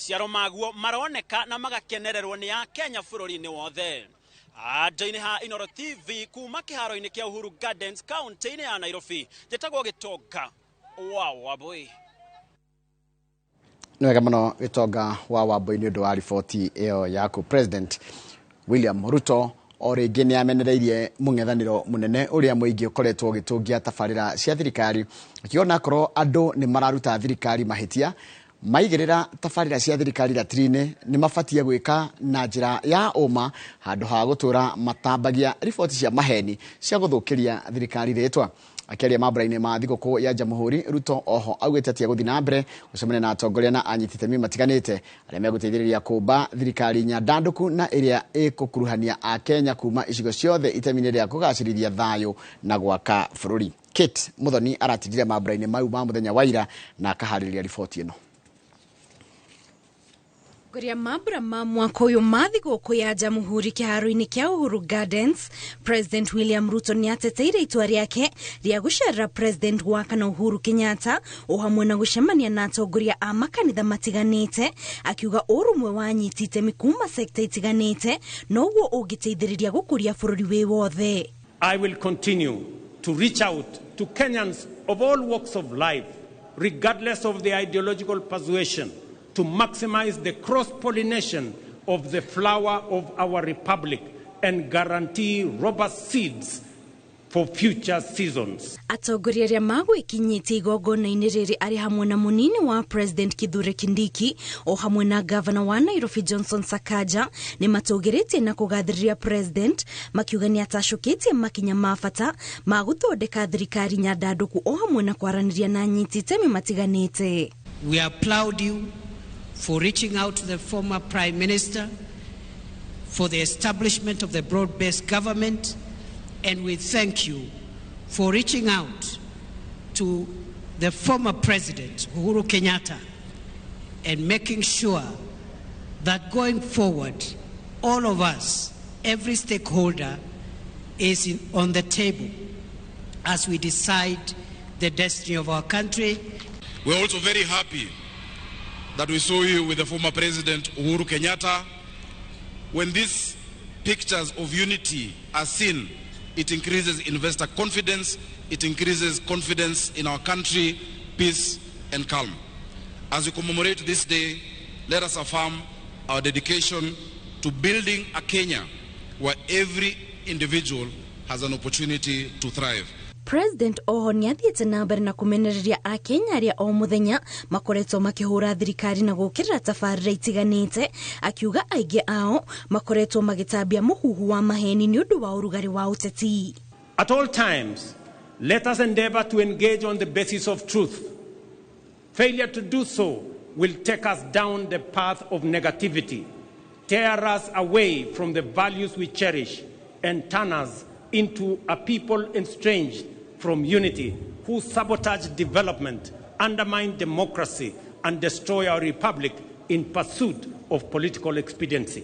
Maciaro maguo maroneka na magakenererwo nĩ Akenya bũrũri-inĩ wothe. Andũ-inĩ ha Inooro TV kuma kĩharo-inĩ kĩa Uhuru Gardens kaunti-inĩ ya Nairobi, njĩtagwo Gĩtonga wa Wambui. Nĩ wega mũno Gĩtonga wa Wambui nĩ ũndũ wa riboti ĩyo yaku. President William Ruto o rĩngĩ nĩ amenereirie mũng'ethanĩro mũnene ũrĩa mũingĩ ũkoretwo ũgĩtũngia tabarĩra cia thirikari, akiuga onakorwo andũ nĩ mararuta thirikari mahĩtia maigĩrĩra tabarĩra cia thirikari ratiri-inĩ nĩ mabatie gwĩka na njĩra ya ũma handũ ha gũtũra matambagia riboti cia maheni cia gũthũkĩria thirikari rĩtwa. Akĩaria mambura-inĩ ma thigũkũ ya Jamhuri, Ruto oho augĩte atĩ egũthiĩ na mbere gũcemania na atongoria na anyiti itemi matiganĩte arĩa megũteithĩrĩria kũmba thirikari nyandandũku na ĩrĩa ĩgũkuruhania Akenya kuma icigo ciothe itemi-inĩ rĩa kũgacĩrithia thayũ na gwaka bũrũri. Kate Muthoni aratindire mambura-inĩ mau ma mũthenya wa ira na akaharĩrĩria riboti ĩno. Atongoria mambura ma mwaka ũyũ ma thigũkũ ya Jamhuri kĩharo-inĩ kĩa Uhuru Gardens, President William Ruto nĩ ateteire itua rĩake rĩa gũcerera President wa kana Uhuru Kenyatta o hamwe na gũcemania na atongoria a makanitha matiganĩte, akiuga ũrũmwe wa anyiti itemi kuma sekta itiganĩte noguo ũngĩteithĩrĩria gũkũria bũrũri wĩ wothe. I will continue to reach out to Kenyans of all walks of life, regardless of their ideological persuasion, to maximize the cross-pollination of the flower of our republic and guarantee robust seeds for future seasons. Atongoria arĩa magwĩkinyĩtie igongona-inĩ rĩrĩ arĩ hamwe na mũnini wa President Kithure Kindiki o hamwe na Governor wa Nairobi Johnson Sakaja nĩ matũgĩrĩtie na kũgathĩrĩria President makiuga nĩ atacũkĩtie makinya ma bata ma gũthondeka thirikari nyandandũku o hamwe na kwaranĩria na anyiti itemi matiganĩte. We applaud you for reaching out to the former Prime Minister for the establishment of the broad-based government, and we thank you for reaching out to the former President, Uhuru Kenyatta, and making sure that going forward, all of us, every stakeholder, is on the table as we decide the destiny of our country. We're also very happy that we saw you with the former President Uhuru Kenyatta. When these pictures of unity are seen, it increases investor confidence, it increases confidence in our country, peace and calm. As we commemorate this day, let us affirm our dedication to building a Kenya where every individual has an opportunity to thrive. President oho nĩ athiĩte na mbere na kũmenereria Akenya arĩa o mũthenya makoretwo makĩhũra thirikari na gũkĩrĩra tabarĩra itiganĩte, akiuga aingĩ ao makoretwo magĩtambia mũhuhu wa maheni nĩ ũndũ wa ũrugarĩ wa ũteti. At all times, let us endeavor to engage on the basis of truth. Failure to do so will take us down the path of negativity, tear us away from the values we cherish, and turn us into a people estranged from unity, who sabotage development, undermine democracy, and destroy our republic in pursuit of political expediency.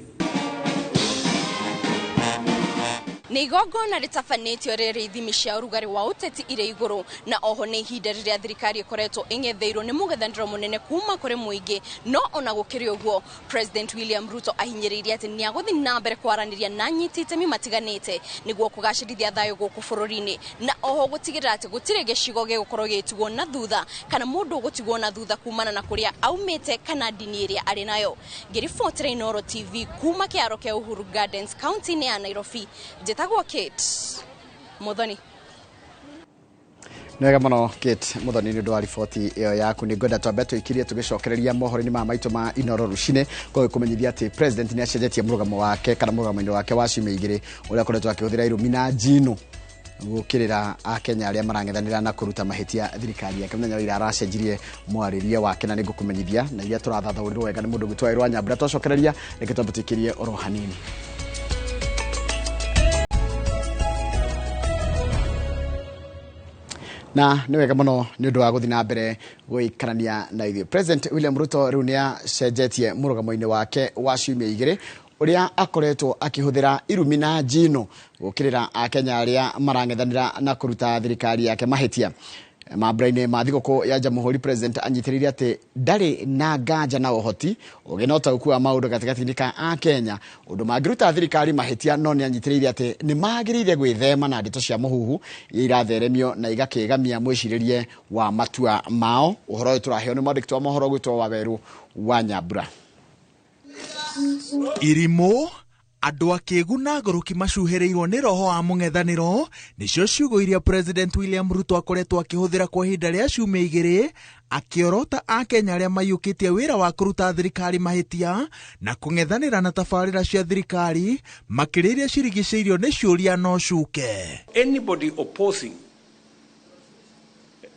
Nĩ igongona rĩtabanĩtio rĩrĩ ithimi cia ũrugarĩ wa ũteti irĩ igũrũ, na oho nĩ ihinda rĩrĩa thirikari ĩkoretwo ĩng'etheirwo nĩ mũng'ethanĩro mũnene kuma kũrĩ mũingĩ. No ona gũkĩrĩ ũguo, President William Ruto ahinyĩrĩirie atĩ nĩ agũthiĩ na mbere kwaranĩria na anyiti itemi matiganĩte nĩguo kũgacĩrithia thayũ gũkũ bũrũri-inĩ, na oho gũtigĩrĩra atĩ gũtirĩ gĩcigo gĩgũkorwo gĩgĩtigwo na thutha kana mũndũ ũgũtigwo na thutha kumana na kũrĩa aumĩte kana ndini ĩrĩa arĩ nayo. Ngĩribotera Inooro TV kuma kĩharo kĩa Uhuru Gardens kaunti-inĩ ya Nairobi, njĩtagwo Kate Muthoni. Nĩ wega mũno Kate Muthoni nĩ ũndũ wa riboti ĩyo yaku. Nĩ ngwenda twambe tũikirie tũgĩcokereria mohoro-inĩ maya maitũ ma Inooro rũcinĩ, kwa gũkũmenyithia atĩ President nĩ acenjetie mũrũgamo wake kana mũrũgamo-inĩ wake wa ciumia igĩrĩ ũrĩa akoretwo akĩhũthĩra irũmi na njino gũkĩrĩra Akenya arĩa marang'ethanĩra na kũruta mahĩtia thirikari yake. Mũthenya wa ira aracenjirie mwarĩrie wake na nĩ ngũkũmenyithia na iria tũrathathaũrirwo wega nĩ mũndũ ũgwĩtwo Wairũ Nyambura. Twacokereria reke twambe tũikirie oro hanini. Na nĩ wega mũno nĩ ũndũ wa gũthiĩ na mbere gũikarania na ithuĩ. President William Ruto rĩu nĩ acenjetie mũrũgamo-inĩ wake wa ciumia igĩrĩ ũrĩa akoretwo akĩhũthĩra irumi na njino gũkĩrĩra Akenya arĩa marang'ethanĩra na kũruta thirikari yake mahĩtia. Mambura-inĩ ma thigũkũ ya Jamhuri, President anyitĩrĩire atĩ ndarĩ na nganja na ũhoti ũgĩ na ũtaũku wa maũndũ gatagatĩ-inĩ ka Akenya ũndũ mangĩruta thirikari mahĩtia, no nĩ anyitĩrĩire atĩ nĩ magĩrĩire gwĩthema na ndeto cia mũhuhu iria iratheremio na igakĩgamia mwĩcirĩrie wa matua mao. Ũhoro ũyũ tũraheo nĩ mwandĩki wa mohoro gwĩtwo Wawerũ wa Nyambura. Irimũ, andũ akĩgu na ngũrũki macuhĩrĩirwo nĩ roho wa mũng'ethanĩro nĩcio ciugo iria President William Ruto akoretwo akĩhũthĩra kwa ihinda rĩa ciumia igĩrĩ akĩorota Akenya arĩa maiyũkĩtie wĩra wa kũruta thirikari mahĩtia na kũng'ethanĩra na tabarĩra cia thirikari makĩria iria cirigicĩirio nĩ ciũria no cuke. Anybody opposing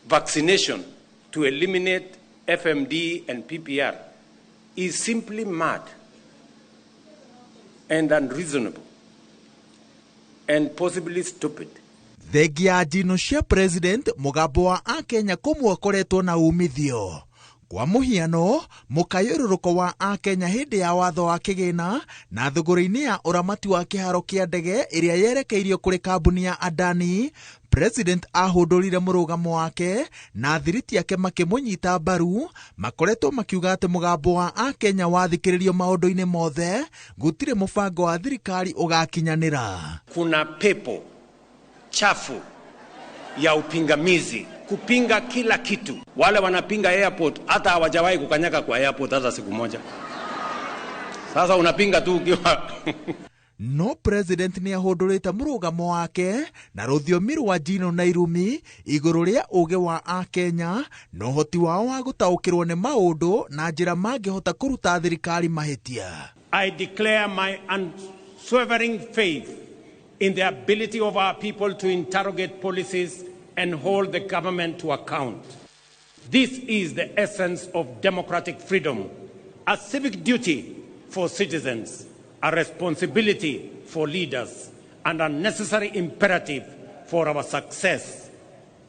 vaccination to eliminate FMD and PPR is simply mad and unreasonable and possibly stupid. Thengia njino cia President, mũgambo wa Akenya kũmwe ũkoretwo na umithio. Kwa mũhiano, mũkayũrũrũko wa Akenya hĩndĩ ya watho wa kĩgĩna na thũgũrĩ-inĩ ya ũramati wa kĩharo kĩa ndege ĩrĩa yerekeirio kũrĩ kambuni ya Adani, President ahũndũrire mũrũgamo wake na thiriti yake makĩmũnyita mbaru, makoretwo makiuga atĩ mũgambo wa Akenya wathikĩrĩrio maũndũ-inĩ mothe, gũtirĩ mũbango wa thirikari ũgakinyanĩra. Kuna pepo chafu ya upingamizi kupinga kila kitu. Wale wanapinga airport hata hawajawahi kukanyaga kwa airport hata siku moja. Sasa unapinga tu ukiwa No President nĩ ahũndũrĩte mũrũgamo wake na rũthiomi rwa njino na irumi igũrũ rĩa ũgĩ wa Akenya na ũhoti wao wa gũtaũkĩrwo nĩ maũndũ na njĩra mangĩhota kũruta thirikari mahĩtia. I declare my unswerving faith in the ability of our people to interrogate policies and hold the government to account. This is the essence of democratic freedom, a civic duty for citizens, a responsibility for leaders, and a necessary imperative for our success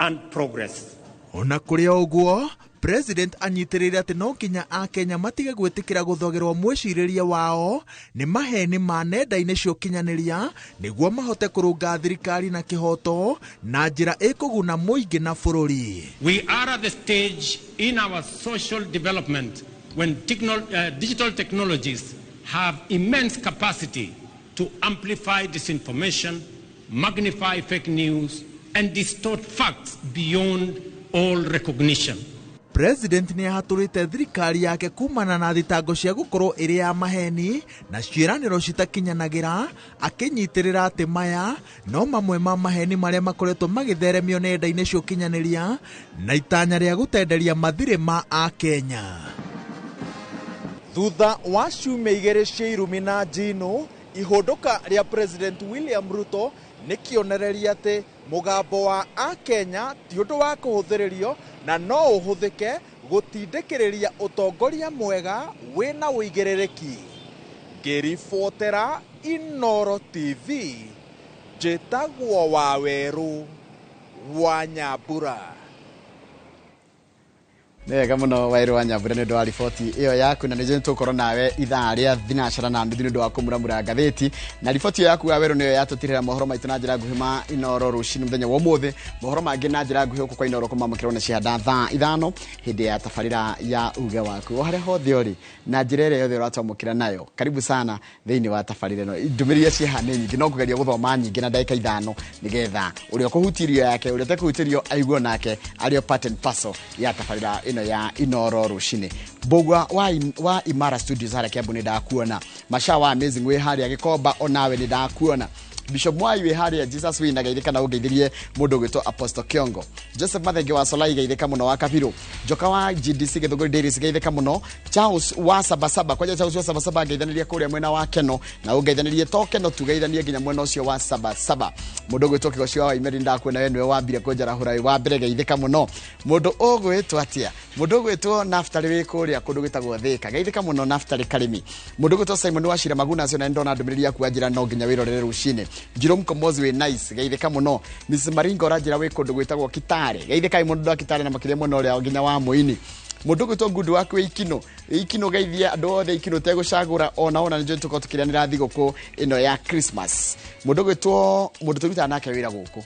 and progress. Ona kũrĩ o ũguo, President anyitĩrĩire atĩ no nginya Akenya matige gwĩtĩkĩra gũthogerwo mwĩcirĩrie wao nĩ maheni ma nenda-inĩ cia ũkinyanĩria nĩguo mahote kũrũnga thirikari na kĩhoto na njĩra ĩkũguna mũingĩ na bũrũri. We are at the stage in our social development when digital technologies have immense capacity to amplify disinformation, magnify fake news, and distort facts beyond all recognition. President nĩ ahatũrĩte thirikari yake kumana na thitango cia gũkorwo ĩrĩ ya maheni na ciĩranĩro citakinyanagĩra, akĩnyitĩrĩra atĩ maya no mamwe ma maheni marĩa makoretwo magĩtheremio nenda-inĩ cia ũkinyanĩria na itanya rĩa gũtenderia mathirĩ ma Akenya. Thutha wa ciumia igĩrĩ cia irumi na njino, ihũndũka rĩa President William Ruto nĩ kĩonereria atĩ mũgambo wa Akenya ti ũndũ wa kũhũthĩrĩrio na no ũhũthĩke gũtindĩkĩrĩria ũtongoria mwega wĩna ũigĩrĩrĩki. Ngĩribotera Inooro TV, njĩtagwo Wawerũ wa Nyambura. Nĩ wega mũno Wawerũ wa Nyambura nĩ ũndũ wa riboti ĩyo yaku, na nĩ tũgũkorwo nawe ithaa rĩa 4:30 nĩ ũndũ wa kũmuramura ngathĩti. Na riboti ĩyo yaku Wawerũ nĩyo yatũtirĩra mohoro maitũ na njĩra nguhĩ ma Inooro rũcinĩ mũthenya wa ũmũthĩ. Mohoro mangĩ na njĩra nguhĩ gũkũ kwa Inooro kũmamũkĩrwo na cihanda thaa 5 hĩndĩ ya tabarĩra ya uge waku. O harĩa hothe ũrĩ na njĩra ĩrĩa yothe ũratwamũkĩra nayo, karibu sana thĩinĩ wa tabarĩra ĩno. Ndũmĩrĩri iria ciĩ haha nĩ nyingĩ, no kũgeria gũthoma nyingĩ na ndagĩka 5 nĩgetha ũrĩa ũkũhutirio yake, ũrĩa ũtekũhutĩrio aigue nake arĩ o part and parcel ya tabarĩra ĩno ya Inooro rũcinĩ. Mbũgua wa Imara Studios harĩa Kiambu nĩ ndakuona. Masha wa Amazing wĩ harĩa Gĩkomba onawe nĩ ndakuona. Bishop Mwai wĩ harĩa Jesus wĩ na geithĩka na ũngeithĩrie mũndũ ũgwĩtwo Apostle Kiongo. Joseph Mathenge wa Solai geithĩka mũno wa Kabirũ. Njoka wa GDC Gĩthũngũri Dairies geithĩka mũno. Charles wa Sabasaba, kwanja Charles wa Sabasaba ngeithanĩria kũrĩa mwena wa Keno na ũngeithanĩrie to Keno tu geithanie nginya mwena ũcio wa Sabasaba. Mũndũ ũgwĩtwo Kĩgoci wa Waimeri ndakuona we nĩwe wambire kũnjarahũra wĩ wa mbere geithĩka mũno. Mũndũ ũgwĩtwo atĩa? Mũndũ ũgwĩtwo Naftali wĩ kũrĩa kũndũ gwĩtagwo Thĩka geithĩka mũno Naftali Karĩmi. Mũndũ ũgwĩtwo Simon wa Shira Maguna acio na ndona ndũmĩrĩri yaku wanjĩra no nginya wĩrorere rũcinĩ. Jerome Komozi wĩ nice geithĩka mũno. Mrs Maringo ũranjĩra wĩ kũndũ gwĩtagwo Kitale geithĩka mũndũ wa Kitale na makĩria mũno ũrĩa nginya wa Mũini. Mũndũ ũgwĩtwo Ngundu waku wĩ Ikino, Ikino geithia andũ othe Ikino ũtegũcagũra ona ona nĩnjũĩ tũkorwo tũkĩrĩanĩra thigũkũ ĩno ya Christmas. Mũndũ ũgwĩtwo mũndũ tũrutaga nake wĩra gũkũ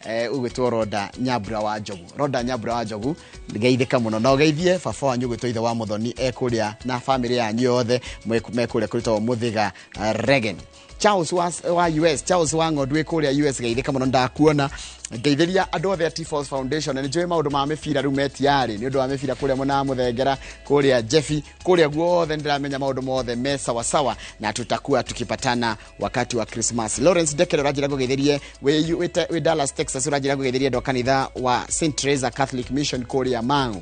Ũgwĩtwo Roda Nyambura wa Njogu. Roda Nyambura wa Njogu, geithĩka mũno na ũgeithie baba wanyu ũgwĩtwo ithe wa Mũthoni e kũrĩa na bamĩrĩ yanyu yothe me kũrĩa kũrĩtagwo Mũthĩga Regen. Charles wa US, Charles wa Ng'ondu wĩ kũrĩa US, geithĩka mũno, ndakuona. Ngeithĩria andũ othe a T-Force Foundation, na nĩ njũĩ maũndũ ma mĩbira rĩu metiarĩ nĩ ũndũ wa mĩbira kũrĩa mwena wa Mũthengera, kũrĩa Jeffi, kũrĩa guothe nĩndĩramenya maũndũ mothe me sawasawa, na tutakuwa tukipatana wakati wa Christmas. Lawrence Dekere, ũranjĩra ngũgeithĩrie wĩ Dallas, Texas, ũranjĩra ngũgeithĩrie andũ a kanitha wa St Teresa Catholic Mission kũrĩa Mang'u.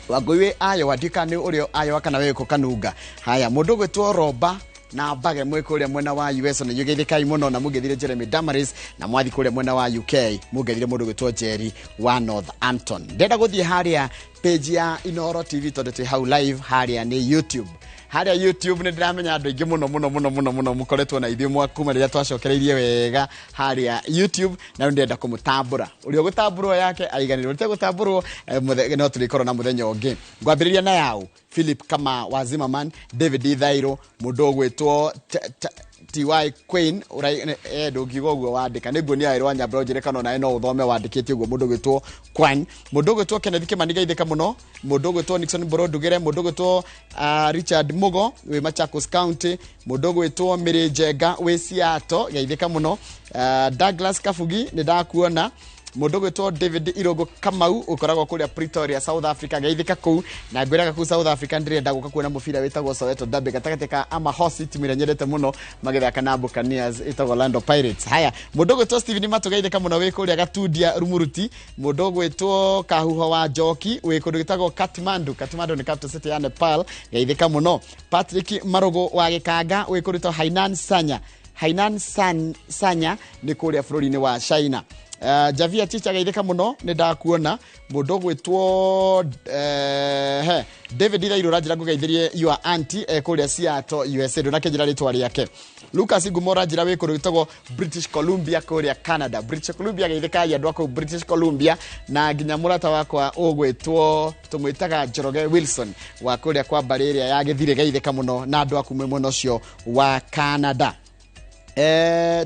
Wangũi wĩ Iowa, ndika nĩ ũrĩa Iowa kana wĩ kũ Kanunga. Haya, mũndũ ũgwĩtwo Roba na Mbage mwĩ kũrĩa mwena wa US, na inyuĩ mũno, na mũngĩthire Jeremy Damaris, na mwathi kũrĩa mwena wa UK mũngĩthire mũndũ ũgwĩtwo Jerry wa Northampton. Ndenda gũthiĩ harĩa page ya Inoro TV tondũ twĩ hau live harĩa nĩ YouTube. Harĩa YouTube nĩ ndĩramenya andũ aingĩ mũno mũno mũno mũno mũno mũkoretwo na ithuĩ mwa kuma rĩrĩa twacokereirie wega harĩa YouTube, na rĩu ndĩrenda kũmũtambũra. Ũrĩa ũgũtambũrwo yake aiganĩrwo, ũrĩa ũtegũtambũrwo no tũrĩkorwo na mũthenya ũngĩ. Ngwambĩrĩria na yau Philip Kama wa Zimmerman, David Ithairo, mũndũ ũgwĩtwo TY Queen, ndũngiuga ũguo wandĩka, nĩ nguonia Wairũ wa Nyambura ũnjĩre kana onawe no ũthome wandĩkĩte ũguo. Mũndũ ũgwĩtwo Kwan, mũndũ ũgwĩtwo Kenneth Kimani, geithĩka mũno, mũndũ ũgwĩtwo Nixon Mboro Ndugĩre, mũndũ ũgwĩtwo Richard Mugo wĩ Machakos County, mũndũ ũgwĩtwo Mĩrĩ Njenga wĩ Seattle, geithĩka mũno, Douglas Kabugi, nĩ ndakuona, mũndũ ũgwĩtwo David Irogo Kamau ũkoragwo kũrĩa Pretoria, South Africa, geithĩka kũu. Na ngwĩraga kũu South Africa ndĩrenda gũka kuona mũbira wĩtagwo Soweto Derby gatagatĩ ka Amahosi, timu ĩrĩa nyendete mũno, magĩthaka na Buccaneers ĩtagwo Orlando Pirates. Haya, mũndũ ũgwĩtwo Steven Matũ, geithĩka mũno wĩ kũrĩa Gatundia Rumuruti. Mũndũ ũgwĩtwo Kahuho wa Njoki wĩ kũndũ gĩtagwo Kathmandu, Kathmandu nĩ capital city ya Nepal, geithĩka mũno. Patrick Marugu wa Gĩkanga wĩ kũndũ gĩtagwo Hainan Sanya, Hainan Sanya nĩ kũrĩa bũrũri-inĩ wa China. Javia Chicha, geithĩka mũno, nĩ ndakuona. Mũndũ ũgwĩtwo David Irairo, ũranjĩra ngũgeithĩrie your auntie kũrĩa Seattle, USA, ndũnakĩnjĩra rĩtwa rĩake. Lucas Ngumo, ũranjĩra wĩ kũndũ gwĩtagwo British Columbia kũrĩa Canada. British Columbia, geithĩkai andũ a kũu British Columbia, na nginya mũrata wakwa ũgwĩtwo tũmwĩtaga Njoroge Wilson wa kũrĩa kwa mbarĩ ĩrĩa ya Gĩthirĩ, geithĩka mũno na andũ aku mwĩ mwena ũcio wa Canada.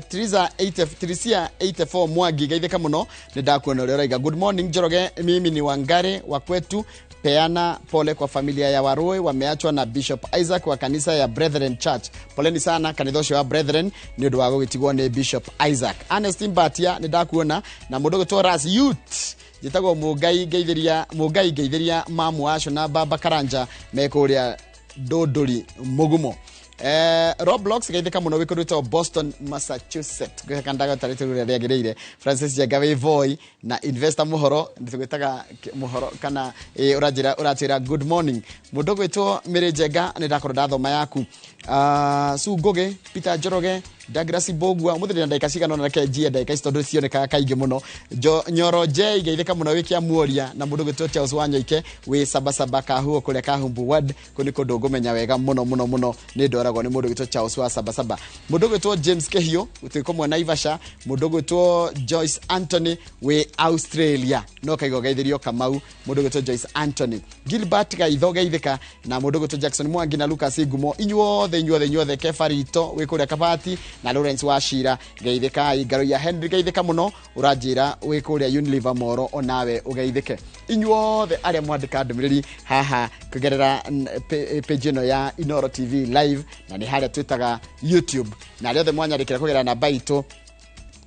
Triza 80, Trisia 84 Mwangi, geithĩka mũno, nĩ ndakuona ũrĩa ũraiga. Good morning Njoroge, mimi ni Wangari wa kwetu, peana pole kwa familia ya Warui wameachwa na Bishop Isaac wa kanisa ya Brethren Church. Poleni sana kanitha ũcio wa Brethren nĩ ũndũ wa gũgĩtigwo nĩ Bishop Isaac. Ernest Mbatia, nĩ ndakuona, na mũndũ ũgwĩtwo Ras Youth, njĩtagwo Mũngai, ngeithĩria Mũngai, ngeithĩria mamu acio na baba Karanja me kũrĩa Ndũndũri Mũgumo. Roblox, geithĩka mũno wĩ kũndũ gwĩtagwo Boston, Massachusetts, ngwĩhoka ndagatarĩte ũrĩa rĩagĩrĩire. Francis Njenga wĩ Voi na Investor Mũhoro, tũgwĩtaga Mũhoro kana ũranjĩra ũratwĩra good morning. Mũndũ ũgwĩtwo Mĩrĩ Njenga, nĩ ndakorwo ndathoma yaku. Su Ngũgĩ, Peter Njoroge, Douglas Mbogua, ũmũthĩ ndĩna ndagĩka cigana ũna, reke njie ndagĩka ici tondũ cionekaga kaingĩ mũno. Nyoro J, geithĩka mũno wĩ Kĩamuoria, na mũndũ ũgwĩtwo Charles Wanyoike wĩ Sabasaba Kahuo kũrĩa Kahumbu Ward, kũu nĩ kũndũ ngũmenya wega mũno mũno mũno, nĩ ndoragwo nĩ mũndũ ũgwĩtwo Charles wa Sabasaba. Mũndũ ũgwĩtwo James Kĩhiũ twĩ kũmwe Naivasha, mũndũ ũgwĩtwo Joyce Anthony wĩ Australia, no kaigua geithĩrio Kamau, mũndũ ũgwĩtwo Joyce Anthony. Gilbert Gaitho, geithĩka, na mũndũ ũgwĩtwo Jackson Mwangi na Lucas Ngumo, inyuothe inyuothe inyuothe, Kefarito wĩ kũrĩa Kabati na Lawrence Wachira, geithĩkai. Ngaro ya Henry, geithĩka mũno, ũranjĩra wĩ kũrĩa Unilever Moro, onawe ũgeithĩke. Inyuothe arĩa mwandĩka ndũmĩrĩri haha kũgerera page ĩno ya Inoro TV live, na nĩ harĩa twĩtaga YouTube, na arĩa othe mwanyandĩkĩra kũgerera namba itũ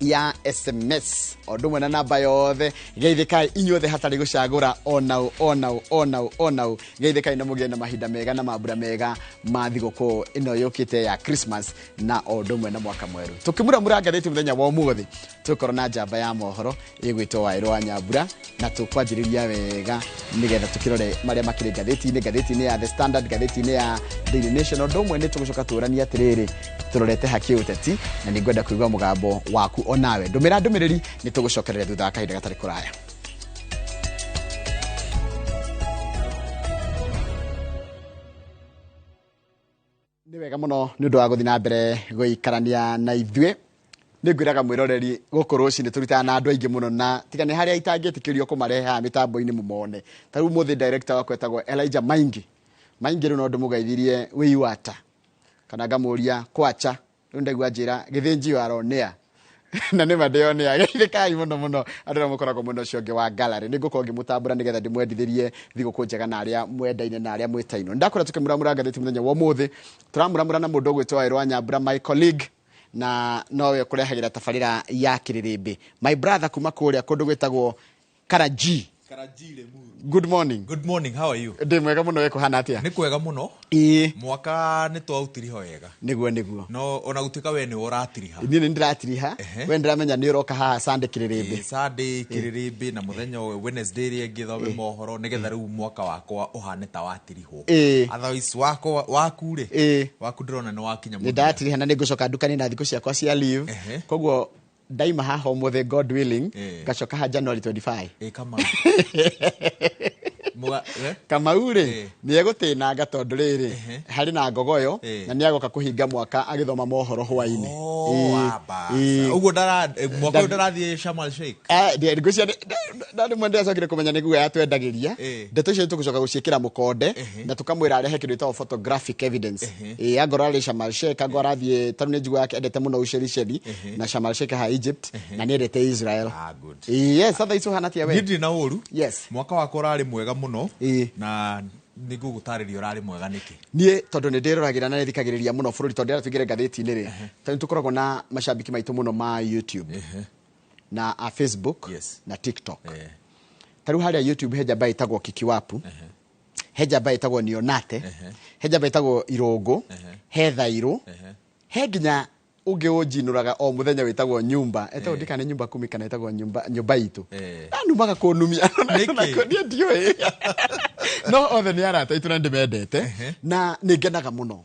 ya SMS o ũndũ ũmwe na namba yothe, geithĩkai inyuothe hatarĩ gũcagũra onau onau onau onau. Geithĩkai na mũgĩe na mahinda mega na mambura mega ma thigũkũ ĩno yũkĩte ya Christmas na o ũndũ ũmwe na mwaka mwerũ. Tũkĩmuramura ngathĩti mũthenya wa ũmũthĩ, tũgũkorwo na njamba ya mohoro ĩgwĩtwo Waĩrũ wa Nyambura, na tũkwanjĩrĩria wega nĩgetha tũkĩrore marĩa makĩrĩ ngathĩti-inĩ, ngathĩti-inĩ ya The Standard, ngathĩti-inĩ ya Daily Nation. Ũndũ ũmwe nĩ tũgũcoka tũranie atĩrĩrĩ, tũrorete haki ũteti, na nĩ ngwenda kũigua mũgambo waku onawe. Ndũmĩra ndũmĩrĩri, nĩ tũgũcokereria thutha wa kahinda gatarĩ kũraya. Nĩ wega mũno nĩ ũndũ wa gũthiĩ na mbere gũikarania na ithuĩ. Nĩ ngwĩraga mwĩroreri, gũkũ rũcinĩ tũrutaga na andũ aingĩ mũno, na tiga nĩ harĩa itangĩtĩkĩrio kũmarehe haha mĩtambo-inĩ mũmone. Ta rĩu ũmũthĩ director wakwa etagwo Elijah Maingi. Maingi, rĩu no ndĩmũgeithirie wĩ iwata kana ngamũria kwacha, rĩu ndaigua njĩra gĩthĩnjio aronea. Na nĩ ma ndĩonea geithĩkai mũno mũno andũ arĩa mũkoragwo mwena ũcio ũngĩ wa gallery. Nĩ ngũkorwo ngĩmũtambũra nĩgetha ndĩmwendithĩrie thigũkũ njega na arĩa mwendaine na arĩa mwĩtainwo. Nĩndakora tũkĩmuramura ngathĩti mũthenya wa ũmũthĩ. Tũramuramura na mũndũ ũgwĩtwo Wawerũ wa Nyambura, my colleague, na nowe ũkũrehagĩra tabarĩra ya Kĩrĩrĩmbĩ. My brother kuma kũrĩa kũndũ gwĩtagwo Karaji. Good morning. Good morning, how are you? Ndĩ mwega mũno, we kũhana atĩa? Nĩ kwega mũno. Mwaka nĩ twautiriha wega. Nĩguo nĩguo. No ona gũtuĩka we nĩwe ũratiriha. Niĩ nĩ ndĩratiriha. We ndĩramenya nĩ ũroka haha Sunday Kĩrĩrĩmbĩ. Sunday Kĩrĩrĩmbĩ na mũthenya ũyũ Wednesday ĩrĩa ĩngĩ thome mohoro nĩgetha rĩu mwaka wakwa ũhane ta watirihwo. Otherwise wakwa waku rĩ, waku ndĩrona nĩ wakinya Nĩ ndatiriha na nĩ ngũcoka ndukanie na thikũ ciakwa cia leave. Koguo ndaima haha ũmũthĩ, God willing, ngacoka haha January 25. Ĩ Kamau. Muga, eh? Kamau rĩ, nĩ egũtĩnanga tondũ rĩrĩ harĩ na ngogoyo na nĩ agoka kũhinga mwaka agĩthoma mohoro hwainĩ. Oh, aba. Ũguo ndara mwaka ũyũ ndarathiĩ Sharm el Sheikh. Ngwĩciria na rĩmwe ndĩracokire kũmenya nĩ guoya twendagĩria. Ndeto icio tũgũcoka gũciĩkĩra mũkonde na tũkamwĩra arehe kĩndũ gĩtagwo photographic evidence. Angorwo arĩ Sharm el Sheikh, angorwo arathiĩ, tarĩu nĩ njiguaga endete mũno Ushelisheli na Sharm el Sheikh ha Egypt, na nĩ endete Israel. Ah, good. Yes, thaa ici ũhana atĩa we? Niĩ ndirĩ na ũru. Mwaka wakwa ũrarĩ mwega mũno. Na nĩ ngũgũtarĩria ũrarĩ mwega nĩkĩ. Niĩ tondũ nĩ ndĩroragĩra na nĩ thikagĩrĩria mũno bũrũri, tondũ ndĩrenda tũingĩre ngathĩti-inĩ rĩ, tondũ nĩ tũkoragwo na macambĩki maitũ mũno ma YouTube na a Facebook na TikTok. Ta rĩu harĩa YouTube he njamba ĩtagwo Kikiwapu, he njamba ĩtagwo Nionate, he njamba ĩtagwo Irũngũ, he Thairũ, he nginya ũngĩ ũnjinũraga o mũthenya wĩtagwo Nyumba, etagwo ndikana nyumba kumi kana etagwo nyumba nyumba itũ. Anumaga kũnumia. Nĩkĩ? Niĩ ndiũĩ, no othe nĩ arata aitũ na ndĩmendete na nĩ ngenaga mũno.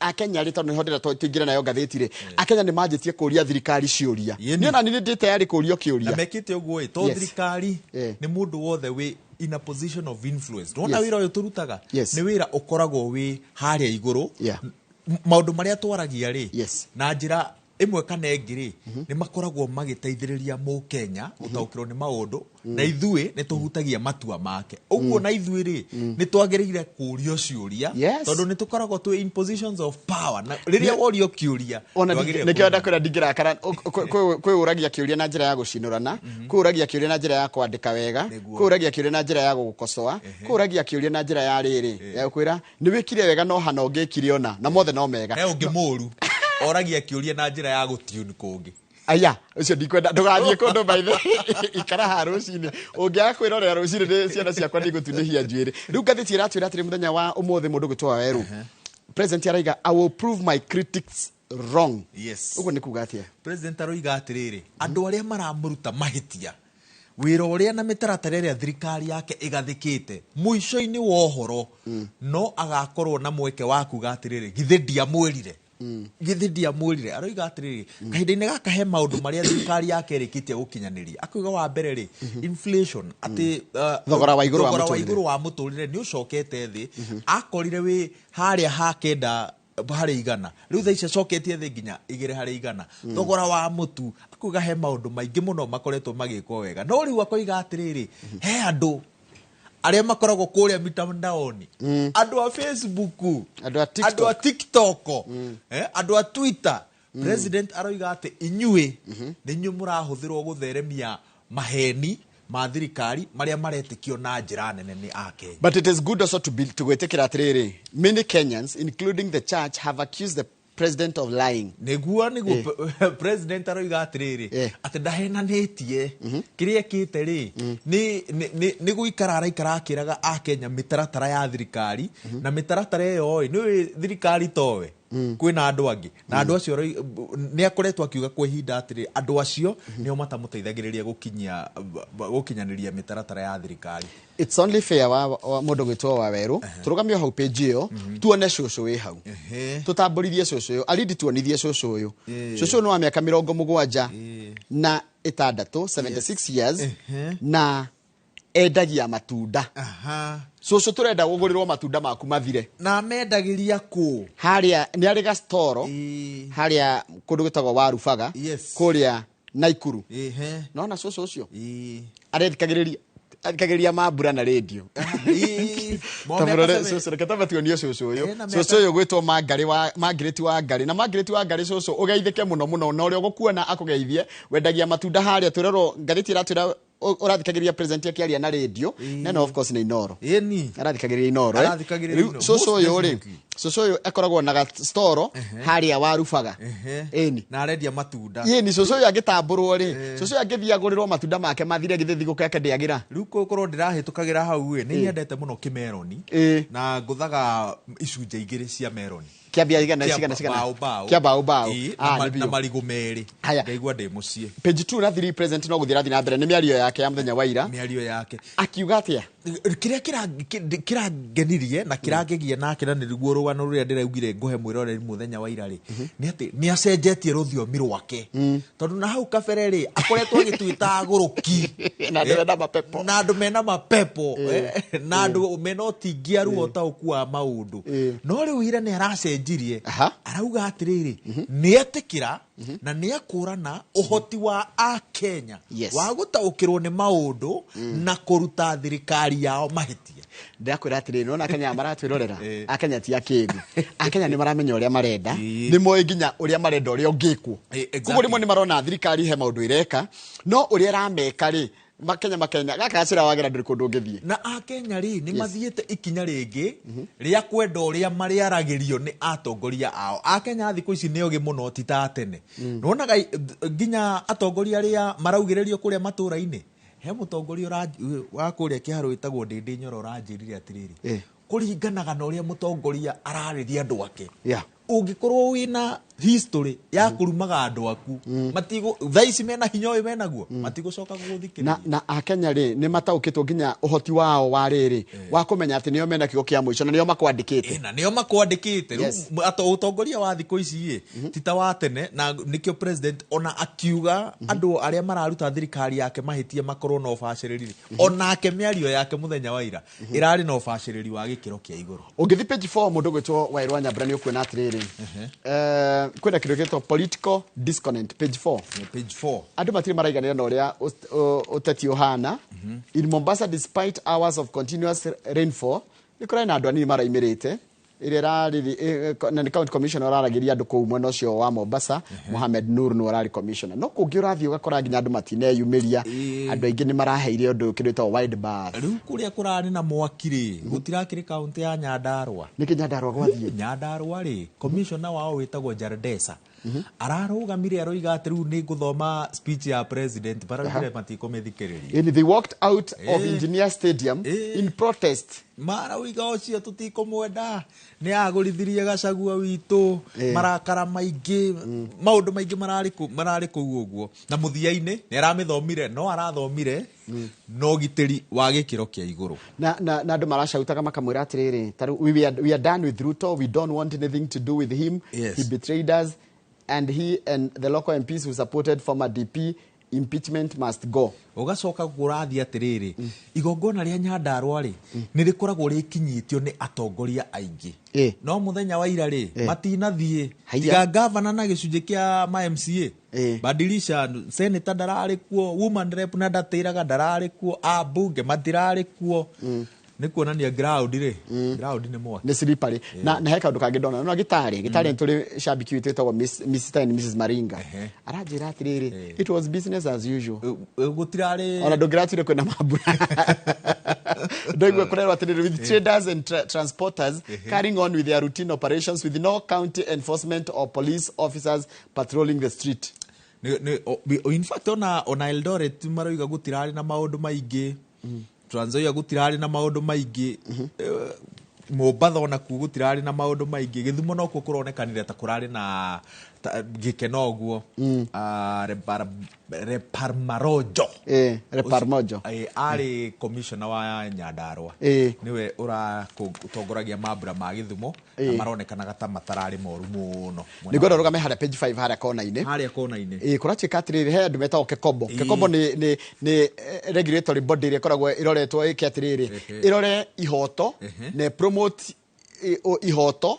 Akenya rĩ, tondũ nĩho ndĩrenda tũingĩre nayo ngathĩti rĩ, Akenya nĩ manjĩtie kũria thirikari ciũria. Niĩ ona niĩ ndĩ tayari kũrio kĩũria. Na mekĩte ũguo ĩ to thirikari, nĩ mũndũ wothe wĩ in a position of influence. Nĩwona wĩra ũyũ tũrutaga nĩ wĩra ũkoragwo wĩ harĩa igũrũ. Maũndũ marĩa twaragia rĩ, na njĩra ĩmwe kana ĩngĩ rĩ, nĩ makoragwo magĩteithĩrĩria mũkenya gũtaũkĩrwo nĩ maũndũ, na ithuĩ nĩ tũhutagia matua make. Ũguo na ithuĩ rĩ, nĩ twagĩrĩire kũrio ciũria, tondũ nĩ tũkoragwo twĩ in positions of power, na rĩrĩa worio kĩũria ona ndwagĩrĩire nĩkĩo ndakwĩra ndingĩrakara. Kwĩ ũragia kĩũria na njĩra ya gũcinũrana, kwĩ ũragia kĩũria na njĩra ya kwandĩka wega, kwĩ ũragia kĩũria na njĩra ya gũgũkocoa, kwĩ ũragia kĩũria na njĩra ya rĩrĩ ya gũkwĩra nĩ wĩkire wega no hana ũngĩkire ona na mothe no mega. He ũngĩ mũru oragia kĩũria na njĩra ya gũtune kũngĩ. Aya ũcio ndikwenda ndũgathiĩ kũndũ maithe, ikara haha rũcinĩ ũngĩaga kwĩrorera rũcinĩ nĩ ciana ciakwa nĩ igũtunĩhia njuĩrĩ. Rĩu ngathĩti ĩratwĩra atĩrĩ, mũthenya wa ũmũthĩ mũndũ gwĩtwo Wawerũ, president araiga, "I will prove my critics wrong." Ũguo nĩ kuga atĩa? President aroiga atĩrĩrĩ, andũ arĩa maramũruta mahĩtia wĩra ũrĩa na mĩtaratara ĩrĩa thirikari yake ĩgathĩkĩte, mũico-inĩ wa ũhoro no agakorwo na mweke wa kuga atĩrĩrĩ, githĩ ndiamwĩrire, githĩ ndiamwĩrire. Aroiga atĩrĩrĩ, kahinda-inĩ gaka he maũndũ marĩa thirikari yake ĩrĩkĩtie gũkinyanĩria. Akauga wa mbere rĩ, inflation, atĩ Thogora wa igũrũ wa thogora wa mũtũrĩre. Igũrũ wa mũtũrĩre nĩ ũcokete thĩ. Akorire wĩ harĩa ha 9 harĩ 100, rĩu thaa ici acoketie thĩ nginya 2 harĩ 100. Thogora wa mũtu, akuga he maũndũ maingĩ mũno makoretwo magĩkwo wega. No rĩu akoiga atĩrĩrĩ, he andũ arĩa makoragwo kũrĩa mitandaoni, andũ a Facebook, andũ a TikTok, andũ a TikTok, andũ a Twitter. President aroiga atĩ inyuĩ nĩ inyuĩ mũrahũthĩrwo gũtheremia maheni ma thirikari marĩa maretĩkio na njĩra nene nĩ akenya. But it is good also to be to gwĩtĩkĩra atĩrĩrĩ, many Kenyans, including the church, have accused the president of lying. Nĩguo president aroiga atĩrĩrĩ, atĩ ndahenanĩtie. Kĩrĩa ekĩte rĩ, nĩ gũikara araikara akĩraga akenya mĩtaratara ya thirikari, na mĩtaratara ĩyo ĩ nĩ thirikari towe kwĩna andũ angĩ, na andũ acio nĩ akoretwo akiuga kwa ihinda atĩrĩ, andũ acio nĩo matamũteithagĩrĩria gũkinyanĩria mĩtaratara ya thirikari. It's only fair wa mũndũ gwĩtwo Wawerũ tũrũgamio hau page ĩyo tuone cũcũ wĩ hau, tũtambũrithie cũcũ ũyũ, arindi tuonithie cũcũ ũyũ. Cũcũ ũyũ nĩ wa mĩaka 76, 76 years, na endagia matunda. Cũcũ, tũrenda gũgũrĩrwo matunda maku mathire. Na mendagĩria kũ? Harĩa nĩ arĩ gastoro harĩa kũndũ gwĩtagwo Warubaga, kũrĩa Naikuru. Nona cũcũ ũcio arethikagĩrĩria Athikagĩrĩria mambura na rĩndio. Tamũrore cũcũ, reke tambe tuonie cũcũ ũyũ. Cũcũ ũyũ gwĩtwo Mangarĩ wa Margaret wa Ngarĩ. Na Margaret wa Ngarĩ, cũcũ, ũgeithĩke mũno mũno, na ũrĩa ũgũkuona akũgeithie. Wendagia matunda harĩa twĩrerwo ngathĩti ĩratwĩra ũrathikagĩrĩria president akĩaria na rĩndio. Na ĩno of course nĩ Inoro. Ĩni. Arathikagĩrĩria Inoro, eh? Arathikagĩrĩria Rĩu Inoro. cũcũ ũyũ rĩ, Most definitely. cũcũ ũyũ akoragwo na gastoro harĩa warubaga. Ĩni. Na arendia matunda. Ĩni, cũcũ ũyũ angĩtambũrwo rĩ, cũcũ ũyũ angĩthiĩ agũrĩrwo matunda make mathire, githĩ thigũkũ yake ndĩagĩra? Rĩu korwo ndĩrahĩtũkagĩra hau ĩ, nĩ nyendete mũno kĩmeroni. Na ngũthaga icunjĩ igĩrĩ cia meroni. Kĩa igana Kĩa cigana cigana? Bao bao. Kĩa bao bao. Ĩĩ, Ah, na nĩ na biũ. marigũ merĩ. Haya. Ngaigua ndĩ mũciĩ. Page 2 na 3, president no gũthiĩ rathiĩ na mbere nĩ mĩario yake ya mũthenya wa ira. Mĩario yake. Akiuga atĩa? Kĩrĩa kĩrangenirie na kĩrangegia nake, na nĩguo rũgano rũrĩa ndĩraugire ngũhe mwĩroreri mũthenya wa ira rĩ, nĩ atĩ nĩ acenjetie rũthiomi rwake, tondũ na hau kabere rĩ, akoretwo agĩtwĩta agũrũki. Na andũ mena mapepo. Na andũ mena mapepo, na andũ mena ũtingiaru wa ũtaũku wa maũndũ. No rĩu ira nĩ aracenjirie. Arauga atĩrĩrĩ, nĩ etĩkĩra na nĩ akũrana ũhoti wa akenya wa gũtaũkĩrwo nĩ maũndũ na kũruta thirikari yao mahĩtia. Ndĩrakwĩra atĩrĩrĩ, nĩwona akenya maratwĩrorera, akenya ti akĩgu, akenya nĩ maramenya ũrĩa marenda, nĩ moĩ nginya ũrĩa marenda ũrĩa ũngĩkwo. Koguo rĩmwe nĩ marona thirikari he maũndũ ĩreka, no ũrĩa ĩrameka rĩ, makenya makenya gaka gacĩra wagera ndũrĩ kũndũ ũngĩthiĩ. Na akenya rĩ, nĩ mathiĩte ikinya rĩngĩ rĩa kwenda ũrĩa marĩaragĩrio nĩ atongoria ao. Akenya thikũ ici nĩ ogĩ mũno, ti ta tene. Nĩwonaga nginya atongoria arĩa maraugĩrĩrio kũrĩa matũũra-inĩ. He mũtongoria wa kũrĩa Kĩharũ wĩtagwo Ndĩndĩ Nyoro ũranjĩrire atĩrĩrĩ, kũringanaga na ũrĩa mũtongoria ararĩria andũ ake. Ũngĩkorwo wĩna history ya kũrumaga andũ aku, matigũ thaa ici mena hinya ũyũ menaguo, matigũcoka gũgũthikĩrĩria. Na akenya rĩ, nĩ mataũkĩtwo nginya ũhoti wao wa rĩrĩ wa kũmenya atĩ nĩo mena kiugo kĩa mũico na nĩo makwandĩkĩte. Na nĩo makwandĩkĩte. Rĩu ũtongoria wa thikũ ici ĩ ti ta wa tene, na nĩkĩo president ona akiuga andũ arĩa mararuta thirikari yake mahĩtia makorwo na ũbacĩrĩri rĩ, onake mĩario yake mũthenya wa ira ĩrarĩ na ũbacĩrĩri wa gĩkĩro kĩa igũrũ. Ũngĩthiĩ page 4, mũndũ ũgwĩtwo Wairwa Nyambura, nĩ ũkuona atĩrĩrĩ, kwĩna kĩndũ gĩtwo political disconnect, page 4. Page 4. Andũ matirĩ maraiganĩra na ũrĩa ũteti ũhana. In Mombasa, despite hours of continuous rainfall, nĩ kũrarĩ na andũ anini maraimĩrĩte ĩrĩa ĩrarĩ, na nĩ county commissioner ũraragĩria andũ kũu mwena ũcio wa Mombasa. Mohamed Nur nĩwe ũrarĩ commissioner, no kũngĩ ũrathiĩ ũgakora nginya andũ matineyumĩria. Andũ aingĩ nĩ maraheire ũndũ kĩndũ gĩtagwo wide berth. Rĩu kũrĩa kũrarĩ na mwaki rĩ, gũtirakĩrĩ kaũntĩ ya Nyandarua. Nĩkĩ Nyandarua gwathiĩ? Nyandarua rĩ, commissioner wao wĩtagwo Jardesa ararũgamire aroiga atĩ rĩu nĩ ngũthoma speech ya president, baraugire matikũmĩthikĩrĩria. And they walked out of Engineer Stadium in protest. Marauiga ũcio tũtikũmwenda, nĩ agũrithirie Gacagua witũ. Marakara maingĩ, maũndũ maingĩ mararĩ kũu ũguo, na mũthia-inĩ nĩ aramĩthomire, no arathomire na ũgitĩri wa gĩkĩro kĩa igũrũ. Na andũ maracautaga makamwĩra atĩrĩrĩ, tarĩu we are done with Ruto, we don't want anything to do with him. He betrayed us, and he and the local MPs who supported former DP, impeachment must go. Ũgacoka kũrathiĩ atĩrĩrĩ, igongona rĩa Nyandarua rĩ, nĩ rĩkoragwo rĩkinyĩtio nĩ atongoria aingĩ, no mũthenya wa ira rĩ, matinathiĩ. Haiya. Tiga gavana na gĩcunjĩ kĩa ma MCA badilisha, senator ndararĩ kuo, woman rep na ndatĩraga ndararĩ kuo, ambunge matirarĩ kuo. Nĩ kuonania ground rĩ, ground nĩ mwaki. Nĩ slippery. Na he kaũndũ kangĩ ndona, no gĩtarĩ nĩ tũrĩ shabiki witũ wĩtagwo Mr and Mrs Maringa, aranjĩra atĩrĩrĩ, it was business as usual. Gũtirarĩ. Ona ndũngĩratire kwĩna mambura, ndoigua kũrerwo atĩrĩrĩ, with traders and transporters carrying on with their routine operations with no county enforcement or police officers patrolling the street. In fact, ona Eldoret maroiga gũtirarĩ na maũndũ maingĩ, Trans Nzoia gũtirarĩ na maũndũ maingĩ, Mombatha onakuo gũtirarĩ na maũndũ maingĩ, Gĩthumo nokuo kũronekanire ta kũrarĩ na gĩkeno ũguo. Ah, Reparmarojo. Reparmojo. Arĩ commissioner wa Nyandarua, nĩwe ũratongoragia mambura ma Gĩthumo, na maronekanaga ta matararĩ moru mũno. Nĩngwenda ũrũgame harĩa page 5, harĩa kona-inĩ. Harĩa kona-inĩ. Ĩ kũratuĩka atĩrĩrĩ, he andũ metagwo KECOBO. KECOBO nĩ regulatory body ĩrĩa ĩkoragwo ĩroretwo ĩke atĩrĩrĩ, ĩrore ihoto na promote Ihoto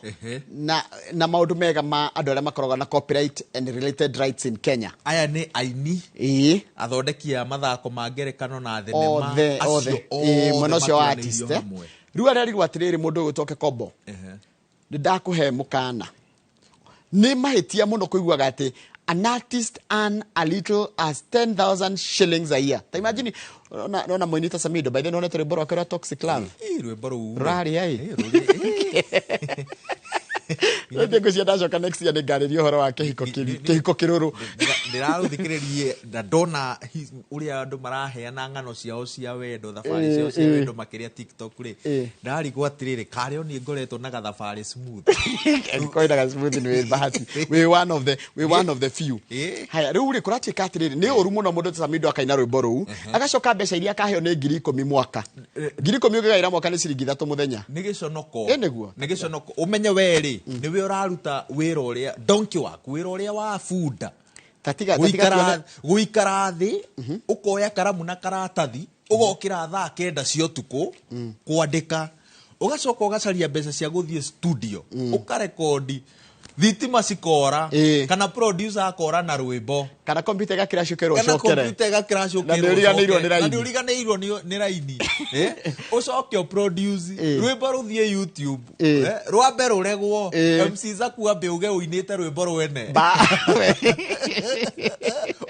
na maũndũ mega ma andũ arĩa makoragwo na copyright and related rights in Kenya. Aya nĩ aini, athondeki a mathako ma ngerekano na thenema. Othe othe. Acio. Mwena ũcio wa maturanĩirio artist, eh. hamwe. Rĩu arerirwo atĩrĩrĩ, mũndũ ũyũ ũtoke kombo, nĩ ndakũhe mũkana, nĩ mahĩtia mũno kũiguaga atĩ an artist earn a little as 10,000 shillings a year. Ta imagine, nona mũini ta Samido, by the way, nonete rwĩmbo rwake rwa Toxic Love? Ĩ, rwĩmbo rũu. Rũrarĩa ĩ. Ĩ, rũrĩ- Rĩngĩ ngwĩciria ndacoka next year nĩngarĩria ũhoro wa kĩhiko kĩhiko kĩrũrũ. Ndĩrarũthikĩrĩrie na ndona ũrĩa andũ maraheana ng'ano ciao cia wendo, thabarĩ ciao cia wendo makĩria TikTok rĩ, ndarigwo atĩrĩrĩ, karĩ o niĩ ngoretwo na gathabarĩ smooth? Koinaga smooth, nĩ wĩ bahati, wĩ one of the few. Haya, rĩu rĩ, kũratuĩka atĩrĩrĩ, nĩ ũru mũno mũndũ ta Samido akaina rwĩmbo rũu, agacoka mbeca iria akaheo nĩ 10,000 mwaka. 10,000 ũngĩgaĩra mwaka nĩ ciringi 3 mũthenya. Nĩ gĩconoko. Ĩ, nĩguo. Nĩ gĩconoko. Ũmenye we rĩ, nĩwe ũraruta wĩra ũrĩa donkey work, wĩra ũrĩa wa bunda. Ta tiga Gũikara thĩ, ũkoya karamu na karatathi, ũgokĩra thaa 9 cia ũtukũ kwandĩka, ũgacoka ũgacaria mbeca cia gũthiĩ studio, ũkarekondi, thitima cikora, kana producer akora na rwĩmbo, kana kompiuta ĩgakĩra ũkerwo kana ũcokere. Kompiuta ĩgakĩra. Na nĩ ũriganĩirwo nĩ Na raini. nĩ ũriganĩirwo nĩ raini. Ũcoke ũproduce rwĩmbo, rũthiĩ YouTube, rwambe rũregwo, MC Zaku ambe uge ũinĩte rwĩmbo rwene,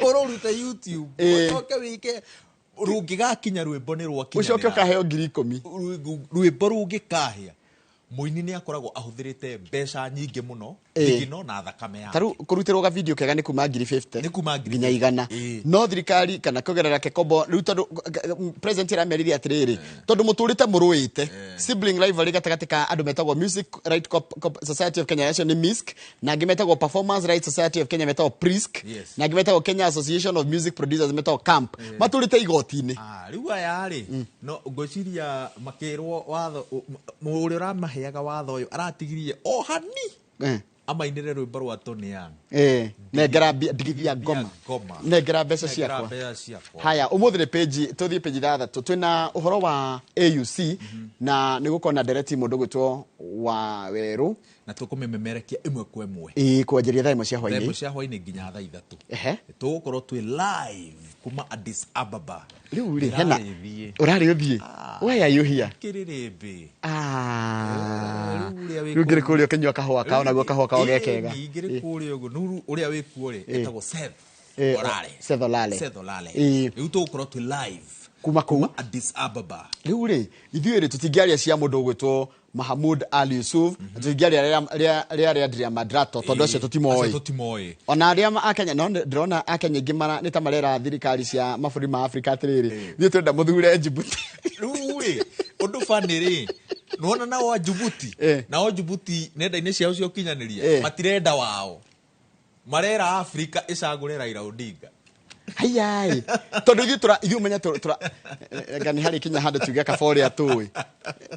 ũrũrute YouTube, ũcoke wĩke rũngĩgakinya rwĩmbo nĩ rwakinyanĩra. Ũcoke ũkaheo 10,000. Rwĩmbo rũngĩkahĩa, mũini nĩ akoragwo ahũthĩrĩte mbeca nyingĩ mũno, thigino na thakame yake. Ta rĩu kũrutĩrwo ga video kega nĩ kuma 50,000 Nĩ kuma ngiri nginya 50. 100. No thirikari kana kũgerera Kekobo rĩu, tondũ president aramerire atĩrĩrĩ, tondũ mũtũrĩte mũrũĩte sibling rivalry gatagatĩ ka andũ metagwo Music Right Society of Kenya, acio nĩ MISC, na angĩ metagwo Performance Rights Society of Kenya, metagwo PRISK, na angĩ metagwo Kenya Association of Music Producers, metagwo CAMP, matũrĩte igoti-inĩ. Ah, rĩu aya rĩ, no ngwĩciria makĩrwo watho ũrĩa ũramaheaga watho ũyũ aratigirie o hani amainĩre rwĩmbo rwa Tony Young. Nengera ndigithia ngoma. Ngoma. Nengera mbeca Nengera ciakwa. Mbeca ciakwa. Haya, ũmũthĩ nĩ page, tũthiĩ page 6, twĩna ũhoro wa AUC na nĩ gũkorwo na ndereti mũndũ gwĩtwo wa werũ. Na tũkũmĩmemerekia ĩmwe kwa ĩmwe. Ĩĩ, kwanjĩrĩria thaa 1 cia Thaa 1 hwainĩ. cia hwainĩ nginya thaa 3. Tũgũkorwo twĩ live kuma Addis Ababa. Rĩu rĩ, hena Ndĩrarĩthiĩ. ũrarĩ ũthiĩ? Why are you here? Kĩrĩrĩmbĩ. Ah. Rĩu ũrĩa wĩ Rĩu ngĩrĩ kũu- kũrĩa ũkĩnyua kahũa kao, naguo kahũa kao ge kega. Ĩĩ, ngĩrĩ kũrĩa ũguo nuru ũrĩa wĩ kuo rĩ, etagwo Seth Olale. Seth Olale. Seth Olale. Rĩu tũgũkorwo twĩ live kuma kũu Addis Ababa. Rĩu rĩ, ithuĩ rĩ, tũtingĩaria cia mũndũ ũgwĩtwo Mahamud Ali Yusuf, na tũtingĩaria rĩa Adria Madrato, tondũ acio tũtimoĩ. Acio tũtimoĩ. Ona arĩa akenya, no ndĩrona akenya aingĩ nĩ ta marera thirikari cia mabũrũri ma Afrika atĩrĩrĩ, ithuĩ twenda mũthure Djibouti. Rĩu rĩ, ũndũ bani rĩ, nĩwona nao a Djibouti, nao Djibouti nenda-inĩ ciao cia ũkinyanĩria, matirenda wao, marera Afrika ĩcagũre Raila Odinga. Hayai, tondũ ithuĩ tũra ithuĩ ũmenye tũra anga nĩ harĩ kinya handũ tuge kaba ũrĩa tũĩ,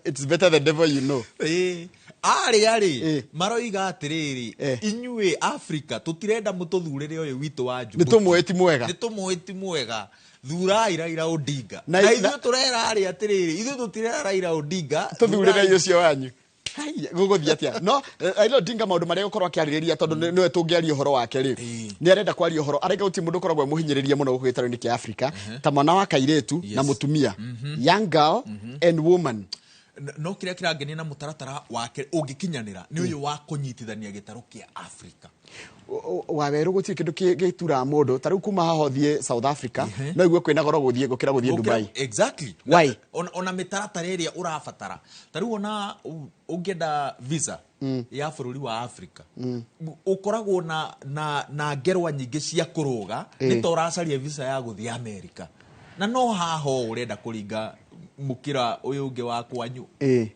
it's better the devil you know. Ĩĩ. Arĩa rĩ maroiga atĩrĩrĩ, inyuĩ Afrika tũtirenda mũtũthurĩre ũyũ witũ wa Nĩ Djibouti. tũmũĩ ti mwega. Nĩ tũmũĩ ti mwega, thurai Raila Odinga. Na Na ithuĩ tũrera arĩa atĩrĩrĩ, ithuĩ tũtirera Raila Odinga. Tũthurĩre ũcio wanyu. Haiya, gũgũthiĩ atĩa? No Raila Odinga, maũndũ marĩa egũkorwo akĩarĩrĩria, tondũ nĩwe tũngĩaria ũhoro wake rĩ, nĩ arenda kwaria ũhoro, araiga gũtirĩ mũndũ ũkoragwo e mũhinyĩrĩria mũno gũkũ gĩtarũ-inĩ kĩa Afrika ta mwana wa kairĩtu na mũtumia, young girl and woman. No kĩrĩa kĩrangenia na mũtaratara wake ũngĩkinyanĩra nĩ ũyũ wa kũnyitithania gĩtarũ kĩa Afrika. Wa werũ, gũtirĩ kĩndũ gĩturaga mũndũ ta rĩu kuma haha ũthiĩ South Africa, no igue kwĩna goro gũthiĩ gũkĩra gũthiĩ Dubai. Exactly. Why? Ona mĩtaratara ĩrĩa ũrabatara, ta rĩu ona ũngĩenda visa ya bũrũri wa Africa, ũkoragwo na ngerwa nyingĩ cia kũrũga, nĩ ta ũracaria visa ya gũthiĩ America, na no haha ũũ ũrenda kũringa mũkĩra ũyũ ũngĩ wa kwanyu,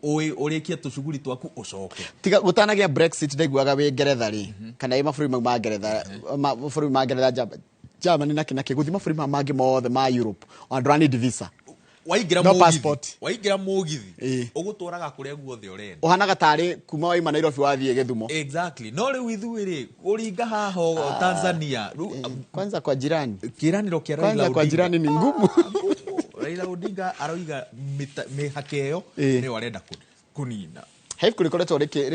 ũrĩkie tũcuguri twaku ũcoke. Tiga gũtanagia Brexit, ndaiguaga wĩ Ngeretha rĩ, kana wĩ mabũrũri mau ma Ngeretha, mabũrũri ma Ngeretha, Germany na kĩ gũthiĩ mabũrũri maya mangĩ mothe ma Europe, ona ndũra need visa. Waingĩra No mũgithi, passport. waingĩra mũgithi ũgũtwaraga kũrĩa guothe ũrenda. Ũhanaga tarĩ kuma waima Nairobi wathiĩ Gĩthumo. Exactly. No rĩu ithuĩ rĩ, kũringa haha ũguo Tanzania Kwanza kwa jirani. Kĩranĩro kĩa Raila Kwanza kwa Odinga. jirani ni ngumu. Raila Odinga aroiga mĩhaka ĩyo nĩyo arenda kũnina. He ibuku rĩkoretwo rĩgĩ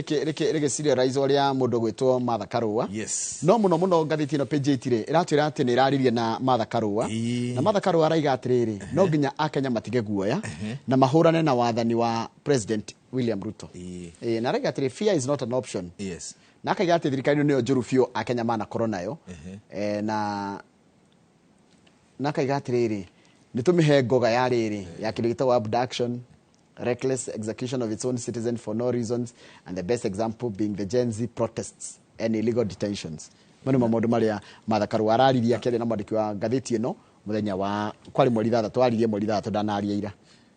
rĩa mũndũ gwĩtwo Martha Karua. Yes. No mũno mũno ngathĩti ĩno page 8 rĩ ĩratwĩra atĩ nĩ ĩraririe na Martha Karua. Na Martha Karua araiga atĩrĩrĩ, no nginya akenya matige guoya na mahũrane na wathani wa President William Ruto. Na araiga atĩrĩ, fear is not an option. Yes. Na akaiga atĩ thirikari ĩno nĩyo njũru biũ akenya manakorwo nayo. Na akaiga atĩrĩrĩ, nĩ tũmĩhe ngoga ya rĩrĩ ya kĩndũ gĩtagwo abduction, reckless execution of its own citizen for no reasons, and the best example being the Gen Z protests and illegal detentions. Mano nĩmo maũndũ marĩa Martha Karua araririe akĩaria na mwandĩki wa ngathĩti ĩno mũthenya wa kwarĩ mweri ithathatũ, aririe mweri ithathatũ, ndanaria ira.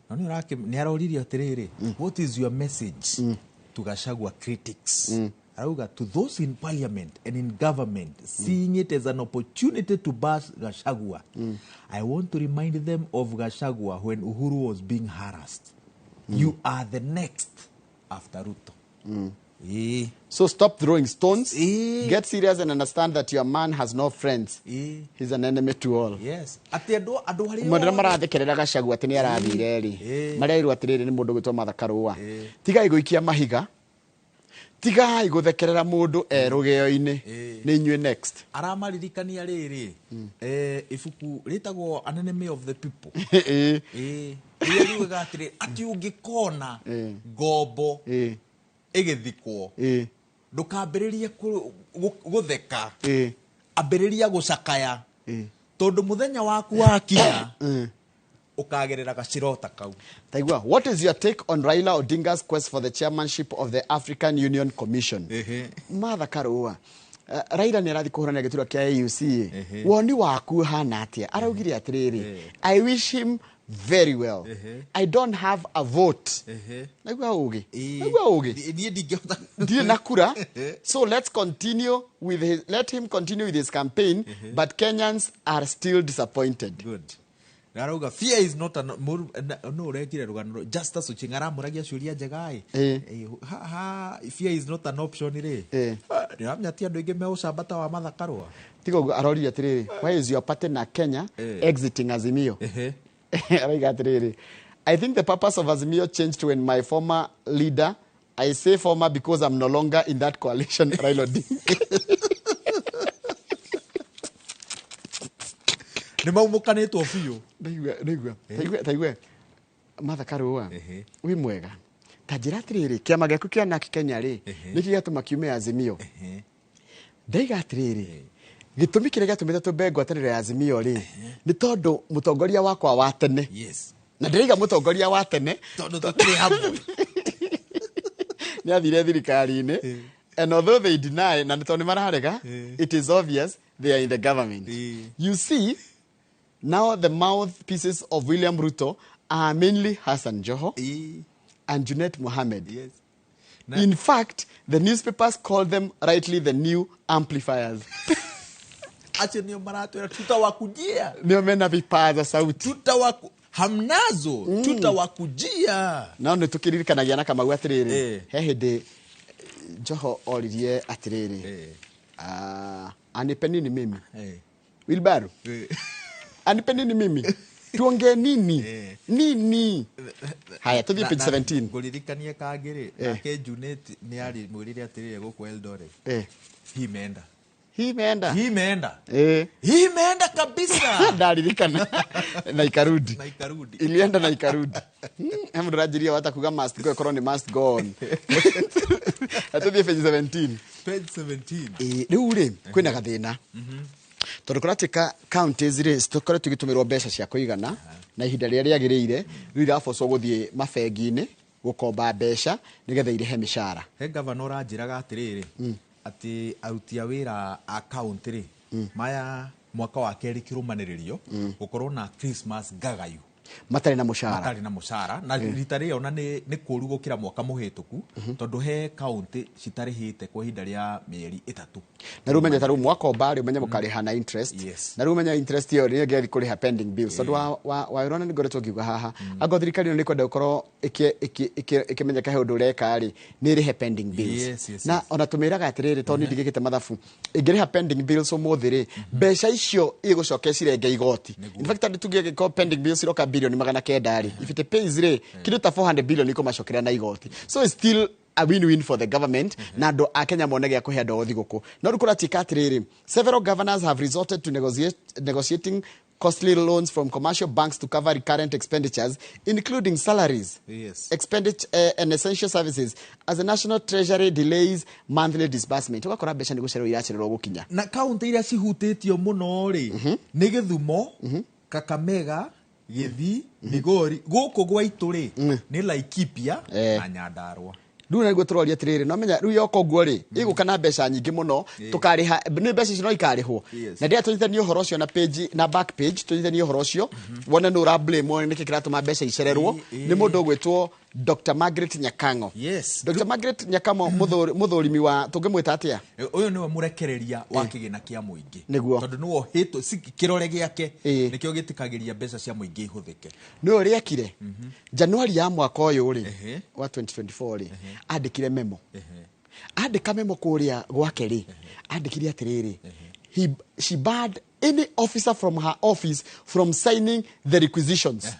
Na nĩ ũrake nĩ aroririe atĩrĩrĩ, what is your message to Gachagua critics? Arauga, to those in parliament and in government seeing it as an opportunity to bash Gachagua, I want to remind them of Gachagua when Uhuru was being harassed. You are the next after Ruto. So stop throwing stones. Get serious and understand that your man has no friends. He's an enemy to all. Yes. Atĩ andũ arĩa Mũndũ arĩa marathekerera Gachagua atĩ nĩ arathire rĩ, marerirwo atĩrĩrĩ nĩ mũndũ gwĩtwo Martha Karua, tigai gũikia mahiga, tigai gũthekerera mũndũ e rũgeo-inĩ, nĩ inyuĩ next. Aramaririkania rĩrĩ, ibuku rĩtagwo An Enemy of the People. Rĩrĩa riugaga atĩrĩ, atĩ ũngĩkona ngombo ĩgĩthikwo, ndũkambĩrĩrie gũtheka, ambĩrĩria gũcakaya, tondũ mũthenya waku wakinya ũkagerera gacirota kau. Taigua, what is your take on Raila Odinga's quest for the chairmanship of the African Union Commission? Martha Karua, Raila nĩ arathiĩ kũhũrana gĩturwa kĩa AUC. Woni waku hana atĩa? Araugire atĩrĩrĩ, I wish him very well. I don't have a vote. Naigua ũgĩ. Naigua ũgĩ. Niĩ ndingĩhota. Ndirĩ na kura. So let's continue with his, let him continue with his campaign, but Kenyans are still disappointed. Good. Na arauga fear is not an no ũrekire rũgano Justus Ochieng aramũragia ciũria njega ĩ. Ha fear is not an option rĩ. Nĩ ũramenya ti andũ aingĩ me ũcamba ta wa Martha Karua. Tiga ũguo aroririe atĩrĩrĩ, why is your party na Kenya exiting Azimio? Arauga atĩrĩrĩ, I think the purpose of Azimio changed when my former leader, I say former because I'm no longer in that coalition, Raila Odinga. Nĩ maumũkanĩtwo biũ. Ndaigua, ndaigua, ndaigua. Martha Karua, wĩ mwega. Ta njĩra atĩrĩrĩ, kĩama gĩaku kĩa NARC Kenya rĩ, nĩkĩ gĩatũma kiume Azimio? Ndaiga atĩrĩrĩ, gĩtũmi kĩrĩa gĩatũmĩte tũmbe ngwatanĩro ya Azimio rĩ, nĩ tondũ mũtongoria wakwa wa tene. Yes. Na ndĩraiga mũtongoria wa tene, Tondũ tũtirĩ hamwe. Nĩ athire thirikari-inĩ. And although they deny, na nĩ tondũ nĩ mararega, it is obvious they are in the government. You see, now the mouthpieces of William Ruto are mainly Hassan Joho and Junet Mohammed. Yes. In fact, the newspapers call them rightly the new amplifiers. Acio nĩo maratwĩra tutawakujia. Nĩo mena vipaza sauti. Hamnazo, tutawakujia. No nĩ tũkĩririkanagia na Kamau atĩrĩrĩ, he hĩndĩ Joho oririe atĩrĩrĩ, anipe nini mimi? Wilbaru? Anipe nini mimi? Tuongee nini? Nini? Haya, tuthiĩ page 17. Ngũririkanie kangĩ rĩ, nake Junet nĩ arimwĩrire atĩrĩrĩ gũkũ Eldoret. Hii imeenda. Hii imeenda. Hii imeenda. Hii imeenda kabisa. Ndaririkana. Na ikarudi. Na ikarudi. Ilienda na ikarudi. He mũndũ ũranjĩria wata kuga must go, ĩkorwo nĩ must go on. Atũthiĩ page 17. Page 17. Rĩu rĩ, kwĩna gathĩna. Tondũ kũratuĩka counties rĩ, citikoretwo igĩtũmĩrwo mbeca cia kũigana na ihinda rĩrĩa rĩagĩrĩire, rĩu irabocwo gũthiĩ mabengi-inĩ gũkomba mbeca nĩgetha irĩhe mĩcara. He gavana ũranjĩraga atĩrĩrĩ, atĩ aruti a wĩra a county rĩ, maya mwaka wa kerĩ kĩrũmanĩrĩrio, gũkorwo na Christmas ngagayu. Matarĩ na mũcara. Matarĩ na mũcara. Na rita rĩrĩ ona nĩ kũũru gũkĩra mwaka mũhĩtũku, tondũ he county citarĩhĩte kwa ihinda rĩa mĩeri ĩtatũ. Na rĩu ũmenye ta rĩu mwakomba rĩ, ũmenye mũkarĩha na interest. Yes. Na rĩu ũmenye interest ĩyo nĩyo ĩngĩathiĩ kũrĩha pending bills. Tondũ wa ũrona nĩ ngoretwo ngiuga haha, angorwo thirikari ĩno nĩ ĩkwenda gũkorwo ĩkĩmenyeka he ũndũ ũreka rĩ, nĩ ĩrĩhe pending bills. Yes, yes, Na yes. ona tũmĩraga atĩrĩrĩ, tondũ niĩ ndigĩkĩte mathabu, ĩngĩrĩha pending bills ũmũthĩ rĩ, mbeca icio igũcoka cirenge igoti. In fact, andũ tũngĩgĩkorwo pending bills iroka bilioni magana kenda rĩ, if it pays rĩ, kĩndũ ta 400 billion ikũmacokeria na igoti. So it's still a win-win for the government na andũ a Kenya mone gĩa kũhe andũ ao thigũkũ. No rĩu kũratuĩka atĩrĩrĩ, several governors have resorted to negotiating costly loans from commercial banks to cover recurrent expenditures, including salaries, expenditure and essential services, as the National Treasury delays monthly disbursement. Ũgakora mbeca nĩ gũcererwo iracererwo gũkinya. Na kaunti iria cihutĩtio mũno rĩ nĩ Gĩthumo, Kakamega, Gĩthii, Migori. Gũkũ gwaitũ rĩ nĩ Laikipia na Nyandarua. Rĩu nĩguo tũroria atĩrĩrĩ, no menya rĩu yoka ũguo rĩ, ĩgũka na mbeca nyingĩ mũno, tũkarĩha nĩ mbeca icio no ikarĩhwo. Na ndĩrenda tũnyitithanie ũhoro ũcio na page na back page, tũnyitithanie ũhoro ũcio wone nũ ũra blame, wone nĩkĩ kĩratũma mbeca icererwo. Nĩ mũndũ ũgwĩtwo Dr. Margaret Nyakango. Dr. Margaret Nyakango, mũthũrimi wa, tũngĩmwĩta atĩa? Ũyũ nĩwe mũrekereria wa kĩgĩna kĩa mũingĩ. Nĩguo. Tondũ nĩwe ũhĩtwo kĩrore gĩake nĩkĩo gĩtĩkagĩria mbeca cia mũingĩ ihũthĩke. Nĩwe ũrĩa ekire Januari ya mwaka ũyũ rĩ wa 2024 rĩ, andĩkire memo. Andĩka memo kũrĩa gwake rĩ, andĩkire atĩrĩrĩ, she barred any officer from her office from signing the requisitions.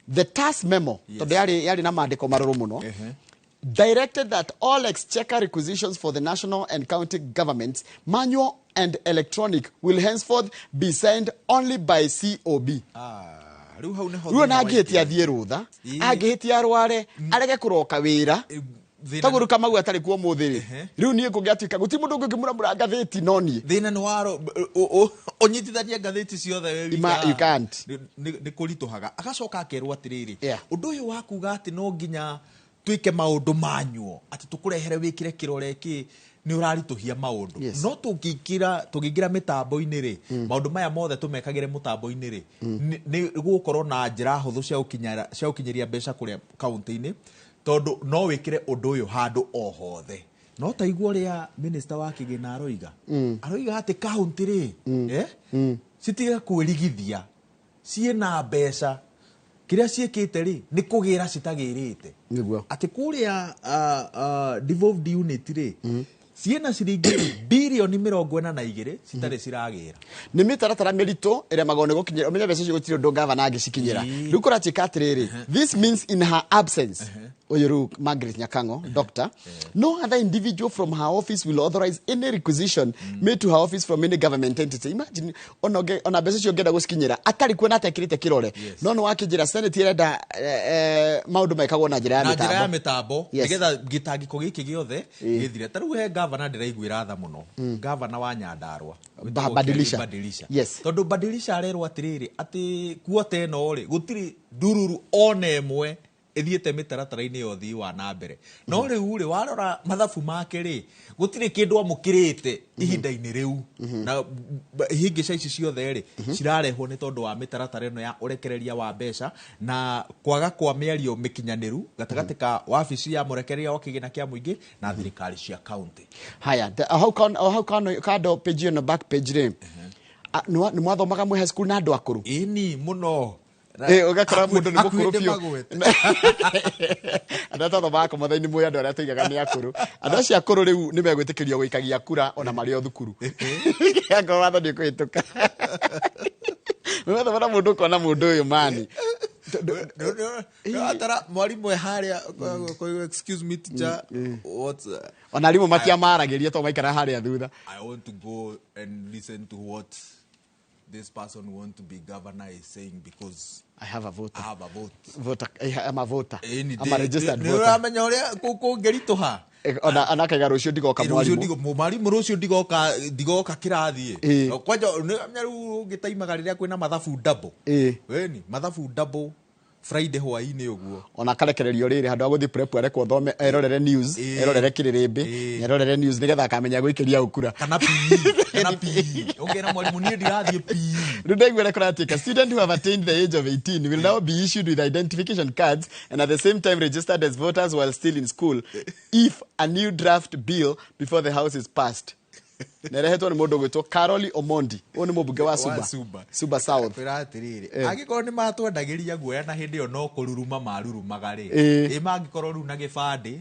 The task memo, tondũ yarĩ na maandĩko marũrũ mũno, directed that all exchequer requisitions for the national and county governments, manual and electronic, will henceforth be signed only by COB. Rĩu hau nĩho Rĩu ona thĩna angĩhĩtia waingĩra. athiĩ rũtha, angĩhĩtia arware, arege kũroka wĩra, Thĩna taguo rĩu Kamau atarĩ kuo ũmũthĩ rĩ, rĩu niĩ kũngĩatuĩka gũtirĩ mũndũ ũngĩ ũngĩmũramũra ngathĩti no niĩ. Thĩna nĩ waro ũnyitithanie ngathĩti ciothe wĩ wika. You can't. Nĩ kũritũhaga. Agacoka akerwo atĩrĩrĩ, ũndũ ũyũ wa kuga atĩ no nginya twĩke maũndũ manyuo, atĩ tũkũrehere wĩkĩre kĩrore kĩ, nĩ ũraritũhia maũndũ. No tũngĩingĩra mĩtambo-inĩ rĩ, maũndũ maya mothe tũmekagĩre mũtambo-inĩ rĩ, nĩ gũgũkorwo na njĩra hũthũ cia gũkinyĩria mbeca kũrĩa kaunti-inĩ, tondũ no wĩkĩre ũndũ ũyũ handũ o hothe. No ta igua ũrĩa minister wa kĩgĩna aroiga. Aroiga atĩ kaunti rĩ, citige kwĩrigithia, ciĩna mbeca, kĩrĩa ciĩkĩte rĩ, nĩ kũgĩra citagĩrĩte. Atĩ kũrĩa, devolved unit rĩ, ciĩna ciringi birioni mĩrongo ĩna na igĩrĩ citarĩ ciragĩra. Nĩ mĩtaratara mĩritũ ĩrĩa magwo nĩ gũkinyĩra. Ũmenye mbeca icio gũtirĩ ũndũ gavana angĩcikinyĩra. Rĩu kũratuĩka atĩrĩrĩ, this means in her absence, ũyũ rĩu Margaret Nyakango, doctor, no other individual from her office will authorize any requisition made to her office from any government entity. Imagine, ona mbeca icio ũngĩenda gũcikinyĩra atarĩ kuo na atekĩrĩte kĩrore. No nĩ wakĩnjĩra Senate ĩrenda, maũndũ mekagwo na njĩra ya Na njĩra ya mĩtambo. mĩtambo, nĩgetha gĩtangĩko gĩkĩ gĩothe gĩthire. Ta rĩu he gavana ndĩraiguĩra tha mũno, gavana wa Nyandarua, Wĩtagwo Badilisha. Kennedy Badilisha. Tondũ Badilisha arerwo atĩrĩrĩ, atĩ kuota ĩno rĩ, gũtirĩ ndururu ona ĩmwe ĩthiĩte mĩtaratara-inĩ ya ũthii wa na mbere. No rĩu rĩ, warora mathabu make rĩ, gũtirĩ kĩndũ amũkĩrĩte ihinda-inĩ rĩu. Na ihĩngĩca ici ciothe rĩ, cirarehwo nĩ tondũ wa mĩtaratara ĩno ya ũrekereria wa mbeca na kwaga kwa mĩario mĩkinyanĩru gatagatĩ ka wabici ya mũrekereria wa kĩgĩna kĩa mũingĩ na thirikari cia kaunti. Haya, hau hau kando page ĩno, back page rĩ, nĩ mwathomaga mwĩ high school na andũ akũrũ? Ĩni mũno. Ũgakora mũndũ nĩ Hakuhĩ mũkũrũ biũ. nĩmagwete. Andũ arĩa twathomaga komatha-inĩ mũĩ andũ arĩa tũigaga nĩ akũrũ. Andũ acio akũrũ rĩu nĩ megwĩtĩkĩrio gũikagia kura ona marĩ o thukuru. Angorwo watho nĩ ũkũhĩtũka. Nĩ wathoma na mũndũ ũkona mũndũ ũyũ mani. Atara mwarimũ e harĩa, excuse me teacher, what, Ona arimũ matiamaragĩria tondũ maikara harĩa thutha. I want to go and listen to what this person who want to be governor is saying because I have a voter. I have a vote. Voter, I'm a voter. Ĩni, I'm a registered nĩ voter. ũramenya ũrĩa kũngĩritũha? Ona akaiga rũciũ ndigoka Rũciũ mwarimũ. mwarimũ rũciũ ndigoka kĩrathi. Kwanja, nĩ ũramenya rĩu ũngĩtaimaga rĩrĩa kwĩna mathabu double. Ĩni, mathabu double Friday hwaĩ-inĩ ũguo. Ona akarekererio rĩrĩ handũ ha gũthiĩ prep arekwo athome, erorere news, erorere kĩrĩrĩmbĩ, erorere news nĩgetha akamenya gũikĩria ũkura. Kana PE, kana PE. Ũngĩra mwarimũ niĩ ndirathiĩ PE. Rĩu ndaigua ũrĩa kũratuĩka, students who have attained the age of 18 will now be issued with identification cards and at the same time registered as voters while still in school if a new draft bill before the House is passed. Nerehetwo nĩ mũndũ ũgwĩtwo Caroli Omondi. Ũyũ nĩ mũmbunge wa Wa Suba. Suba. Suba South. Kwĩra atĩrĩrĩ, angĩkorwo nĩ matwendagĩria guoya na hĩndĩ ĩyo no kũruruma marurumaga rĩ, ĩ mangĩkorwo rĩu na gĩbandĩ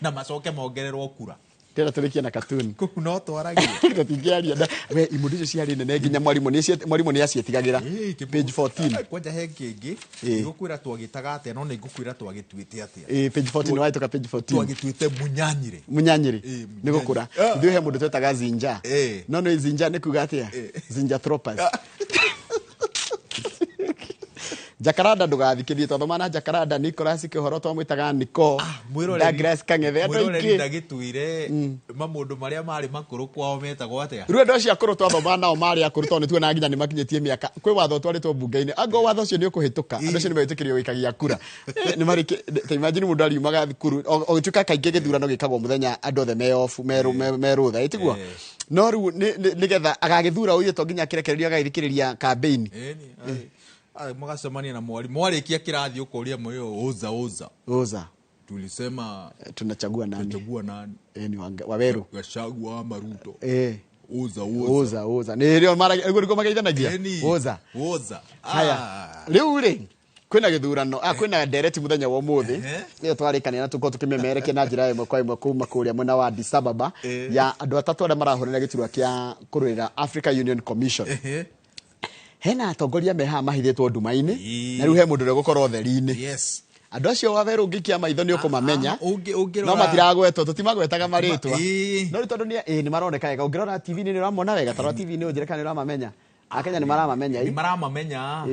na macoke mongererwo kura. Ndĩrenda tũrĩkie na cartoon. Kũu no twaragie. Tũtingĩaria we imundu icio ciarĩ nene nginya mwarimũ nĩ aciĩtigagĩra. Page 14. Kwanja he kĩngĩ ngũkwĩra twagĩtaga atĩa, no nĩ ngũkwĩra twagĩtuĩte atĩa. Page 14 wahĩtũka page 14. Twagĩtuĩte munyanyire. Munyanyire nĩ gũkũra. Ithuĩ he mũndũ twetaga zinja. No nĩ zinja nĩ kuga atĩa? Zinja troopers. Jacaranda ndũgathikĩrie, twathoma na Jacaranda Nicholas Kĩhoro twamwĩtaga Niko, Douglas Kang'ethe, andũ aingĩ ndagĩtuire mamũndũ marĩa marĩ makũrũ kwao metagwo atĩa. Rĩu andũ acio akũrũ twathoma nao marĩ akũrũ tondũ nĩtuonaga nginya nĩmakinyĩtie mĩaka. Kwĩ watho twarĩtwo mbunge-inĩ, angorwo watho ũcio nĩ ũkũhĩtũka, andũ acio nĩmegwĩtĩkĩrio gũikagia kura. Ta imagine mũndũ ariumaga thukuru, ũgĩtuĩka kaingĩ gĩthurano gĩkagwo mũthenya andũ othe me off, me rũtha, ĩtiguo? No rĩu nĩgetha agagĩthura ũyũ to nginya akĩrekererio agagĩthikĩrĩria campaign. Magacemania na mwalimu mwarikia kirathi ukoria moyo oza oza oza, tulisema tunachagua nani, tunachagua nani? Ni Waweru, Gachagua ama Ruto? Oza oza oza oza ni rio mara guo magaithanagia oza oza. Haya riu ri kwina githurano kwina ndereti muthenya wa umuthi iyo twarikania na tukorwo tukimemerekia na njira ĩmwe kwa ĩmwe kuma kuria mwena wa Addis Ababa ya andu atatu aria marahũrĩra gĩturwa kĩa kũrũĩrĩra Africa Union Commission. Hena atongoria me haha mahithĩtwo nduma-inĩ na rĩu he mũndũ ũrĩa ũgũkorwo ũtheri-inĩ. Yes. Andũ acio Waweru ũngĩikia maitho nĩ ũkũmamenya, no matiragwetwo, tũtimagwetaga marĩtwa. No rĩu tondũ nĩ maroneka wega, ũngĩrora TV-inĩ nĩ ũramona wega, tarora TV-inĩ ũnjĩre kana nĩ ũramamenya. Akenya nĩ maramamenya. Nĩ maramamenya.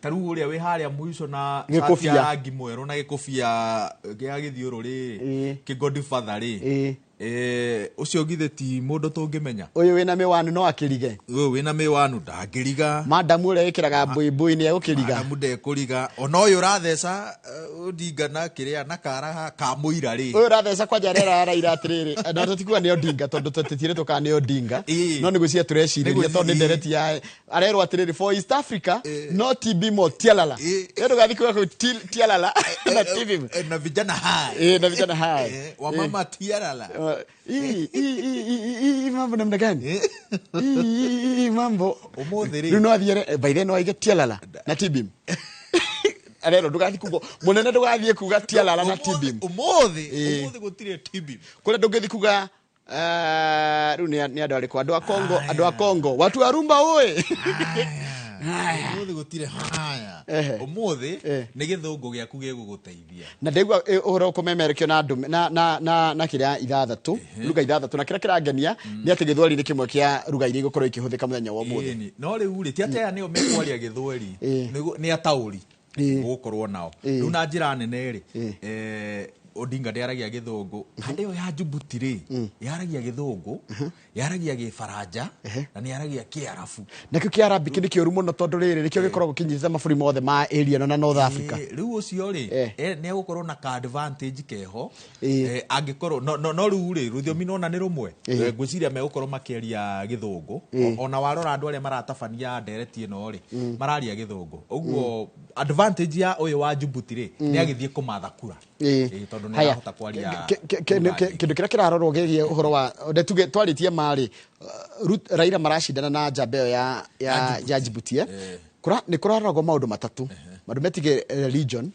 Ta rĩu ũrĩa wĩ harĩa mũico na shati ya rangi mwerũ na gĩkũbia gĩa gĩthiũrũrĩ kĩ Godfather rĩ, ũcio githĩ ti mũndũ tũngĩmenya. Ũyũ wĩna mĩwanu no akĩrige. Ũyũ wĩna mĩwanu ndangĩriga. Madamu ũrĩa wĩkĩraga mbũibũi nĩ egũkĩriga. Madamu ndekũriga. Ona ũyũ ũratheca Odinga na kĩrĩa na kara ka mũira rĩ. Ũyũ ũratheca kwanja arera Raila atĩrĩrĩ, na tũtikuga nĩ Odinga tondũ tũtiĩrĩtwo kana nĩ Odinga. No nĩ gwĩciria tũrecirĩria tondũ nĩ ndereti ya arerwo atĩrĩrĩ, for East Africa no TB mo Tialala. Ĩ ndũgathiĩ kuga kũu Tialala na TB. Na vijana hai. Na vijana hai. Wa mama Tialala. Hii mambo namna gani? Hii mambo umuthi ri no athiere by then no aige Tialala na TB. Arero ndugathi kuga munene ndugathie kuga Tialala na TB. Umuthi gutire TB. Kule ndungithi kuga riu ni andu ariku, andu a Kongo, andu a Kongo, watu wa rumba oe. Umuthi gutire haya. Umuthi ni githungu giaku giguguteithia. Na ndaigua uhoro kumemerekio na andu na kiria ithathatu, ruga ithathatu, na kiria kirangenia ni ati githweri ni kimwe kia ruga iria igukorwo ikihuthika muthenya wa umuthi. No riu ri ti ati aya nio mekwaria githweri, ni atauri gukorwo nao. Riu na njira nene ri Odinga ndĩaragia gĩthũngũ. Hande ĩyo ya Djibouti rĩ, yaragia gĩthũngũ, yaragia gĩbaranja, na nĩ yaragia kĩarabu. Nakĩo kĩarabic nĩ kĩũru mũno tondũ rĩrĩ nĩkĩo gĩkoragwo kĩnyitĩte mabũrũri mothe ma area ĩno na North Africa. Rĩu ũcio rĩ, nĩ egũkorwo na ka advantage keho, angĩkorwo no rĩu rĩ, rũthiomi nona nĩ rũmwe. Ngwĩciria megũkorwo makĩaria gĩthũngũ. Ona warora andũ arĩa maratabania ndereti ĩno rĩ, mararia gĩthũngũ. Ũguo advantage ya ũyũ wa Djibouti rĩ, nĩ agĩthiĩ kũmatha kura. Tondũ nĩ arahota kwaria kindu kiria kirarorwo gigie uhoro wa ndetuge twaritie mari Raila maracindana na njamba ĩyo ya Djibouti ni kuraroragwo maundu matatu maundu metige religion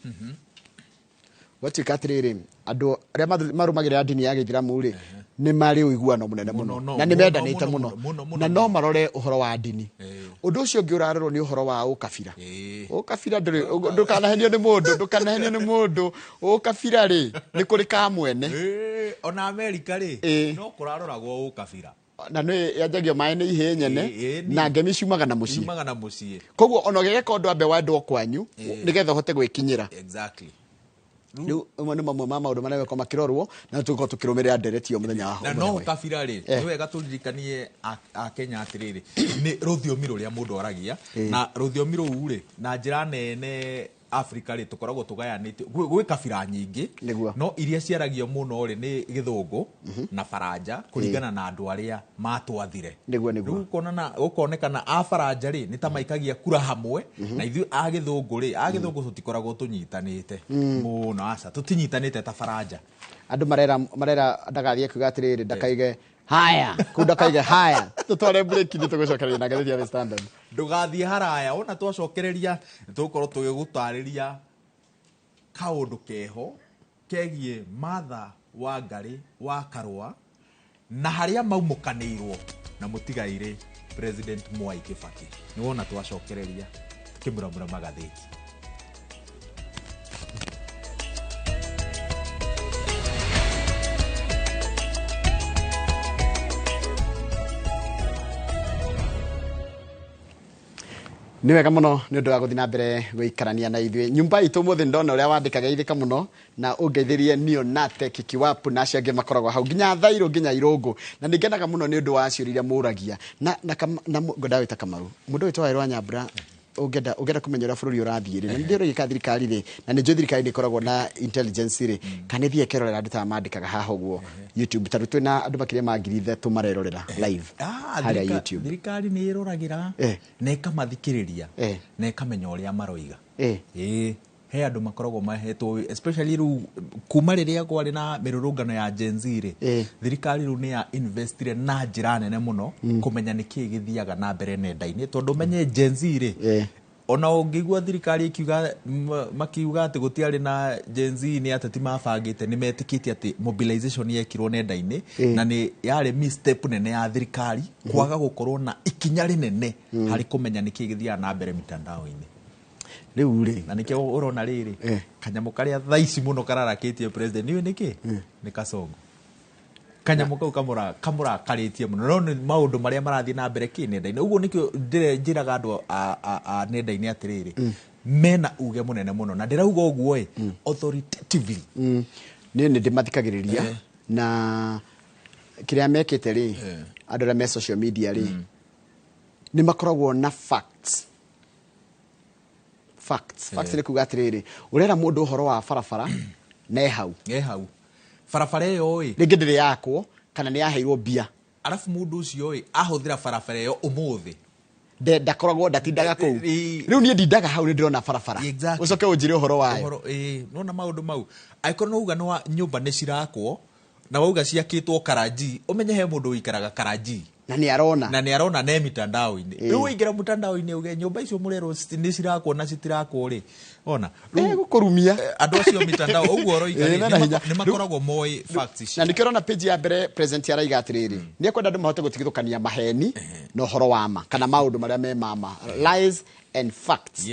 gwatuĩka atĩrĩrĩ andũ arĩa marũmagĩrĩra ndini ya gĩithĩramu rĩ nĩ marĩ ũiguano mũnene mũno na nĩ mendanĩte mũno na no marore ũhoro wa ndini. Ũndũ ũcio ũngĩ ũrarorwo nĩ ũhoro wa ũkabira. Ũkabira ndũrĩ ndũkanahenio nĩ mũndũ, ndũkanahenio nĩ mũndũ. Ũkabira rĩ nĩ kũrĩ ka mwene. Ona Amerika rĩ no kũraroragwo ũkabira. Na nĩ yanjagio maĩ nĩ ihĩ nyene na ngemi ciumaga na mũciĩ. Ciumaga na mũciĩ. Koguo ona ũgĩgeka ũndũ ambe wendwo kwanyu nĩgetha ũhote gwĩkinyĩra. Exactly. Rĩu mamwe nĩ mamwe ma maũndũ marĩa megũkorwo makĩrorwo na tũgũkorwo tũkĩrũmĩrĩra ndereti ĩyo mũthenya wa na no kabira rĩ nĩ wega tũririkanie a Kenya atĩrĩrĩ nĩ rũthiomi rũrĩa mũndũ aragia na rũthiomi rũu rĩ na njĩra nene Afrika rĩ tũkoragwo tũgayanĩtio gwĩ kabira nyingĩ no iria ciaragio mũno rĩ nĩ gĩthũngũ na baranja kũringana na andũ arĩa matwathire. Rĩu ũkonekana a baranja rĩ nĩ ta maikagia kura hamwe na ithuĩ a gĩthũngũ rĩ a gĩthũngũ tũtikoragwo tũnyitanĩte mũno, aca tũtinyitanĩte ta baranja. Andũ marera ndagathiĩ kuga atĩrĩrĩ ndakaige haya kuu ndakaige haya tũtware break nĩ tũgũcokereria na ngathĩti ya The Standard. Ndũgathiĩ haraya ona twacokereria tũgũkorwo tũgĩgũtarĩria kaũndũ keho kegiĩ Martha Wangari wa Karũa Na harĩa maumũkanĩirwo na mũtigairĩ President Mwai Kibaki. Nĩ wona twacokereria tukĩmuramura magathĩti. Nĩ wega mũno nĩ ũndũ wa gũthiĩ na mbere gũikarania na ithuĩ nyumba itũ mũthĩ. Ndona ũrĩa wandĩkaga ithĩka mũno na ũngeithĩrie Nionate Kikiwapu na acio angĩ makoragwo hau nginya Thairũ nginya Irũngũ, na nĩ ngenaga mũno nĩ ũndũ wa ciũria iria mũragia na ngwendaga gwĩta Kamau mũndũ wĩtwo Wawerũ wa Nyambura. Ũngĩenda kũmenya ũrĩa bũrũri ũrathiĩ rĩ, na nĩ ndĩrĩka thirikari rĩ, na nĩ njũĩ thirikari nĩ ĩkoragwo na intelligence rĩ, kana ĩthiĩ ĩkerorera andũ ta mandĩkaga haha ũguo YouTube. Ta rĩu twĩna andũ makĩria ma 3,000 marerorera live harĩa YouTube. Thirikari nĩ ĩroragĩra na ĩkamathikĩrĩria na ĩkamenya ũrĩa maroiga. Ĩĩ, he andũ makoragwo mahetwo, especially rĩu kuma rĩrĩa kwarĩ na mĩrũrũngano ya Gen Z rĩ, thirikari rĩu nĩ ya investire na njĩra nene mũno kũmenya nĩkĩĩ gĩthiaga na mbere nenda-inĩ, tondũ ũmenye Gen Z rĩ, ona ũngĩigua thirikari ĩkiuga makiuga atĩ gũtiarĩ na Gen Z, nĩ ateti mabangĩte, nĩ metĩkĩtie atĩ mobilization yekirwo nenda-inĩ na nĩ yarĩ misstep nene ya thirikari kwaga gũkorwo na ikinya rĩnene harĩ kũmenya nĩkĩĩ gĩthiaga na mbere mitandao-inĩ. Rĩu rĩ, Na nĩkĩo ũrona rĩrĩ kanyamũ karĩa thaa ici mũno kararakĩtie president nĩũĩ nĩkĩ nĩ Kasongo. Kanyamũ kau kamũrakarĩtie mũno, no nĩ maũndũ marĩa marathiĩ na mbere kĩ nenda-inĩ. Ũguo nĩkĩo njĩraga andũ a nenda-inĩ atĩrĩrĩ, mena uge mũnene mũno, na ndĩrauga ũguo ĩ authoritatively. Niĩ nĩ ndĩmathikagĩrĩria na kĩrĩa mekĩte rĩ, andũ arĩa me social media rĩ, nĩ makoragwo na facts. Facts nĩ kuga atĩrĩrĩ, ũrera mũndũ ũhoro wa barabara na e hau. E hau barabara ĩyo ĩ. Rĩngĩ ndĩrĩ yakwo kana nĩ yaheirwo mbia. Arabu mũndũ ũcio ĩ ahũthĩra barabara ĩyo ũmũthĩ. Ndakoragwo ndatindaga kũu. Rĩu niĩ ndindaga hau, nĩ ndĩrona barabara. Ũcoke ũnjĩre ũhoro wayo. Ũhoro ĩ nona maũndũ mau angĩkorwo nĩ uga nĩ wa nyũmba nĩ cirakwo na wauga ciakĩtwo Karanji, ũmenye he mũndũ ũikaraga Karanji na nĩ arona. Na nĩ arona ne mitandao-inĩ. Rĩu waingĩra mtandao-inĩ uge nyũmba icio mũrerwo nĩ cirakwo na citirakwo rĩ, ona gũkũrumia. Andũ acio mitandao ũguo ũroiga rĩ, mena hinya. Nĩ makoragwo moĩ facts icio. Na nĩkĩo ũrona page ya mbere president araiga atĩrĩrĩ, nĩ ekwenda andũ mahote gũtigithũkania maheni na ũhoro wa ma kana maũndũ marĩa me mama, lies and facts.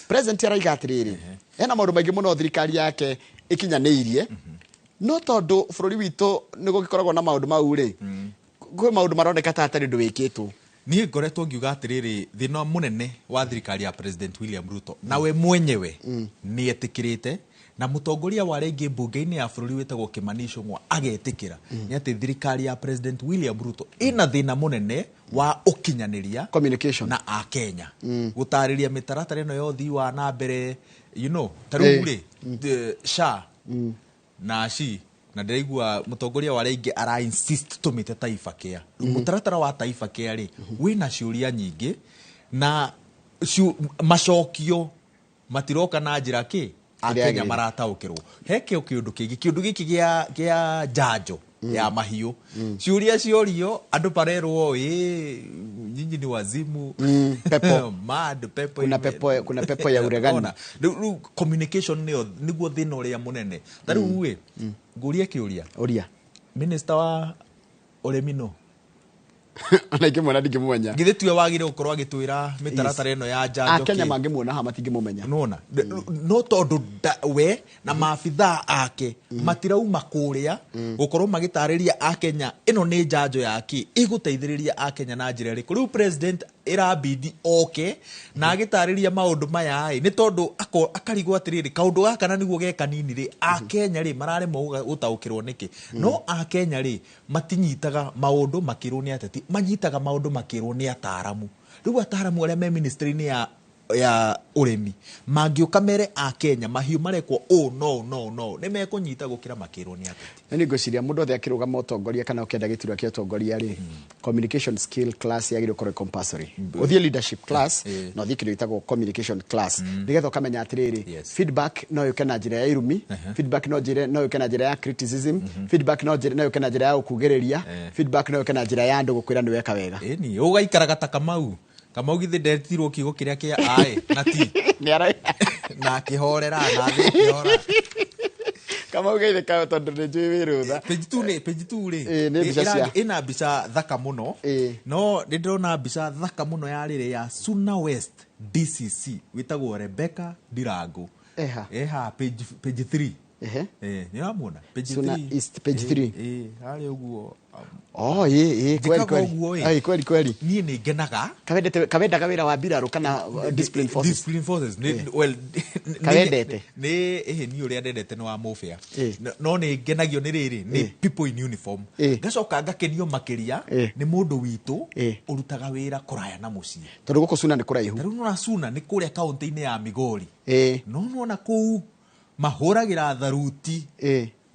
President araiga atĩrĩrĩ, hena maũndũ maingĩ mũno thirikari yake ĩkinyanĩirie, no tondũ bũrũri witũ nĩ gũgĩkoragwo na maũndũ mau rĩ, kwĩ maũndũ maroneka ta hatarĩ ũndũ wĩkĩtwo. Niĩ ngoretwo ngiuga atĩrĩrĩ, thĩna mũnene wa thirikari ya President William Ruto, nawe mwenyewe nĩ etĩkĩrĩte, na mũtongoria wa rĩngĩ mbunge-inĩ ya bũrũri wĩtagwo Kimani Ichung'wa agetĩkĩra, nĩ atĩ thirikari ya President William Ruto ĩna thĩna mũnene wa ũkinyanĩria, communication, na akenya gũtarĩria mĩtaratara ĩno ya ũthii wa na mbere, ta rĩu rĩ, SHA na SHI, na ndĩraigua mũtongoria wa rĩngĩ ara insist tũmĩte Taifa Care. Mũtaratara wa Taifa Care rĩ, wĩna ciũria nyingĩ na macokio matiroka na njĩra kĩ akenya yagĩrĩire. Marataũkĩrwo. He kĩo kĩũndũ kĩngĩ, kĩũndũ gĩkĩ gĩa njanjo ya mahiũ, ciũria ciorio andũ parerwo ĩ nyinyi ni wazimu. Pepo. Mad pepo. Kuna kuna pepo ya uregani. Ona, rĩu communication nĩyo nĩguo thĩna ũrĩa mũnene. Ta rĩu ĩ ngũrie kĩũria. Ũria. Minister wa ũrĩmi no Ona ingĩmuona ndingĩmũmenya. Githĩ tiwe wagĩrĩire gũkorwo agĩtwĩra mĩtaratara ĩno ya njanjo? Akenya Kĩ? Mangĩmuona haha matingĩmũmenya. Nona no tondũ we na maabithaa ake matirauma kũrĩa gũkorwo magĩtarĩria akenya ĩno nĩ njanjo yake ĩgũteithĩrĩria akenya na njĩra ĩrĩkũ. Rĩu president ĩrabidi oke na agĩtarĩria maũndũ maya ĩ nĩ tondũ akarigwo atĩrĩrĩ, kaũndũ gaka na nĩguo ge kanini rĩ, akenya rĩ mararemwo gũtaũkĩrwo nĩkĩ. No akenya rĩ matinyitaga maũndũ makĩrwo nĩ ateti, manyitaga maũndũ makĩrwo nĩ ataramu. Rĩu ataramu arĩa me ministry-inĩ ya ũrĩmi mangĩũka mere akenya mahiũ marekwo ũũ no no no nĩ mekũnyita gũkĩra makĩrwo nĩ ateti. Na nĩ ngwĩciria mũndũ othe akĩrũgama ũtongoria kana ũkĩenda gĩturwa kĩa ũtongoria rĩ, communication skill class yagĩrĩirwo gũkorwo ĩ compulsory. Ũthiĩ leadership class na ũthiĩ kĩndũ gĩtagwo communication class nĩgetha ũkamenya atĩrĩrĩ, feedback no yũke na njĩra ya irumi, feedback no njĩre no yũke na njĩra ya criticism, feedback no njĩre no yũke na njĩra ya gũkugĩrĩria, feedback no yũke na njĩra ya andũ gũkwĩra nĩ weka wega. Ĩni ũgaikaraga ta Kamau. Kamau githĩ ndetirwo kiugo kĩrĩa kĩa aĩ na ti Nĩ na akĩhorera na thĩ akĩhora. Kamau geithĩka tondũ nĩ njũĩ wĩ rũtha. Page 2 nĩ page 2 rĩ, Ĩĩ, nĩ mbica ĩna mbica thaka mũno. No nĩ ndĩrona mbica thaka mũno ya rĩrĩ ya Suna West DCC wĩtagwo Rebecca Ndirango. Eha. Eha page 3. Ehe. Nĩ ũramuona page Suna 3. East, page 3. Harĩa ũguo. Oh, ĩ kweli Njĩkaga kweli. ũguo ĩ. Ai, kweli kweli. Niĩ nĩ ngenaga. Kawendete, kawendaga wĩra wa mbirarũ kana discipline forces? Discipline forces well, Kawendete? Nĩ ĩhĩ, niĩ ũrĩa ndendete nĩ wa mũbĩa. No nĩ ngenagio nĩ rĩrĩ nĩ people in uniform. Ngacoka ngakenio makĩria nĩ mũndũ witũ ũrutaga wĩra kũraya na mũciĩ. Tondũ gũkũ Suna nĩ kũraihu. Ta rĩu nĩwona Suna nĩ kũrĩa kaũntĩ-inĩ ya Migori. No nĩwona kũu mahũragĩra tharuti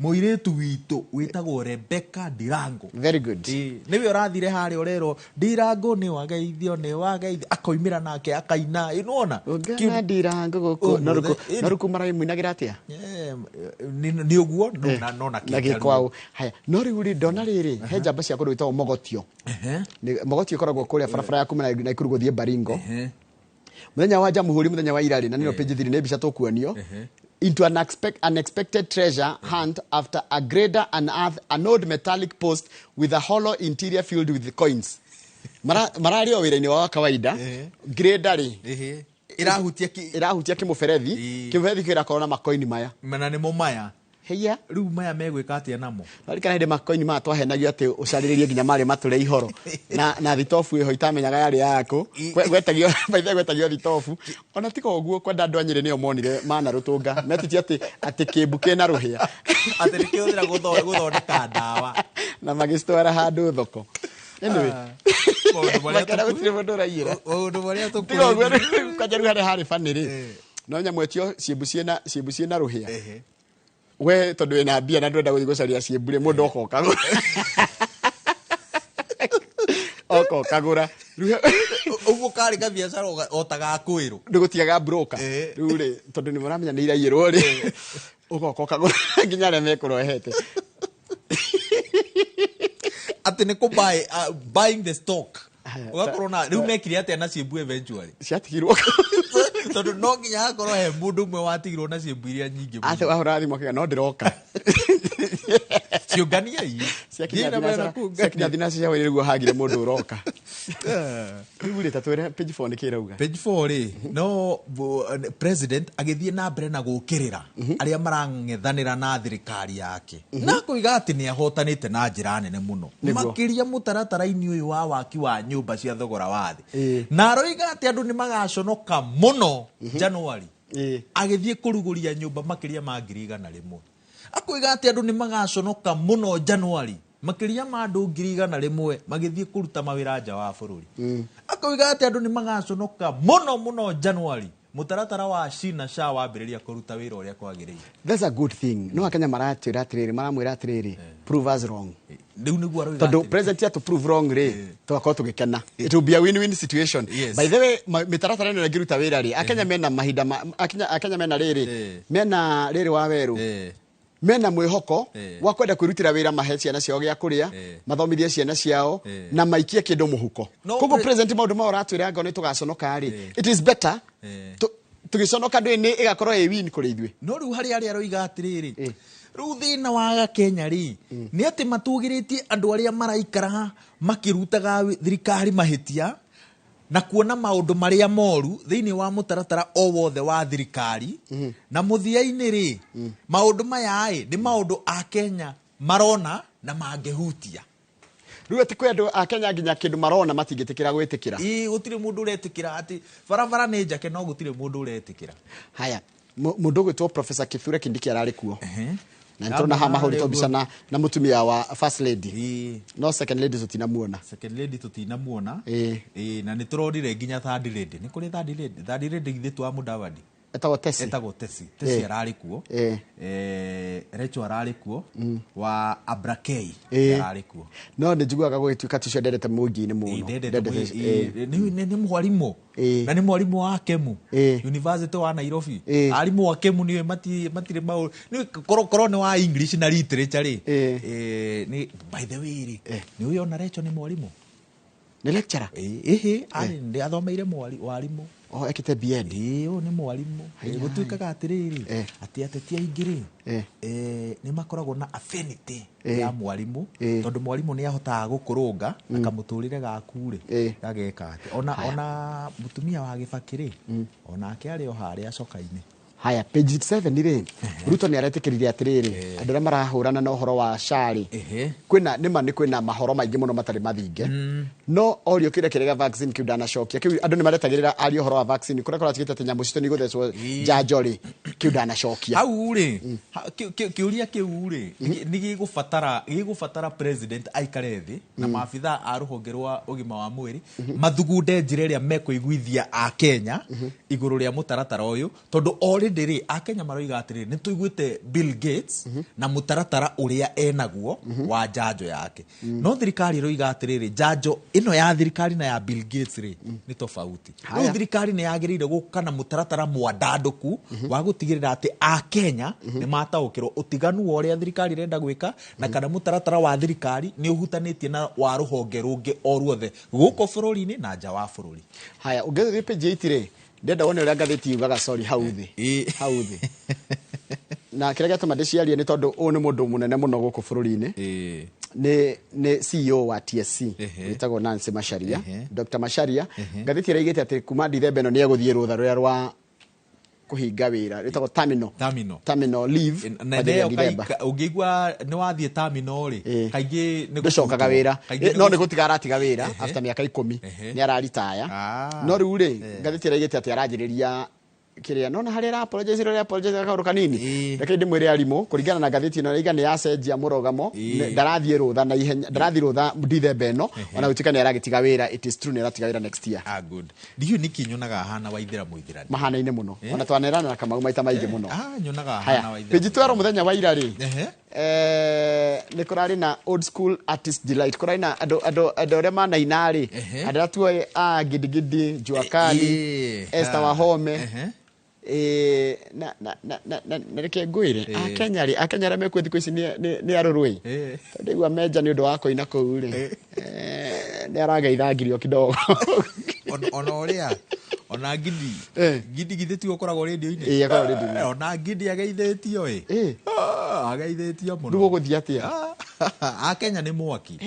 mũirĩtu witũ wĩtagwo Rebecca Ndirango. Very good. Nĩwe ũrathire harĩa ũrerwo Ndirango nĩ wageithio, nĩ wageithio, akoimĩra nake akaina, nĩwona? Ũngana Ndirango gũkũ. No rĩu maraimũinagĩra atĩa? Nĩ ũguo, no na Na kĩnjaruo. gĩkwaũ. Haya, no rĩu rĩ, ndona rĩrĩ, he njamba cia kũndũ gwĩtagwo Mogotio. Mogotio ĩkoragwo kũrĩa barabara ya kuma Naikuru gũthiĩ Baringo. Mũthenya wa Jamhuri, mũthenya wa irarĩ, na nĩyo page 3 nĩ mbica tũkuonio. Into an unexpected treasure hunt after a grader unearthed an old metallic post with a hollow interior filled with coins. Mararĩ o wĩra-inĩ wao wa kawaida. Grader rĩ, Ĩrahutia ĩrahutia kĩmũberethi. Kĩmũberethi kĩrakorwo na makoini maya. Mana nĩmo maya. Heia. Rĩu maya megwĩka atĩa namo? Rarikana hĩndĩ makoini maya twahenagio atĩ ũcarĩrĩrie nginya marĩ matũre ihoro. Na thitobu ĩho itamenyaga yarĩ yaku. Gwetagio, by the way, gwetagio thitobu. Ona tiga ũguo kwenda andũ a Nyĩrĩ nĩo monire mana rũtũnga. Metĩtie atĩ kĩmbu kĩna rũhĩa. Atĩ nĩkĩhũthĩra gũthondeka ndawa. Na magĩcitwara handũ thoko. Anyway. Maũndũ marĩa Makĩra gũtirĩ mũndũ ũraiyĩra. Maũndũ marĩa Tiga ũguo tũkũrĩte. rĩu, kwanja rĩu harĩa harĩ bani rĩ. No nyamũ ĩtio ciĩmbu ciĩna rũhĩa. We tondũ wĩna mbia na ndwenda gũthiĩ gũcaria ciĩmbu rĩ, mũndũ oka ũkagũra. Oka ũkagũra. Rĩu Ũguo karĩ gabiacara o ta ga kwĩrwo. Ndũgũtigaga broker. Rĩu rĩ, tondũ nĩ mũramenya nĩ iraiyĩrwo rĩ, ũgoka ũkagũra nginya arĩa mekũrehete. Atĩ nĩ kũ buying the stock. Ũgakorwo na rĩu mekire atĩa na ciĩmbu eventually? Ciatigirwo. Tondũ no nginya hakorwo he mũndũ ũmwe watigirwo na ciĩmbu iria nyingĩ mũno. Atĩ wahũra thimũ akiuga no ndĩroka. Ciũngania ii. Ciakinya Thiĩ na mbere na thinacara, ciakinya kũngania. thinacara cia hwaĩ-inĩ nĩguo hagire mũndũ ũroka. Rĩu rĩ, ta twĩre page 4 nĩkĩ ĩrauga? Page 4 rĩ, no president agĩthiĩ na mbere na gũkĩrĩra arĩa marang'ethanĩra na thirikari yake. Na koiga atĩ nĩ ahotanĩte na njĩra nene mũno. Makĩria mũtaratara-inĩ ũyũ wa waki wa nyũmba cia thogora wa thĩ. Na aroiga atĩ andũ nĩ magaconoka mũno January. Agĩthiĩ kũrugũria nyũmba makĩria ma 100,000. Akoiga atĩ andũ nĩ magaconoka mũno January. Makĩria ma andũ 100,000 magĩthiĩ kũruta mawĩra nja wa bũrũri. Akoiga atĩ andũ nĩ magaconoka mũno mũno January. Mũtaratara wa SHI na SHA wambĩrĩria kũruta wĩra ũrĩa kwagĩrĩire. That's a good thing. No Akenya maratwĩra atĩrĩrĩ, maramwĩra atĩrĩrĩ, prove us wrong. Rĩu nĩguo aroiga Tondũ atĩrĩ. president atu prove wrong rĩ, tũgakorwo tũgĩkena. It will be a win-win situation. By the way, mĩtaratara ĩno ĩngĩruta wĩra rĩ, Akenya mena mahinda ma, Akenya mena rĩrĩ, mena rĩrĩ wa werũ. Mena mwĩhoko wa kwenda kwĩrutĩra wĩra, mahe ciana ciao gĩa kũrĩa, mathomithie ciana ciao, na maikie kĩndũ mũhuko. No, Koguo president, maũndũ maya ũratwĩra angorwo nĩ tũgaconoka rĩ, it is better tũgĩconoka ndũĩ nĩ ĩgakorwo ĩ win kũrĩ ithuĩ. No rĩu harĩ arĩa aroiga atĩrĩrĩ, rĩu thĩna wa Kenya rĩ, nĩ atĩ matũgĩrĩtie andũ arĩa maraikara makĩrutaga thirikari mahĩtia na kuona maũndũ marĩa moru thĩinĩ wa mũtaratara o wothe wa thirikari. Na mũthia-inĩ rĩ, maũndũ maya ĩ nĩ maũndũ a Kenya marona na mangĩhutia. Rĩu atĩ kwĩ andũ a Kenya nginya kĩndũ marona matingĩtĩkĩra gwĩtĩkĩra. Ĩĩ, gũtirĩ mũndũ ũretĩkĩra atĩ barabara nĩ njake, no gũtirĩ mũndũ ũretĩkĩra. Haya, mũndũ ũgwĩtwo Professor Kithure Kindiki ararĩ kuo. Na nĩtũrona haha mahũrĩtwo mbica na mũtumia wa first lady. No second lady tũtinamuona. Second lady tũtinamuona. Ĩĩ, na nĩtũronire nginya third lady. Nĩ kũrĩ third lady. Third lady githĩ ti wa Mudavadi? Etagwo Tesi. Etagwo Tesi. Tesi ararĩ kuo. Rachel ararĩ kuo. Wa Abrakei ararĩ kuo. No nĩ njiguaga gũgĩtuĩka ti ũcio ndendete mũingĩ-inĩ mũno. Ndendete Ndendete nĩ mwarimũ. Na nĩ mwarimũ wa Kemu. University wa Nairobi. Arimũ a Kemu nĩwe matirĩ maũndũ. Nĩ korwo nĩ wa English na literature rĩ. Nĩ by the way rĩ, nĩ ũĩ ona Rachel nĩ mwarimũ? Nĩ lecturer? Ĩhĩ, arĩ nĩ athomeire warimũ. Oh, ekĩte B.Ed. Ĩĩ, ũyũ nĩ mwarimũ. Haiya. Gũtuĩkaga atĩrĩrĩ, atĩ ateti aingĩ rĩ, nĩ makoragwo na affinity ya mwarimũ, tondũ mwarimũ nĩ ahotaga gũkũrũnga na kamũtũrĩre gaku rĩ, gageka atĩ ona mũtumia wa Gĩbakĩ rĩ, onake arĩ o harĩa coka-inĩ. Haya, page 7 rĩ, Ruto nĩ aretĩkĩrire atĩrĩrĩ, andũ arĩa marahũrana na ũhoro wa SHA rĩ, kwĩna nĩma nĩ kwĩna mahoro maingĩ mũno matarĩ mathinge, no orio kĩrĩa kĩrĩa gĩa vaccine kĩu ndanacokia kĩu, andũ nĩ maretagĩrĩra ario ũhoro wa vaccine kũrĩa kũratigĩte atĩ nyamũ citũ nĩ igũthecwo njanjo rĩ, kĩu ndanacokia. Hau rĩ, kĩũria kĩu rĩ, nĩ gĩgũbatara president aikare thĩ na maabithaa a rũhonge rwa ũgima wa mwĩrĩ mathugunde njĩra ĩrĩa mekũiguithia Akenya igũrũ rĩa mũtaratara ũyũ, tondũ already rĩ, Akenya maroiga atĩrĩrĩ, nĩ tũiguĩte Bill Gates na mũtaratara ũrĩa enaguo wa njanjo yake, no thirikari ĩroiga atĩrĩrĩ, njanjo ĩno ya thirikari na ya Bill Gates rĩ, nĩ tofauti. Haya. Rĩu thirikari nĩ yagĩrĩire gũka na mũtaratara mwandandũku wa gũtigĩrĩra atĩ Akenya nĩ mataũkĩrwo ũtiganu wa ũrĩa thirikari ĩrenda gwĩka, na kana mũtaratara wa thirikari nĩ ũhutanĩtie na wa rũhonge rũngĩ o ruothe gũkũ bũrũri-inĩ na nja wa bũrũri. Haya, ũngĩthiĩ page 8 rĩ, ndĩrenda wone ũrĩa ngathĩti yugaga, sorry, hau thĩ. Hau thĩ. Na kĩrĩa gĩatũma ndĩciarie nĩ tondũ ũyũ nĩ mũndũ mũnene mũno gũkũ bũrũri-inĩ. Nĩ CEO wa TSC, wĩtagwo Nancy Macharia. Dr. Macharia, ngathĩti ĩraigĩte atĩ kuma Dithemba ĩno nĩ egũthiĩ rũtha rũrĩa rwa kũhinga wĩra, rĩtagwo terminal. Terminal. Terminal leave Na kwanjĩrĩria nĩyo Dithemba. Ũngĩigua nĩ wathiĩ terminal rĩ, kaingĩ nĩ ndũcokaga gũbutwo. wĩra. Kaingĩ nĩ No nĩ gũtiga aratiga wĩra after mĩaka 10, nĩ araritaya. No rĩu rĩ, ngathĩti ĩraigĩte atĩ aranjĩrĩria kĩrĩa, nona harĩa ara apologize, rĩrĩa apologize kaũndũ kanini. Reke ndĩmwĩre arimũ, kũringana na ngathĩti ĩno ĩraiga nĩ yacenjia mũrũgamo, ndarathiĩ rũtha na ihenya, ndarathiĩ rũtha Dithemba ĩno, ona gũtuĩka nĩ aragĩtiga wĩra, it is true nĩ aratiga wĩra next year. Ah, good. Ndiũĩ nĩkĩ nyonaga ahana Waithera Mũithĩrani. Mahanaine mũno. Ona twanerana na Kamau maita maingĩ mũno. Ah, nyonaga Haya, ahana Waithera. page 12 mũthenya wa ira rĩ, nĩ kũrarĩ na old school artist delight, kũrarĩ na andũ arĩa manaina rĩ, andũ arĩa tuoĩ a Gidigidi, Jua Kali, Esther Wahome, na reke ngwĩre, Akenya rĩ, Akenya arĩa mekuo thikũ ici nĩ arũrũ ĩ. Tondũ ndaigua menja nĩ ũndũ wa kũina kũu rĩ, nĩ arageithangirio kidogo. Ona ũrĩa, ona Gidi. Gidi githĩ tiwe ũkoragwo rĩndiũ-inĩ? Ĩĩ, akoragwo rĩndiũ-inĩ. Ona Gidi ageithĩtio ĩ. Ageithĩtio mũno. Rĩu ũgũthiĩ atĩa? Akenya nĩ mwaki.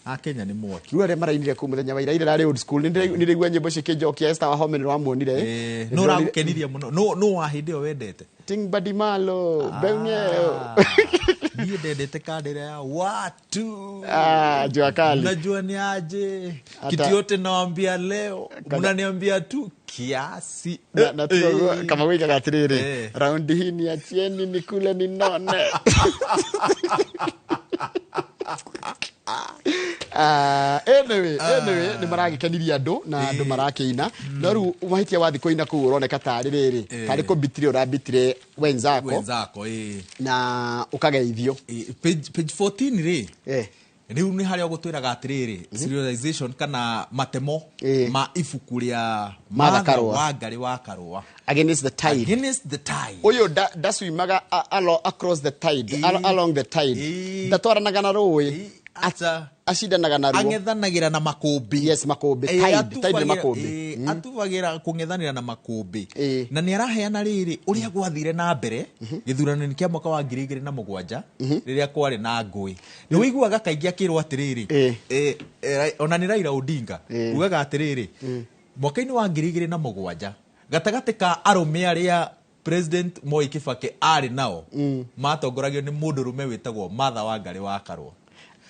Akenya nĩ mwaki. Rĩu arĩa marainire kũu mũthenya wa ira, ira rarĩ old school, nĩ ndĩraigua nyĩmbo cikĩnjokia, Esther Wahome nĩ wamuonire. Nũ ũragũkenirie mũno? Nũ wa hĩndĩ ĩyo wendete? Ting Badimalo, Beng'eo. Niĩ ndendete kanda ĩrĩa ya watu. Jua Kali. Najua ni aje. Ata Kitu yote nawaambia leo, mnaniambia tu kiasi. Na tuko kama wika atĩrĩrĩ, raundi hii niachieni nikule ninone. Anyway, nĩ maragĩkenirie andũ na andũ marakĩina, no rĩu mahĩtia wathiĩ kũina kũu ũroneka tarĩ rĩrĩ, tarĩ kũmbitire ũrambitire wenzako. Wenzako, ĩĩ. Na ũkageithio. Page 14 rĩ, rĩu nĩ harĩa ũgũtwĩraga atĩrĩrĩ, serialization kana matemo ma ibuku rĩa Martha Martha Karũa. Wangari wa Karũa. Against the tide. Against the tide. Ũyũ ndacuimaga across the tide, along the tide. Ndatwaranaga na rũĩ. Acindanaga na ruo. Ang'ethanagĩra na makũmbĩ. Yes, makũmbĩ. Tide, tide nĩ makũmbĩ. Atubagĩra kũng'ethanĩra na makũmbĩ. Na nĩ araheana rĩrĩ ũrĩa gwathire na mbere gĩthurano-inĩ kĩa mwaka wa ngiri igĩrĩ na mũgwanja, rĩrĩa kwarĩ na ngũĩ. Nĩ ũiguaga kaingĩ akĩrwo atĩrĩrĩ, ona nĩ Raila Odinga, ugaga atĩrĩrĩ, mwaka-inĩ wa ngiri igĩrĩ na mũgwanja, gatagatĩ ka arũme arĩa President Moi Kibaki arĩ nao, matongoragio nĩ mũndũrũme wĩtagwo Martha Wangari wa Karũa.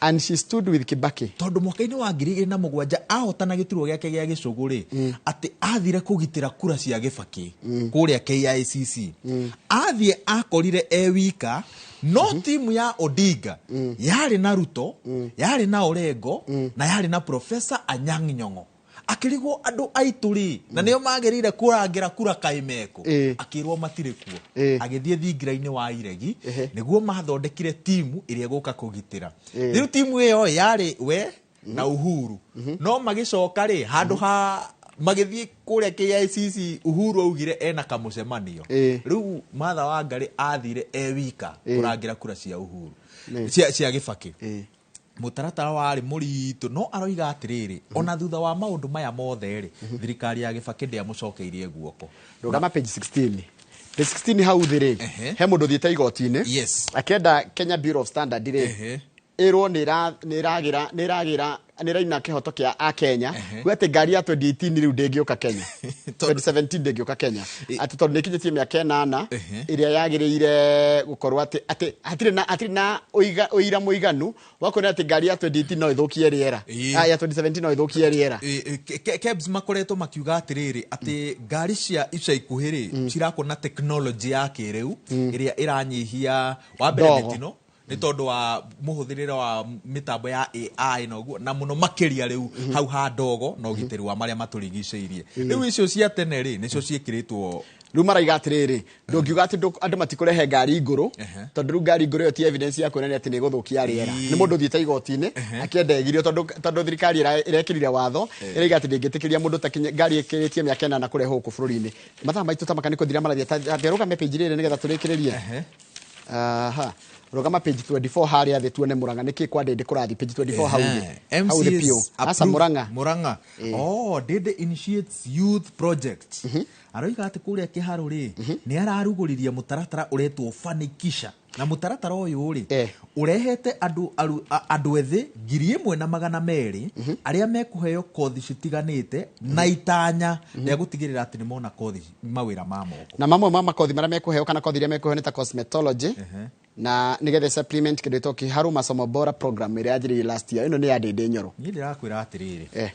And she stood with Kibaki. Tondũ mwaka-inĩ wa ngiri igĩrĩ na mũgwanja ahotana gĩturwa gĩake gĩa gĩcũgũ rĩ, atĩ athire kũgitĩra kura cia Kibaki kũrĩa KICC. Athiĩ akorire e wika, no timu ya Odinga yarĩ na Ruto, yarĩ na Orengo, na yarĩ na Professor Anyang' Nyong'o. Akĩrigwo andũ aitũ rĩ, na nĩo magĩrĩire kũrangĩra kura kaĩ mekũ. Akĩrwo matirĩ kuo. Agĩthiĩ thingira-inĩ wa Iregi, nĩguo mathondekire timu ĩrĩa ĩgũka kũgitĩra. Rĩu timu ĩyo yarĩ we na Uhuru. No magĩcoka rĩ, handũ ha magĩthiĩ kũrĩa KICC, Uhuru augire ena kamũcemanio. Rĩu Martha Wangari athire e wika kũrangĩra kura cia Uhuru. Cia Kibaki. Mũtaratara warĩ mũritũ, no aroiga atĩrĩrĩ, ona thutha wa maũndũ maya mothe rĩ, thirikari ya Gĩbakĩ ndĩamũcokeirie guoko. Rũgama page 16, page 16 hau thĩ rĩ, he mũndũ ũthiĩte igoti-inĩ akĩenda Kenya Bureau of Standard rĩ ĩrwo nĩ ĩragĩra nĩ ĩragĩra nĩ ĩraina kĩhoto kĩa akenya kuga atĩ ngari ya 2018 rĩu ndĩngĩũka Kenya, 2017 ndĩngĩũka Kenya, atĩ tondũ nĩ ĩkinyĩtie mĩaka 8 ĩrĩa yagĩrĩire gũkorwo atĩ hatirĩ na ũira mũiganu wa kuona atĩ ngari ya 2018 no ĩthũkie rĩera. Ah, ya 2017 no ĩthũkie rĩera. KEBS makoretwo makiuga atĩrĩrĩ, atĩ ngari cia ica ikuhĩ rĩ cirakwo na technology ya kĩrĩu ĩrĩa ĩranyihia wa mbere Ndogo. mĩtino nĩ tondũ wa mũhũthĩrĩre wa mĩtambo ya AI na ũguo, na mũno makĩria rĩu hau ha ndogo na ũgitĩri wa marĩa matũrigicĩirie. Rĩu icio cia tene rĩ, nĩcio ciĩkĩrĩtwo. Rĩu maraiga atĩrĩrĩ, ndũngiuga atĩ andũ matikũrehe ngari ngũrũ, tondũ rĩu ngari ngũrũ ĩyo ti evidence ya kuonania atĩ nĩ ĩgũthũkia rĩera. Nĩ mũndũ ũthiĩte igoti-inĩ akĩenda ĩgirio tondũ thirikari ĩrekĩrire watho ĩraiga atĩ ndĩngĩtĩkĩria mũndũ takinye ngari ĩkĩrĩtie mĩaka 8 kũrehwo gũkũ bũrũri-inĩ. Mathaa maitũ tamaka nĩ kũthira marathiĩ. Rũgame page rĩrĩ nĩgetha tũrĩkĩrĩrie. Aha, rũgama page 24 harĩa thĩ tuone Mũrang'a nĩkĩ kwa Ndĩndĩ kũrathiĩ. Page 24 hau thĩ, hau thĩ biũ. Aca, Mũrang'a. Murang'a. Oh, Ndĩndĩ initiates youth project. Aroiga atĩ kũrĩa Kĩharũ rĩ, nĩ ararugũririe mũtaratara ũretwo Fanikisha, na mũtaratara ũyũ rĩ, ũrehete andũ ethĩ 1,200 arĩa mekũheo kothi citiganĩte na itanya rĩa gũtigĩrĩra atĩ nĩ mona kothi, mawĩra ma moko. Na mamwe ma makothi marĩa mekũheo kana kothi iria mekũheo nĩ ta cosmetology, na nĩgetha supplement kĩndũ gĩtagwo Kiharu Masomo Bora program ĩrĩa yanjĩrĩirie last year. Ĩno nĩ ya Ndĩndĩ Nyoro. Niĩ ndĩrakwĩra atĩrĩrĩ,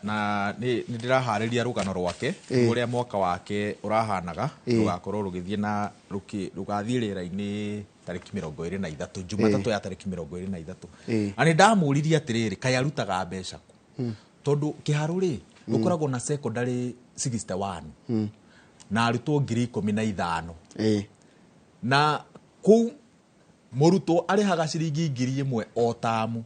na nĩ ndĩraharĩria rũgano rwake ũrĩa mwaka wake ũrahanaga, rũgakorwo rũgĩthiĩ na rũgathiĩ rĩera-inĩ tarĩki 23, Jumatatũ ya tarĩki 23. Na nĩ ndamũririe atĩrĩrĩ, kaĩ arutaga mbeca kũ, tondũ Kĩharũ rĩ gũkoragwo na secondary 61 na arutwo 15,000, na kũu mũrutwo arĩhaga ciringi 1,000 o tamu.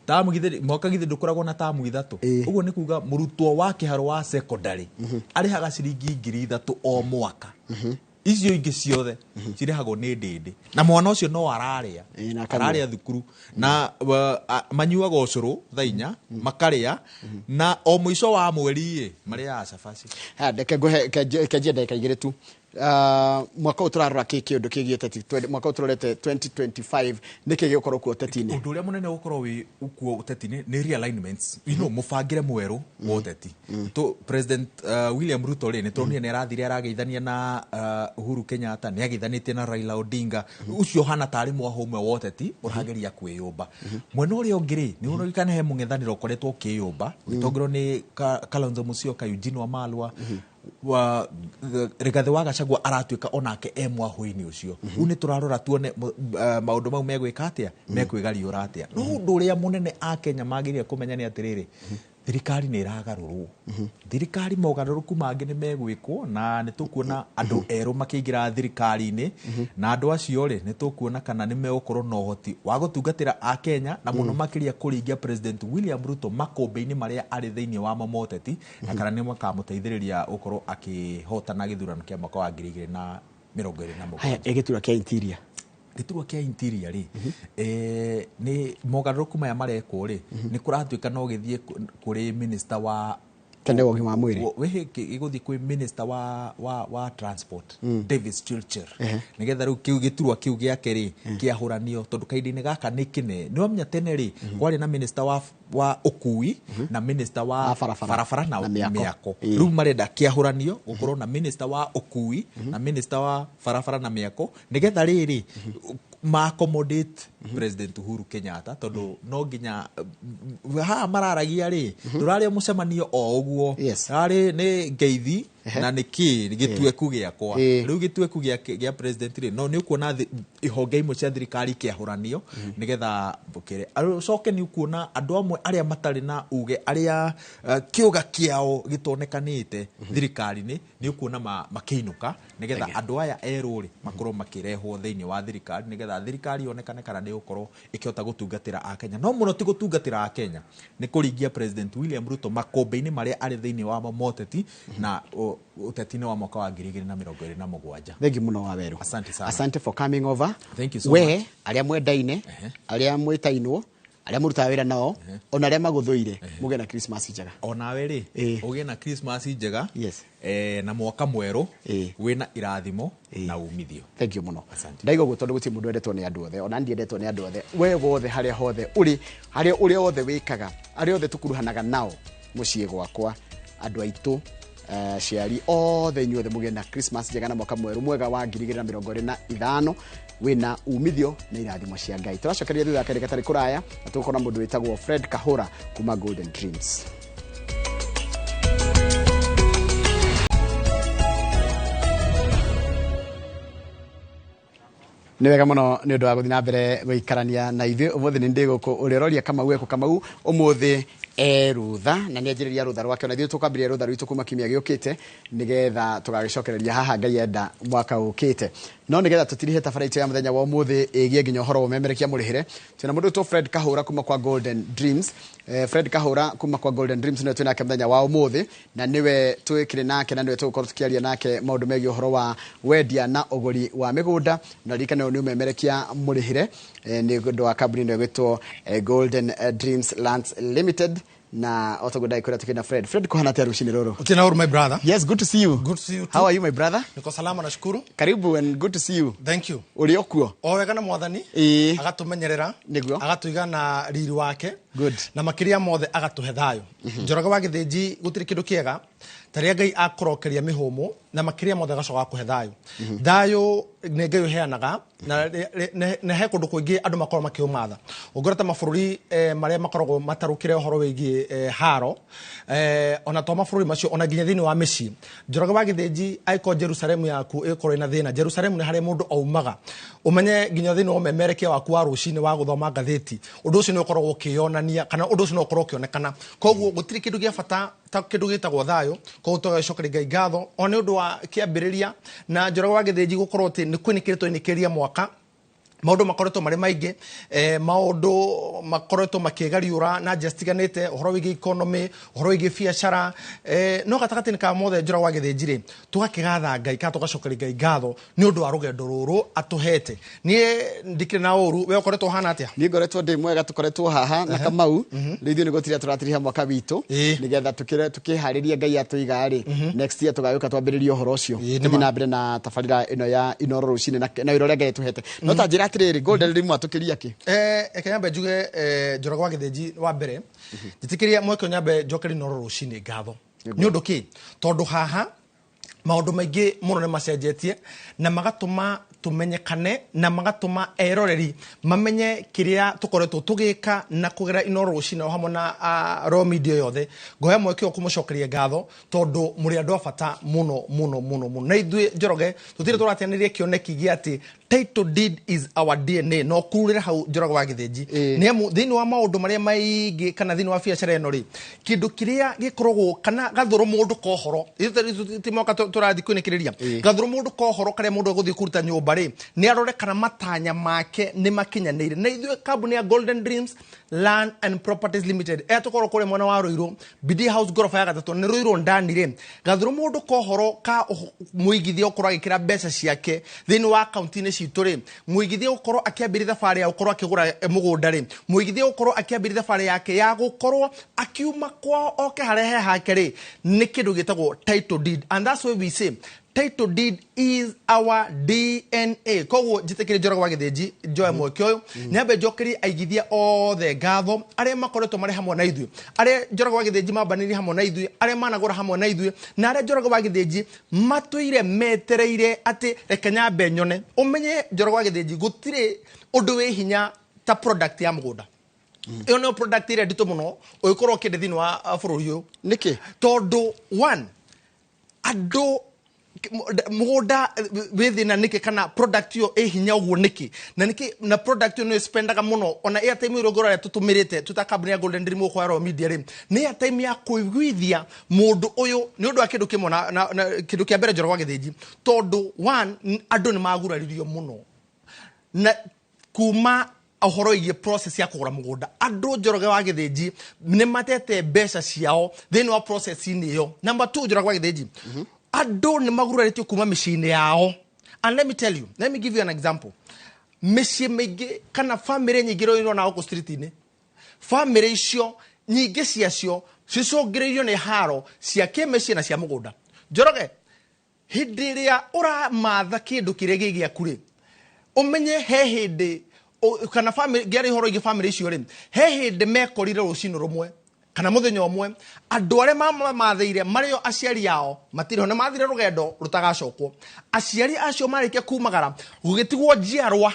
Tamu githĩ mwaka githĩ ndũkoragwo na tamu ithatũ? Ũguo nĩ kuga mũrutwo wa Kĩharũ wa secondary arĩhaga ciringi 3,000 o mwaka. Icio ingĩ ciothe cirĩhagwo nĩ Ndĩndĩ, na mwana ũcio no ararĩa. Ĩĩ, na akanyua. Ararĩa thukuru na manyuaga ũcũrũ thaa 4, makarĩa, na o mũico wa mweri ĩ marĩaga cabaci. Ha, reke ngũhe kenjie ndagĩka 2 tu. Mwaka ũyũ tũrarora kĩ kĩũndũ kĩgiĩ ũteti? Mwaka ũyũ tũrorete 2025, nĩkĩ gĩgũkorwo kuo ũteti-inĩ? Ũndũ ũrĩa mũnene ũgũkorwo wĩ kuo ũteti-inĩ nĩ realignments, mũbangĩre mwerũ wa ũteti. To President William Ruto rĩ, nĩ turonire nĩ arathire arageithania na Uhuru Kenyatta, nĩ ageithanĩtie na Raila Odinga. Ũcio ũhana tarĩ mwahũ ũmwe wa ũteti ũrageria kwĩyũmba. Mwena ũrĩa ũngĩ rĩ, nĩ ũrorikana he mũng'ethanĩro ũkoretwo ũkĩyũmba ũgĩtongorio nĩ Kalonzo Musyoka, Eugene Wamalwa wa Rigathĩ wa Gachagua, aratuĩka onake e mwahũ-inĩ ũcio. Rĩu nĩ tũrarora tuone maũndũ mau megwĩka atĩa, mekwĩgariũra atĩa. No ũndũ ũrĩa mũnene akenya magĩrĩire kũmenya nĩ atĩrĩrĩ, thirikari nĩ ĩragarũrwo. Thirikari mogarũrũku mangĩ nĩ megwĩkwo, na nĩ tũkuona andũ erũ makĩingĩra thirikari-inĩ, na andũ acio rĩ, nĩ tũkuona kana nĩ megũkorwo na ũhoti wa gũtungatĩra akenya, na mũno makĩria kũringia President William Ruto makũmbĩ-inĩ marĩa arĩ thĩinĩ wa mo moteti, na kana nĩ makamũteithĩrĩria gũkorwo akĩhotana gĩthurano kĩa mwaka wa 2027. Haya, ĩgĩtura kĩa interior. Gĩturwa kĩa interior rĩ, nĩ mogarũrũku maya marekwo rĩ, nĩ kũratuĩka no gĩthiĩ kũrĩ minister wa Tene wa ũgima wa mwĩrĩ. Wĩhĩ gĩgũthiĩ kwĩ minister wa transport, Davis Chirchir, nĩgetha rĩu kĩu gĩturwa kĩu gĩake rĩ kĩahũranio, tondũ kahinda-inĩ gaka nĩ kĩne. Nĩ wamenya tene rĩ, kwarĩ na minister wa ũkui na minister wa Wa barabara. barabara na Na mĩako. mĩako. Rĩu marenda kĩahũranio gũkorwo na minister wa ũkui na minister wa barabara na mĩako, nĩgetha rĩrĩ ma accommodate President Uhuru Kenyatta, tondũ no nginya haha mararagia rĩ, ndũrarĩ mũcemanio o ũguo. Rarĩ nĩ ngeithi na nĩ kĩ gĩtueku gĩakwa. Rĩu gĩtueku gĩa president rĩ, no nĩ ũkuona ihonge imwe cia thirikari ikĩahũranio nĩgetha mbũkĩre. Ũcoke nĩ ũkuona andũ amwe arĩa matarĩ na uge, arĩa kĩũga kĩao gĩtonekanĩte thirikari-inĩ, nĩ ũkuona makĩinũka, nĩgetha andũ aya erũ rĩ makorwo makĩrehwo thĩinĩ wa thirikari, nĩgetha thirikari yonekane kana nĩ ĩgũkorwo ĩkĩhota gũtungatĩra akenya. No mũno ti gũtungatĩra akenya, nĩ kũringia President William Ruto makũmbĩ-inĩ marĩa arĩ thĩinĩ wa moteti na Ruto ũteti-inĩ wa mwaka wa 2027. Thengi muno wa weru. Asante sana. Asante for coming over. Thank you so we much. Arĩa mwendaine, arĩa mwĩtainwo, arĩa mũrutaga wĩra nao, ona arĩa magũthũire, mũgĩe na Christmas njega. Onawe rĩ, ũgĩe na Christmas njega. Yes. Na mwaka mwerũ wĩna irathimo na umithio. Thank you muno. Ndaiga ũguo tondũ gũtirĩ mũndũ wendetwo nĩ andũ othe, ona ndiendetwo nĩ andũ othe. We wothe harĩa hothe ũrĩ, harĩa ũrĩa wothe wĩkaga, arĩa othe tũkuruhanaga nao mũciĩ gwakwa, andũ aitũ, aciari othe, inyuothe mũgĩe na Christmas njega na mwaka mwerũ mwega wa 2025 wĩna umithio na irathimo cia Ngai. Tũracokeria thutha wa kahinda gatarĩ kũraya na tũgũkorwo na mũndũ wĩtagwo Fred Kahũra kuma Golden Dreams. Nĩ wega mũno nĩ ũndũ wa gũthiĩ na mbere gũikarania na ithuĩ ũmũthĩ. Nĩ ndĩ gũkũ ũrĩa ũroria Kamau ekũ Kamau ũmũthĩ e rũtha na nĩ anjĩrĩria rũtha rwake, ona ithuĩ tũkwambĩrĩria rũtha rwitũ kuma kiumia gĩũkĩte nĩgetha tũgagĩcokereria haha Ngai enda mwaka ũkĩte. No nĩgetha tũtirihe tabara itũ ya mũthenya wa ũmũthĩ ĩgiĩ nginya ũhoro wa ũmemerekia mũrĩhĩre, twĩna mũndũ wĩtwo Fred Kahũra kuma kwa Golden Dreams. Fred Kahũra kuma kwa Golden Dreams nĩwe twĩnake mũthenya wa ũmũthĩ, na nĩwe twĩkĩrĩ nake na nĩwe tũgũkorwo tũkĩaria nake maũndũ megiĩ ũhoro wa wendia na ũgũri wa mĩgũnda. Na ririkane ũyũ nĩ ũmemerekia mũrĩhĩre, nĩ ũndũ wa kambuni ĩno ĩgwĩtwo Golden Dreams Lands Limited. Na otoguo ndagĩkwĩra tũkĩna Fred. Fred, kuhana atĩa rũcinĩ rũrũ? Utina huru, my brother. Yes, good to see you. Good to see you too. How are you, my brother? Niko salama, nashukuru. Karibu and good to see you. Thank you. Ũrĩ o kuo? O wega na Mwathani. Agatumenyerera. Nĩguo. Agatuiga na riri wake. Good. Na makĩria mothe agatũhe thayũ. Njoroge wa Gĩthĩnji, gũtirĩ kĩndũ kĩega ta rĩrĩa Ngai akũrokeria mĩhũmũ na makĩria mothe agacoka akũhe thayũ. Thayũ nĩ Ngai ũheanaga na na he kũndũ kũingĩ andũ makoragwo makĩũmatha. Ũngĩrora ta mabũrũri marĩa makoragwo matarũkĩre ũhoro wĩgiĩ haro, ona to mabũrũri macio, ona nginya thĩinĩ wa mĩciĩ. Njoroge wa Gĩthĩnji, angĩkorwo Jerusalemu yaku ĩgũkorwo ĩna thĩna, Jerusalemu nĩ harĩa mũndũ aumaga, ũmenye nginya thĩinĩ wa ũmemerekia waku wa rũcinĩ wa gũthoma ngathĩti, ũndũ ũcio nĩ ũkoragwo ũkĩyonania kana ũndũ ũcio no ũkorwo ũkĩonekana. Koguo gũtirĩ kĩndũ gĩa bata ta kĩndũ gĩtagwo thayũ. Koguo tũgacokeria Ngai ngatho o nĩ ũndũ wa kĩambĩrĩria na Njoroge wa Gĩthĩnji gũkorwo atĩ nĩ kwĩnĩkĩrĩtwo ĩnĩkĩria mwaka. Maũndũ makoretwo marĩ maingĩ, maũndũ makoretwo makĩgariũra na njĩra citiganĩte, ũhoro wĩgiĩ economy, ũhoro wĩgiĩ biacara, no gatagatĩ-inĩ ka mothe, Njoroge wa Gĩthĩnji rĩ, tũgakĩgatha Ngai kana tũgacokeria Ngai ngatho nĩ ũndũ wa rũgendo rũrũ atũhete. Niĩ ndikĩrĩ na ũru. We ũkoretwo ũhana atĩa? Niĩ ngoretwo ndĩ mwega. Tũkoretwo haha na Kamau rĩu ithuĩ nĩ gũtiria tũratiriha mwaka witũ nĩgetha tũkĩharĩrie Ngai atũiga rĩ, next year tũgagĩũka twambĩrĩrie ũhoro ũcio, tũthiĩ na mbere na tabarĩra ĩno ya Inoro rũcinĩ na wĩra ũrĩa Ngai atũhete. No ta njĩra atĩrĩrĩ, Golden Dream mwatũkĩria kĩ? Reke nyambe njuge, Njoroge wa Gĩthĩnji, wa mbere njĩtĩkĩria mweke ũyũ nyambe njokerie Inoro rũcinĩ ngatho. Nĩ ũndũ kĩ? Tondũ haha maũndũ maingĩ mũno nĩ macenjetie na magatũma tũmenyekane na magatũma eroreri mamenye kĩrĩa tũkoretwo tũgĩka na kũgera Inoro rũcinĩ o hamwe na Royal Media yothe. Ngoya mweke ũyũ kũmũcokeria ngatho tondũ mũrĩ andũ a bata mũno mũno mũno mũno. Na ithuĩ, Njoroge, tũtirĩ tũrateanĩria kĩoneki gĩa atĩ title deed is our DNA. No kururĩra hau, Njoroge wa Gĩthĩnji, nĩ amu thĩinĩ wa maũndũ marĩa maingĩ kana thĩinĩ wa biacara ĩno rĩ, kĩndũ kĩrĩa gĩkoragwo kana gathũrũ mũndũ kohoro ti mwaka tũrathiĩ kwĩnĩkĩrĩria gathũrũ mũndũ kohoro karĩa mũndũ egũthiĩ kũruta nyũmba rĩ, nĩ arore kana matanya make nĩ makinyanĩire. Na ithuĩ kambuni ya Golden Dreams Land and Properties Limited ĩrĩa tũkorwo kũrĩa mwena wa Rũirũ, BD House, ngoroba ya gatatũ, nĩ Rũirũ ndani rĩ, gathũrũ mũndũ kohoro ka mũigithia gũkorwo agĩkĩra mbeca ciake thĩinĩ wa akaunti-inĩ citũ rĩ, mũigithia gũkorwo akĩambĩrĩria thabarĩ ya gũkorwo akĩgũra mũgũnda rĩ, mũigithia gũkorwo akĩambĩrĩria thabarĩ yake ya gũkorwo akiuma kwao oke harĩa he hake rĩ, nĩ kĩndũ gĩtagwo title deed. And that's why we say title deed is our DNA. Koguo njĩtĩkĩrie, Njoroge wa Gĩthĩnji, njoe mweke ũyũ nyambe njokerie aigithia othe ngatho arĩa makoretwo marĩ hamwe na ithuĩ, arĩa, Njoroge wa Gĩthĩnji, mambanĩrie hamwe na ithuĩ, arĩa managũra hamwe na ithuĩ, na arĩa, Njoroge wa Gĩthĩnji, matũire metereire atĩ reke nyambe nyone. Ũmenye, Njoroge wa Gĩthĩnji, gũtirĩ ũndũ wĩ hinya ta product ya mũgũnda. Ĩyo nĩyo product ĩrĩa nditũ mũno ũngĩkorwo ũkĩenda thĩinĩ wa bũrũri ũyũ. Nĩkĩ? Tondũ one, andũ mũgũnda wĩ thĩna nĩkĩ, kana product ĩyo ĩ hinya ũguo nĩkĩ, na nĩkĩ na product ĩyo nĩ spendaga mũno? Ona airtime ĩrĩa ũngĩrora tũtũmĩrĩte twĩ ta kambuni ya Golden Dream gũkũ ya Royal Media rĩ, nĩ airtime ya kũiguithia mũndũ ũyũ nĩ ũndũ wa kĩndũ kĩmwe na kĩndũ kĩa mbere, Njoroge wa Gĩthĩnji, tondũ one, andũ nĩ maguraririo mũno na kuma ũhoro wĩgiĩ process ya kũgũra mũgũnda. Andũ, Njoroge wa Gĩthĩnji, nĩ matete mbeca ciao thĩinĩ wa process-inĩ ĩyo. Number two, Njoroge wa Gĩthĩnji, Andũ nĩ magurarĩtio kuma mĩciĩ-inĩ yao. And let me tell you, let me give you an example. Mĩciĩ mĩingĩ kana bamĩrĩ nyingĩ iria ũrona gũkũ street-inĩ, bamĩrĩ icio nyingĩ ciacio cicũngĩrĩirio nĩ haro cia kĩmĩciĩ na cia mũgũnda. Njoroge, hĩndĩ ĩrĩa ũramatha kĩndũ kĩrĩa gĩ gĩaku rĩ, ũmenye he hĩndĩ kana family ngĩaria ũhoro ingĩ family icio rĩ, he hĩndĩ mekorire rũcinĩ rũmwe kana mũthenya ũmwe andũ arĩa mamathĩire marĩo aciari ao matirĩ ho, nĩ mathire rũgendo rũtagacokwo. Aciari acio marĩkia kumagara gũgĩtigwo njiarwa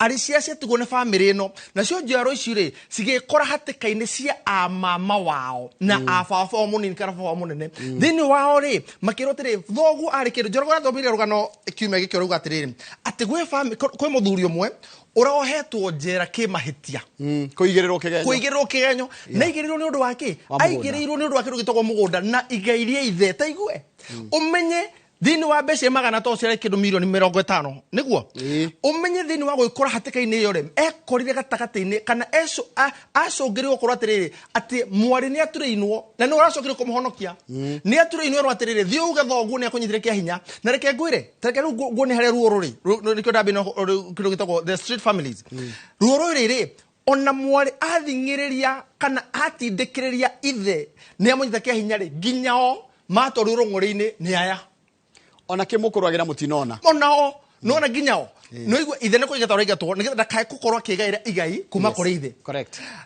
arĩ cia ciatigwo nĩ bamĩrĩ ĩno, nacio njiarwa ici rĩ cigĩkora hatĩka-inĩ cia amama wao na a baba wao mũnini kana baba wao mũnene. Thĩinĩ wao rĩ makĩrwo atĩrĩ, thoguo arĩ kĩndũ. Njoroge athomire rũgano kiumia gĩkĩ ũrauga atĩrĩrĩ, atĩ kwĩ mũthuri ũmwe ũrohetwo njera kĩmahĩtia, kũigĩrĩrwo kĩgenyo, kũigĩrĩrwo kĩgenyo, na aigĩrĩirwo nĩ ũndũ wa kĩ? Wa mũgũnda. Aigĩrĩirwo nĩ ũndũ wa kĩndũ gĩtagwo mũgũnda na igai rĩa ithe. Ta igue ũmenye thĩinĩ wa mbeca magana to ciarĩ kĩndũ mirioni 50, nĩguo ũmenye thĩinĩ wa gwĩkora hatĩka-inĩ ĩyo rĩ, ekorire gatagatĩ-inĩ kana acũngĩrĩirwo gũkorwo atĩrĩrĩ, atĩ mwarĩ nĩ aturĩinwo na nĩ ũracokire kũmũhonokia, nĩ aturĩinwo erwo atĩrĩrĩ, thiĩ uge thoguo nĩ akũnyitire kĩa hinya. Na reke ngwĩre, ta reke rĩu nguone harĩa ruo rũrĩ. Nĩkĩo ndambia na kĩndũ gĩtagwo the street families. Ruo rũrĩ rĩ, ona mwarĩ athing'ĩrĩria kana atindĩkĩrĩria ithe nĩ amũnyita kĩa hinya rĩ, nginya o matwarirwo rũng'ũrĩ-inĩ nĩ aya ona kĩmũkũragĩra mũtinona onao nona nginya o no igua ithe nĩ kũingatwo araingatwo nĩgetha ndakae gũkorwo akĩgaĩra igai kuma kũrĩ ithe.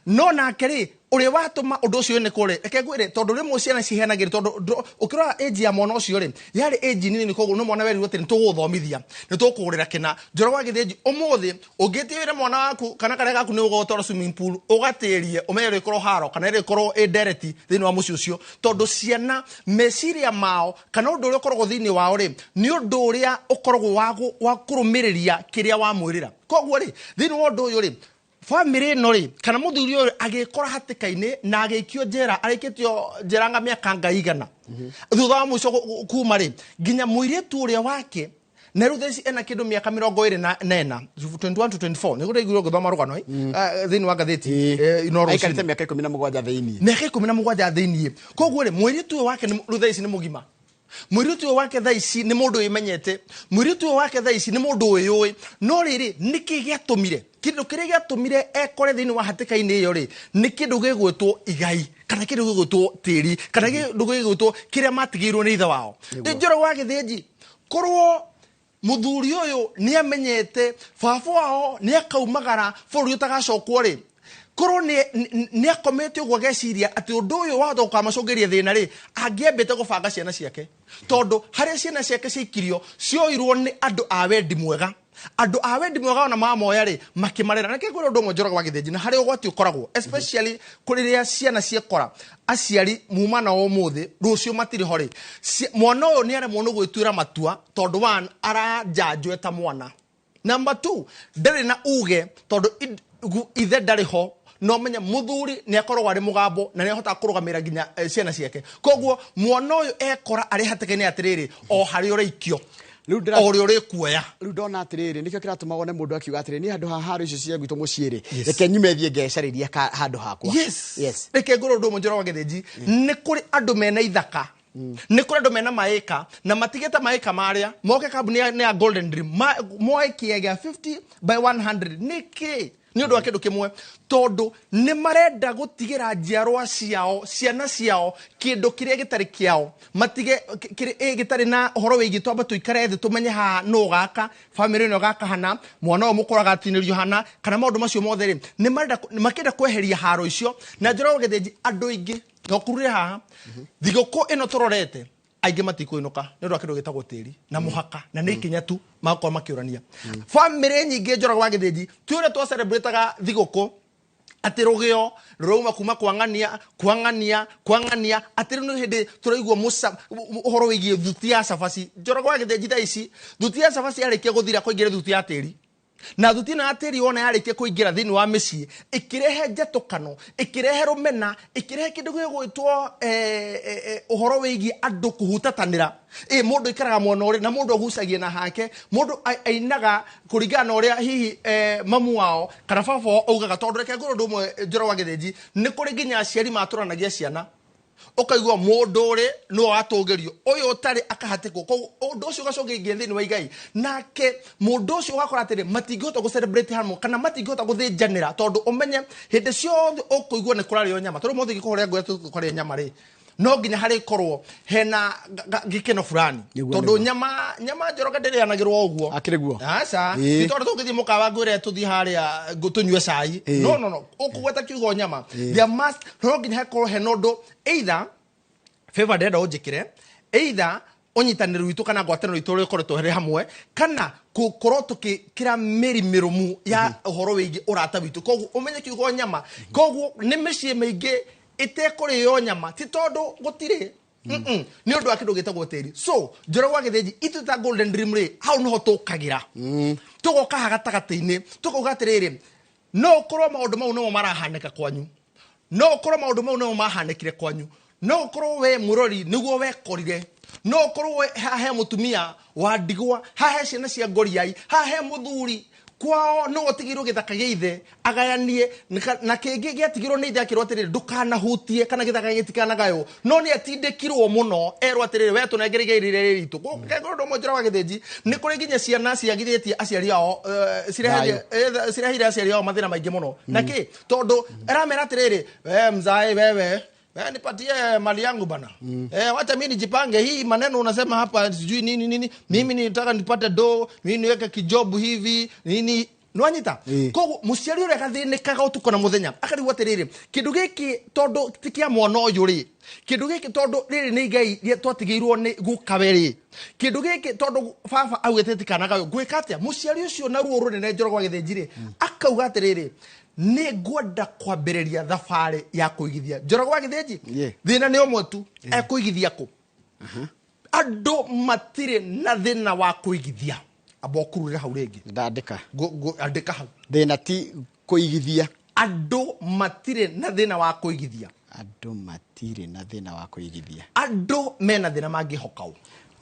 No nake rĩ, ũrĩa watũma ũndũ ũcio nĩ kũrĩ, reke ngwĩre, tondũ rĩmwe ciana ciheanagĩrĩ, tondũ ũkĩrora age ya mwana ũcio rĩ, yarĩ age nini, koguo nĩ mwana werirwo atĩ nĩ tũgũgũthomithia, nĩ tũkũgũrĩra kĩna. Njoroge wa Gĩthĩnji, ũmũthĩ ũngĩtĩĩra mwana waku kana karĩa gaku nĩ ũgũtwara swimming pool, ũgatĩrie ũmenye rĩkorwo haro kana rĩkorwo ĩ ndereti thĩinĩ wa mũciĩ ũcio, tondũ ciana meciria mao kana ũndũ ũrĩa ũkoragwo thĩinĩ wao rĩ, nĩ ũndũ ũrĩa ũkoragwo wa kũrũmĩrĩria kĩrĩa wamwĩrĩra. Koguo rĩ, thĩinĩ wa ũndũ ũyũ rĩ, bamĩrĩ ĩno rĩ, kana mũthuri ũyũ agĩkora hatĩka-inĩ na agĩikio njera, arĩkĩtio njera nga mĩaka nga igana thutha wa mũico kuma rĩ, nginya mũirĩtu ũrĩa wake na rĩu thaa ici ena kĩndũ mĩaka 24, 21 to 24, nĩguo ndaiguire ngĩthoma rũgano thĩinĩ wa ngathĩti ino rũcinĩ. Aikarĩte mĩaka 17 thĩinĩ. Mĩaka 17 thĩinĩ. Koguo rĩ, mũirĩtu ũyũ wake rĩu thaa ici nĩ mũgima. Mũirĩtu ũyũ wake thaa ici nĩ mũndũ wĩmenyete. Mũirĩtu ũyũ wake thaa ici nĩ mũndũ wĩyũĩ. No rĩrĩ, nĩkĩ gĩatũmire? Kĩndũ kĩrĩa gĩatũmire ekore thĩinĩ wa hatĩka-inĩ ĩyo rĩ, nĩ kĩndũ gĩgwĩtwo igai kana kĩndũ gĩgwĩtwo tĩri kana kĩndũ gĩgwĩtwo kĩrĩa matigĩirwo nĩ ithe wao. Njoroge wa Gĩthĩnji, korwo mũthuri ũyũ nĩ amenyete baba wao nĩ akaumagara bũrũri ũtagacokwo rĩ, korwo nĩ akomete ũguo ageciria atĩ ũndũ ũyũ wahota gũkamacũngĩria thĩna rĩ, angĩambĩte gũbanga ciana ciake, tondũ harĩa ciana ciake ciaikirio cioirwo nĩ andũ a wendi mwega. Andũ a wendi mwega ona mamoya rĩ, makĩmarera. Na kĩngwĩra ũndũ ũmwe, Njoroge wa Gĩthĩnji, na harĩa ũgwati ũkoragwo especially kũrĩrĩa ciana ciekora aciari muma nao ũmũthĩ, rũciũ matirĩ ho rĩ, mwana ũyũ nĩ aremwo nĩ gwĩtuĩra matua, tondũ one, aranjanjwo ta mwana. Number 2, ndarĩ na uge tondũ ithe ndarĩ ho. No menye mũthuri nĩ akoragwo arĩ mũgambo na nĩ ahotaga kũrũgamĩrĩra nginya ciana ciake. Koguo mwana ũyũ ekora arĩ hatĩka-inĩ atĩrĩrĩ, o harĩa ũraikio, o ũrĩa ũrĩkuoya. Rĩu ndona atĩrĩrĩ, nĩkĩo kĩratũma wone mũndũ akiuga atĩrĩrĩ, niĩ handũ ha haro icio cia gwitũ mũciĩ rĩ, reke nyume thiĩ ngecarĩria handũ hakwa. Reke ngũrwo ũndũ ũmwe, Njoroge wa Gĩthĩnji, nĩ kũrĩ andũ mena ithaka, nĩ kũrĩ andũ mena maĩka na matigĩte maĩka marĩa moke kambuni ya Golden Dream moe kĩea gĩa 50 by 100. Nĩkĩ? Nĩ ũndũ wa kĩndũ kĩmwe, tondũ nĩ marenda gũtigĩra njiarwa ciao, ciana ciao, kĩndũ kĩrĩa gĩtarĩ kĩao, matige gĩtarĩ na ũhoro wĩgiĩ twambe tũikare thĩ tũmenye haha nũ ũgaka bamĩrĩ ĩno ĩgaka hana, mwana ũyũ mũkũrũ agatinĩrio hana, kana maũndũ macio mothe rĩ, nĩ marenda makĩenda kweheria haro icio. Na Njoroge wa Gĩthĩnji, andũ aingĩ no kurure haha thigũkũ ĩno tũrorete, aingĩ matikũinũka nĩ ũndũ wa kĩndũ gĩtagwo tĩri na mũhaka, na nĩ ikinya tu magakorwo makĩũrania. Bamĩrĩ nyingĩ, Njoroge wa Gĩthĩnji, ti ũrĩa twa-celebrate-aga thigũkũ atĩ rũgĩo rũrauma kuma kwang'ania kwang'ania kwang'ania, atĩ rĩu nĩ hĩndĩ tũraigua ũhoro wĩgiĩ thuti ya cabaci. Njoroge wa Gĩthĩnji, thaa ici thuti ya cabaci yarĩkia gũthira, kũingĩra thuti ya tĩri, na thuti ĩno ya tĩri wona yarĩkia kũingĩra thĩinĩ wa mĩciĩ, ĩkĩrehe njatũkano, ĩkĩrehe rũmena, ĩkĩrehe kĩndũ gĩgwĩtwo ũhoro wĩgiĩ andũ kũhutatanĩra. Mũndũ aikaraga mwena ũrĩ na mũndũ agucagia na hake, mũndũ ainaga kũringana na ũrĩa hihi mamu wao kana baba wao augaga. Tondũ reke ngũrwo ũndũ ũmwe, Njoroge wa Gĩthĩnji, nĩ kũrĩ nginya aciari matũranagia ciana. Ũkaigua mũndũ ũrĩ nĩwe watũgĩrio, ũyũ ũtarĩ akahatĩkwo. Koguo ũndũ ũcio ũgacũngĩrĩria thĩinĩ wa igai, nake mũndũ ũcio ũgakora atĩrĩ, matingĩhota gũ celebrate hamwe kana matingĩhota gũthĩnjanĩra, tondũ ũmenye hĩndĩ ciothe ũkũigua nĩ kũrarĩo nyama. Tondũ mũthĩ ingĩkũhũrĩra ngũya tũkũrĩa nyama rĩ, no nginya harĩkorwo hena gĩkeno fulani. Tondũ nyama Njoroge ndĩrĩanagĩrwo ũguo. Akĩrĩ guo. Aca, ti tondũ tũngĩthiĩ mũkawa ngwĩre tũthiĩ harĩa tũnyue cai. No, no, no, ũkũgweta kiugo nyama, there must, no nginya hakorwo hena ũndũ, either favor ndĩrenda ũnjĩkĩre, either ũnyitanĩri witũ kana ngwatanĩro itũ ũrĩa ũkoretwo harĩ hamwe, kana gũkorwo tũkĩkĩra mĩri mĩrũmu ya ũhoro wĩgiĩ ũrata witũ. Koguo ũmenye kiugo nyama, koguo nĩ mĩciĩ mĩingĩ ĩtekũrĩo nyama, ti tondũ gũtirĩ, nĩ ũndũ wa kĩndũ gĩtagwo tĩri. So Njoroge wa Gĩthĩnji, ithuĩ ta Golden Dream rĩ, hau nĩho tũkagĩra, tũgoka haha gatagatĩ-inĩ, tũkauga atĩrĩrĩ, no ũkorwo maũndũ mau nĩmo marahanĩka kwanyu, no ũkorwo maũndũ mau nĩmo mahanĩkire kwanyu, no ũkorwo we mũrori nĩguo wekorire, no ũkorwo we haha he mũtumia wa ndigwa, haha he ciana cia ngoriai, haha he mũthuri kwao nĩwe ũtigĩirwo gĩthaka gĩa ithe agayanie, na kĩngĩ gĩatigirwo nĩ ithe akĩrwo atĩrĩrĩ, ndũkanahutie kana gĩthaka gĩtikanagaywo, no nĩ atindĩkirwo mũno erwo atĩrĩrĩ, we tũnengere igai rĩrĩa rĩ ritũ. Kũngĩkorwo ũndũ ũmwe Njoroge wa Gĩthĩnji, nĩ kũrĩ nginya ciana ciagithĩtie aciari ao, cireheire aciari ao mathĩna maingĩ mũno. Na kĩ? Tondũ aramera atĩrĩrĩ, we mzae, wewe nipatie mali yangu bana. Wacha mimi nijipange, hii maneno unasema hapa sijui nini nini, mimi nitaka nipate do, mimi niweke kijobu hivi nini. Nwanyita? Koguo mũciari ũrĩa agathĩnĩkaga ũtukũ na mũthenya akarigwo atĩrĩrĩ, kĩndũ gĩkĩ tondũ ti kĩa mwana ũyũ rĩ, kĩndũ gĩkĩ tondũ rĩrĩ nĩ igai rĩa twatigĩirwo nĩ gukawe rĩ, kĩndũ gĩkĩ tondũ baba augĩte tikanagaywo, ngwĩka atĩa? Mũciari ũcio na ruo rũnene Njoroge wa Gĩthĩnji rĩ, akauga atĩrĩrĩ, nĩ ngwenda kwambĩrĩria thabarĩ ya kũigithia. Njoroge wa Gĩthĩnji, thĩna nĩ ũmwe tu, ekũigithia kũ? Andũ matirĩ na thĩna wa kũigithia. Amba ũkururĩre hau rĩngĩ. Ndandĩka. Andĩka hau. Thĩna ti kũigithia. Andũ matirĩ na thĩna wa kũigithia. Andũ matirĩ na thĩna wa kũigithia. Andũ mena thĩna mangĩhoka ũ.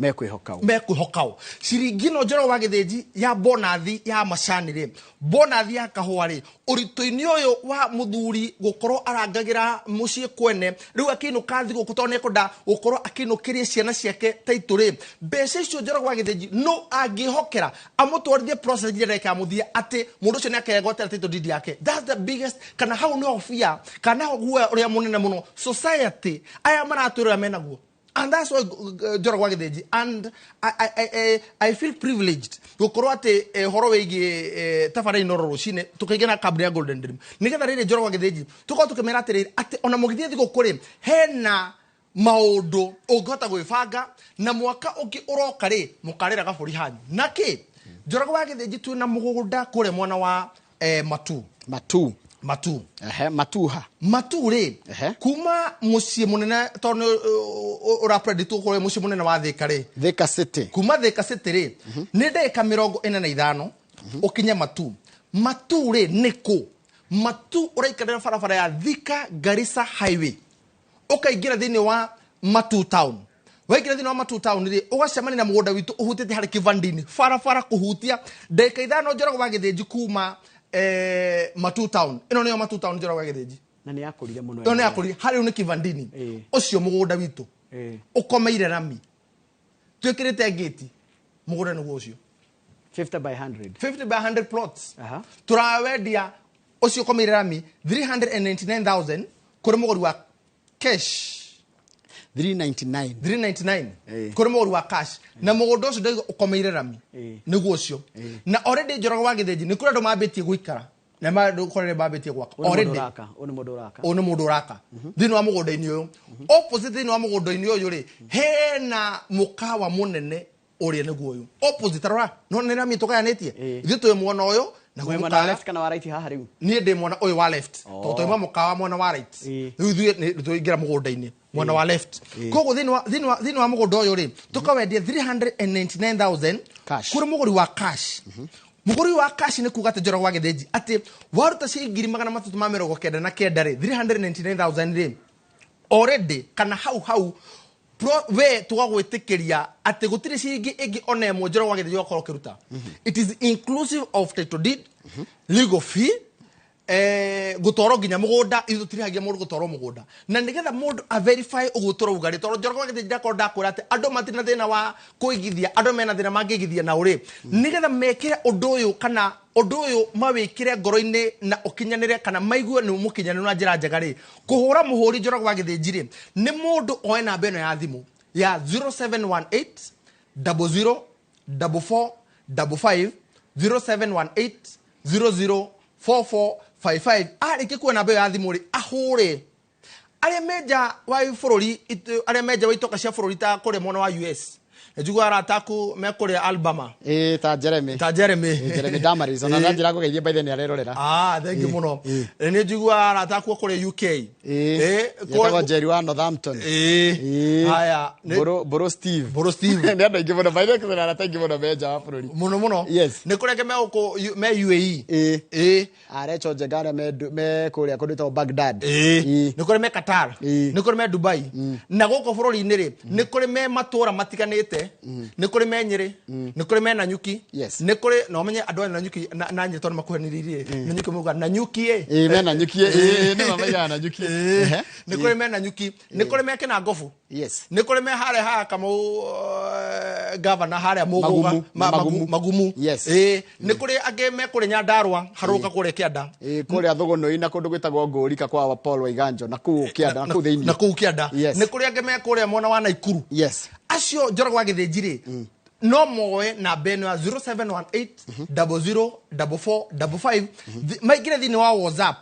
Mekwĩhoka ũ. Mekwĩhoka ũ. Ciringi ĩno Njoroge wa Gĩthĩnji ya bonathi ya macani rĩ, bonathi ya kahũa rĩ, ũritũ-inĩ ũyũ wa mũthuri gũkorwo arangagĩra mũciĩ kwene, rĩu akĩinũka thigũkũ tondũ nĩekwenda gũkorwo akĩinũkĩria ciana ciake taitũ rĩ, mbeca icio Njoroge wa Gĩthĩnji no angĩhokera amũtwarithie process nginya ndagĩka ya mũthia atĩ mũndũ ũcio nĩakegwatĩra title deed yake. That's the biggest, kana hau nĩho fear, kana ho guoya ũrĩa mũnene mũno society aya maratwĩrora menaguo. And that's why Njoroge wa Gĩthĩnji, and I feel privileged gũkorwo atĩ ũhoro wĩgiĩ tabarĩra Inooro rũcinĩ tũkĩingĩra na kambuni ya Golden Dream, nĩgetha rĩrĩ Njoroge wa Gĩthĩnji tũkorwo tũkĩmera atĩrĩrĩ, atĩ ona mũgĩthiĩ thigũkũ rĩ, hena maũndũ ũngĩhota gwĩbanga na mwaka ũngĩ ũroka rĩ, mũkarĩra gabũri hanyu. Na kĩ? Njoroge wa Gĩthĩnji twĩna mũgũnda kũrĩa mwena wa Matu. Matu. Matu. Ehe, Matuha. Matu rĩ, kuma mũciĩ mũnene tondũ ũrapredict ũkorwo mũciĩ mũnene wa Thika rĩ. Thika City. Kuma Thika City rĩ, nĩ ndagĩka mĩrongo ĩna na ithano ũkinye Matu. Matu rĩ nĩ kũ? Matu ũraikarĩra barabara ya Thika Garissa Highway. Ũkaingĩra thĩinĩ wa Matu Town. Waingĩra thĩinĩ wa Matu Town rĩ, ũgacemania na mũgũnda witũ ũhutĩtie harĩ Kivandini. Barabara kũhutia ndagĩka ithano Njoroge wa Gĩthĩnji kuma Matu Town. Ĩno nĩyo Matu Town Njoroge wa Gĩthĩnji. Na nĩ yakũrire mũno. Ĩno nĩ yakũrire, harĩ rĩu nĩ Kivandini. Ũcio mũgũnda witũ. Ũkomeire rami. Twĩkĩrĩte ngĩti. Mũgũnda nĩguo ũcio. 50 by 100. 50 by 100 plots. Tũrawendia ũcio ũkomeire rami 399,000 kũrĩ mũgũri wa cash. 399. 399. Kũrĩ mũgũri wa cash. Na mũgũnda ũcio ndauga ũkomeire rami. Nĩguo ũcio. Na already Njoroge wa Gĩthĩnji nĩ kũrĩ andũ mambĩtie gũikara. Na kũrĩ andũ mambĩtie gwaka. Ũyũ nĩ mũndũ Already. ũraka. Ũyũ nĩ mũndũ ũraka. Ũyũ nĩ mũndũ ũraka. Thĩinĩ wa mũgũnda-inĩ ũyũ. Opposite thĩinĩ wa mũgũnda-inĩ ũyũ rĩ, hena mũkawa mũnene ũrĩa nĩguo ũyũ. Opposite rora, no nĩ rami tũgayanĩtie. Ithuĩ twĩ mwena ũyũ na Mwena mũkawa. wa left kana wa right haha rĩu? Niĩ ndĩ mwena ũyũ wa left. Tondũ twauma mũkawa mwena wa right. Rĩu ithuĩ nĩ tũingĩra mũgũnda-inĩ mwena wa left. Koguo thĩinĩ wa mũgũnda ũyũ rĩ, tũkawendia 399,000 Cash. kũrĩ mũgũri wa cash. Mũgũri wa cash nĩ kuga atĩ Njoroge wa Gĩthĩnji atĩ waruta ciringi ngiri magana matatũ ma mĩrongo kenda na kenda rĩ, 399,000 rĩ, already kana hau hau we tũgagwĩtĩkĩria atĩ gũtirĩ ciringi ĩngĩ ona ĩmwe Njoroge wa Gĩthĩnji ũgakorwo ũkĩruta. It is inclusive of title deed, legal fee, Gũtwarwo nginya mũgũnda, ithuĩ tũtirihagia mũndũ gũtwarwo mũgũnda, na nĩgetha mũndũ a verify ũguo tũrauga rĩ, tondũ Njoroge wa Gĩthĩnji ndakorwo ndakwĩra atĩ andũ matirĩ na thĩna wa kũigithia, andũ mena thĩna mangĩigithia na ũrĩ nĩgetha mekĩre ũndũ ũyũ kana ũndũ ũyũ mawĩkĩre ngoro-inĩ na ũkinyanĩre kana maigue nĩ mũkinyanĩru na njĩra njega rĩ, kũhũra mũhũri Njoroge wa Gĩthĩnji rĩ, nĩ mũndũ oe namba ĩno ya thimũ ya 0718 00 44 55, 0718 00 4455. Arĩkia kuoya namba ĩyo ya thimũ rĩ, ahũre arĩa menja wa bũrũri, arĩa menja wa itoka cia bũrũri ta kũrĩa mwena wa US. Nĩnjiguaga arata aku me kũrĩa Alabama. Ĩĩ, ta Jeremy. Ta Jeremy. Ĩĩ, Jeremy Damaris ona ndanjĩra ngũgeithie by the nĩ arerorera. Ah, thank you mũno. Nĩ njiguaga arata aku kũrĩa UK. Ĩĩ, yetagwo Jerry wa Northampton. Ĩĩ. Haya. Bro Steve. Bro Steve. Nĩ andũ aingĩ mũno by the way, kwĩna arata aingĩ mũno me nja wa bũrũri. Mũno mũno. Yes. Nĩ kũrĩa angĩ me gũkũ me UAE. Ĩĩ. Ĩĩ. Arecho Njenga arĩa me kũrĩa kũndũ gwĩtagwo Baghdad. Ĩĩ. Nĩ kũrĩ me Qatar. Nĩ kũrĩ me Dubai. Na gũkũ bũrũri-inĩ rĩ, nĩ kũrĩ me matũra matiganĩte. Nĩ kũrĩ me Nyĩrĩ. Nĩ kũrĩ me Nanyuki. Yes. Nĩ kũrĩ na ũmenye andũ a Nanyuki na Nyĩrĩ tondũ makuhanĩrĩirie. Nanyuki mauga Nanyuki ĩ. Ĩĩ, me Nanyuki ĩ. Ĩĩ, nĩ mamaigaga Nanyuki. Ĩĩ. Nĩ kũrĩ me Nanyuki. Nĩ kũrĩ me Kĩnangobu. Yes. Nĩ kũrĩ me harĩa haha Kamau, gavana harĩa Mũgũga. Magumu. Magumu. Magumu. Yes. Ĩĩ, nĩ kũrĩ angĩ me kũrĩa Nyandarũa harũrũka kũrĩa kĩanda. Ĩĩ, kũrĩa Thũgũnũi na kũndũ gwĩtagwo Ngũrika kwa Paul Waiganjo na kũu kĩanda na kũu thĩinĩ. Na kũu kĩanda. Yes. Nĩ kũrĩ angĩ me kũrĩa mwena wa Naikuru. Yes. Acio Njoroge wa Gĩthĩnji rĩ, no moe namba ĩno ya 0718 00 44 55, maingĩre thĩinĩ wa WhatsApp,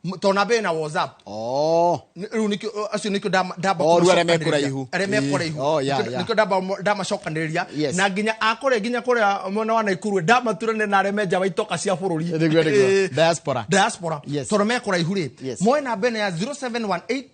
tondũ namba ĩyo ĩna WhatsApp. Oh. Rĩu nĩkĩo acio nĩkĩo ndamba Oh, rĩu arĩa me kũmacokanĩrĩria. kũraihu. Arĩa me kũraihu. Oh, yeah, yeah. Nĩkĩo ndamacokanĩrĩria. Yes. Na nginya akũrĩa nginya kũrĩa mwena wa Naikuru ndamaturane na arĩa menja wa itoka cia bũrũri. Nĩguo, nĩguo. Diaspora. Diaspora. Yes. Tondũ me kũraihu rĩ, Yes. moe namba ĩno ya 0718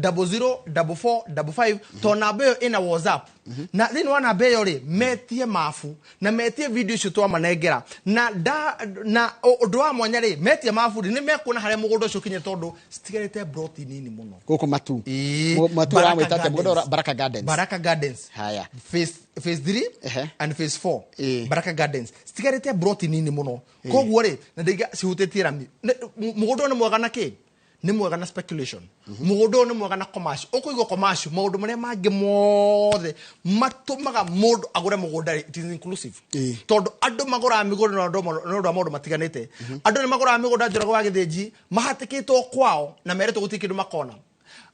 00 44 55, tondũ namba ĩyo ĩna WhatsApp. Na thĩinĩ wa namba ĩyo rĩ, metie mabu na metie video icio twamanengera, na da, na ũndũ wa mwanya rĩ, metie mabu rĩ, nĩ mekuona harĩa mũgũnda ũcio ũkinyĩte, tondũ citigarĩte broti nini mũno. Gũkũ Matu. Ĩĩ. Matu Baraka ũramwĩta atĩa? Mũgũnda Gardens. Baraka Gardens. Baraka Gardens. Haya. Phase 3 Ehe. and phase 4. Ĩĩ. Baraka Gardens citigarĩte broti nini mũno, koguo rĩ, na ndaiga cihutĩtie rami. Mũgũnda ũyũ nĩ mwega na kĩ? Nĩ mwega na speculation. Mũgũnda ũyũ nĩ mwega na commercial. Ũkũigua commercial, maũndũ marĩa mangĩ mothe matũmaga mũndũ agũre mũgũnda rĩ, it is inclusive. Tondũ andũ magũraga mĩgũnda na ũndũ wa maũndũ matiganĩte. Andũ nĩ magũraga mĩgũnda, Njoroge wa Gĩthĩnji, mahatĩkĩtwo kwao na merĩtwo gũtirĩ kĩndũ makona.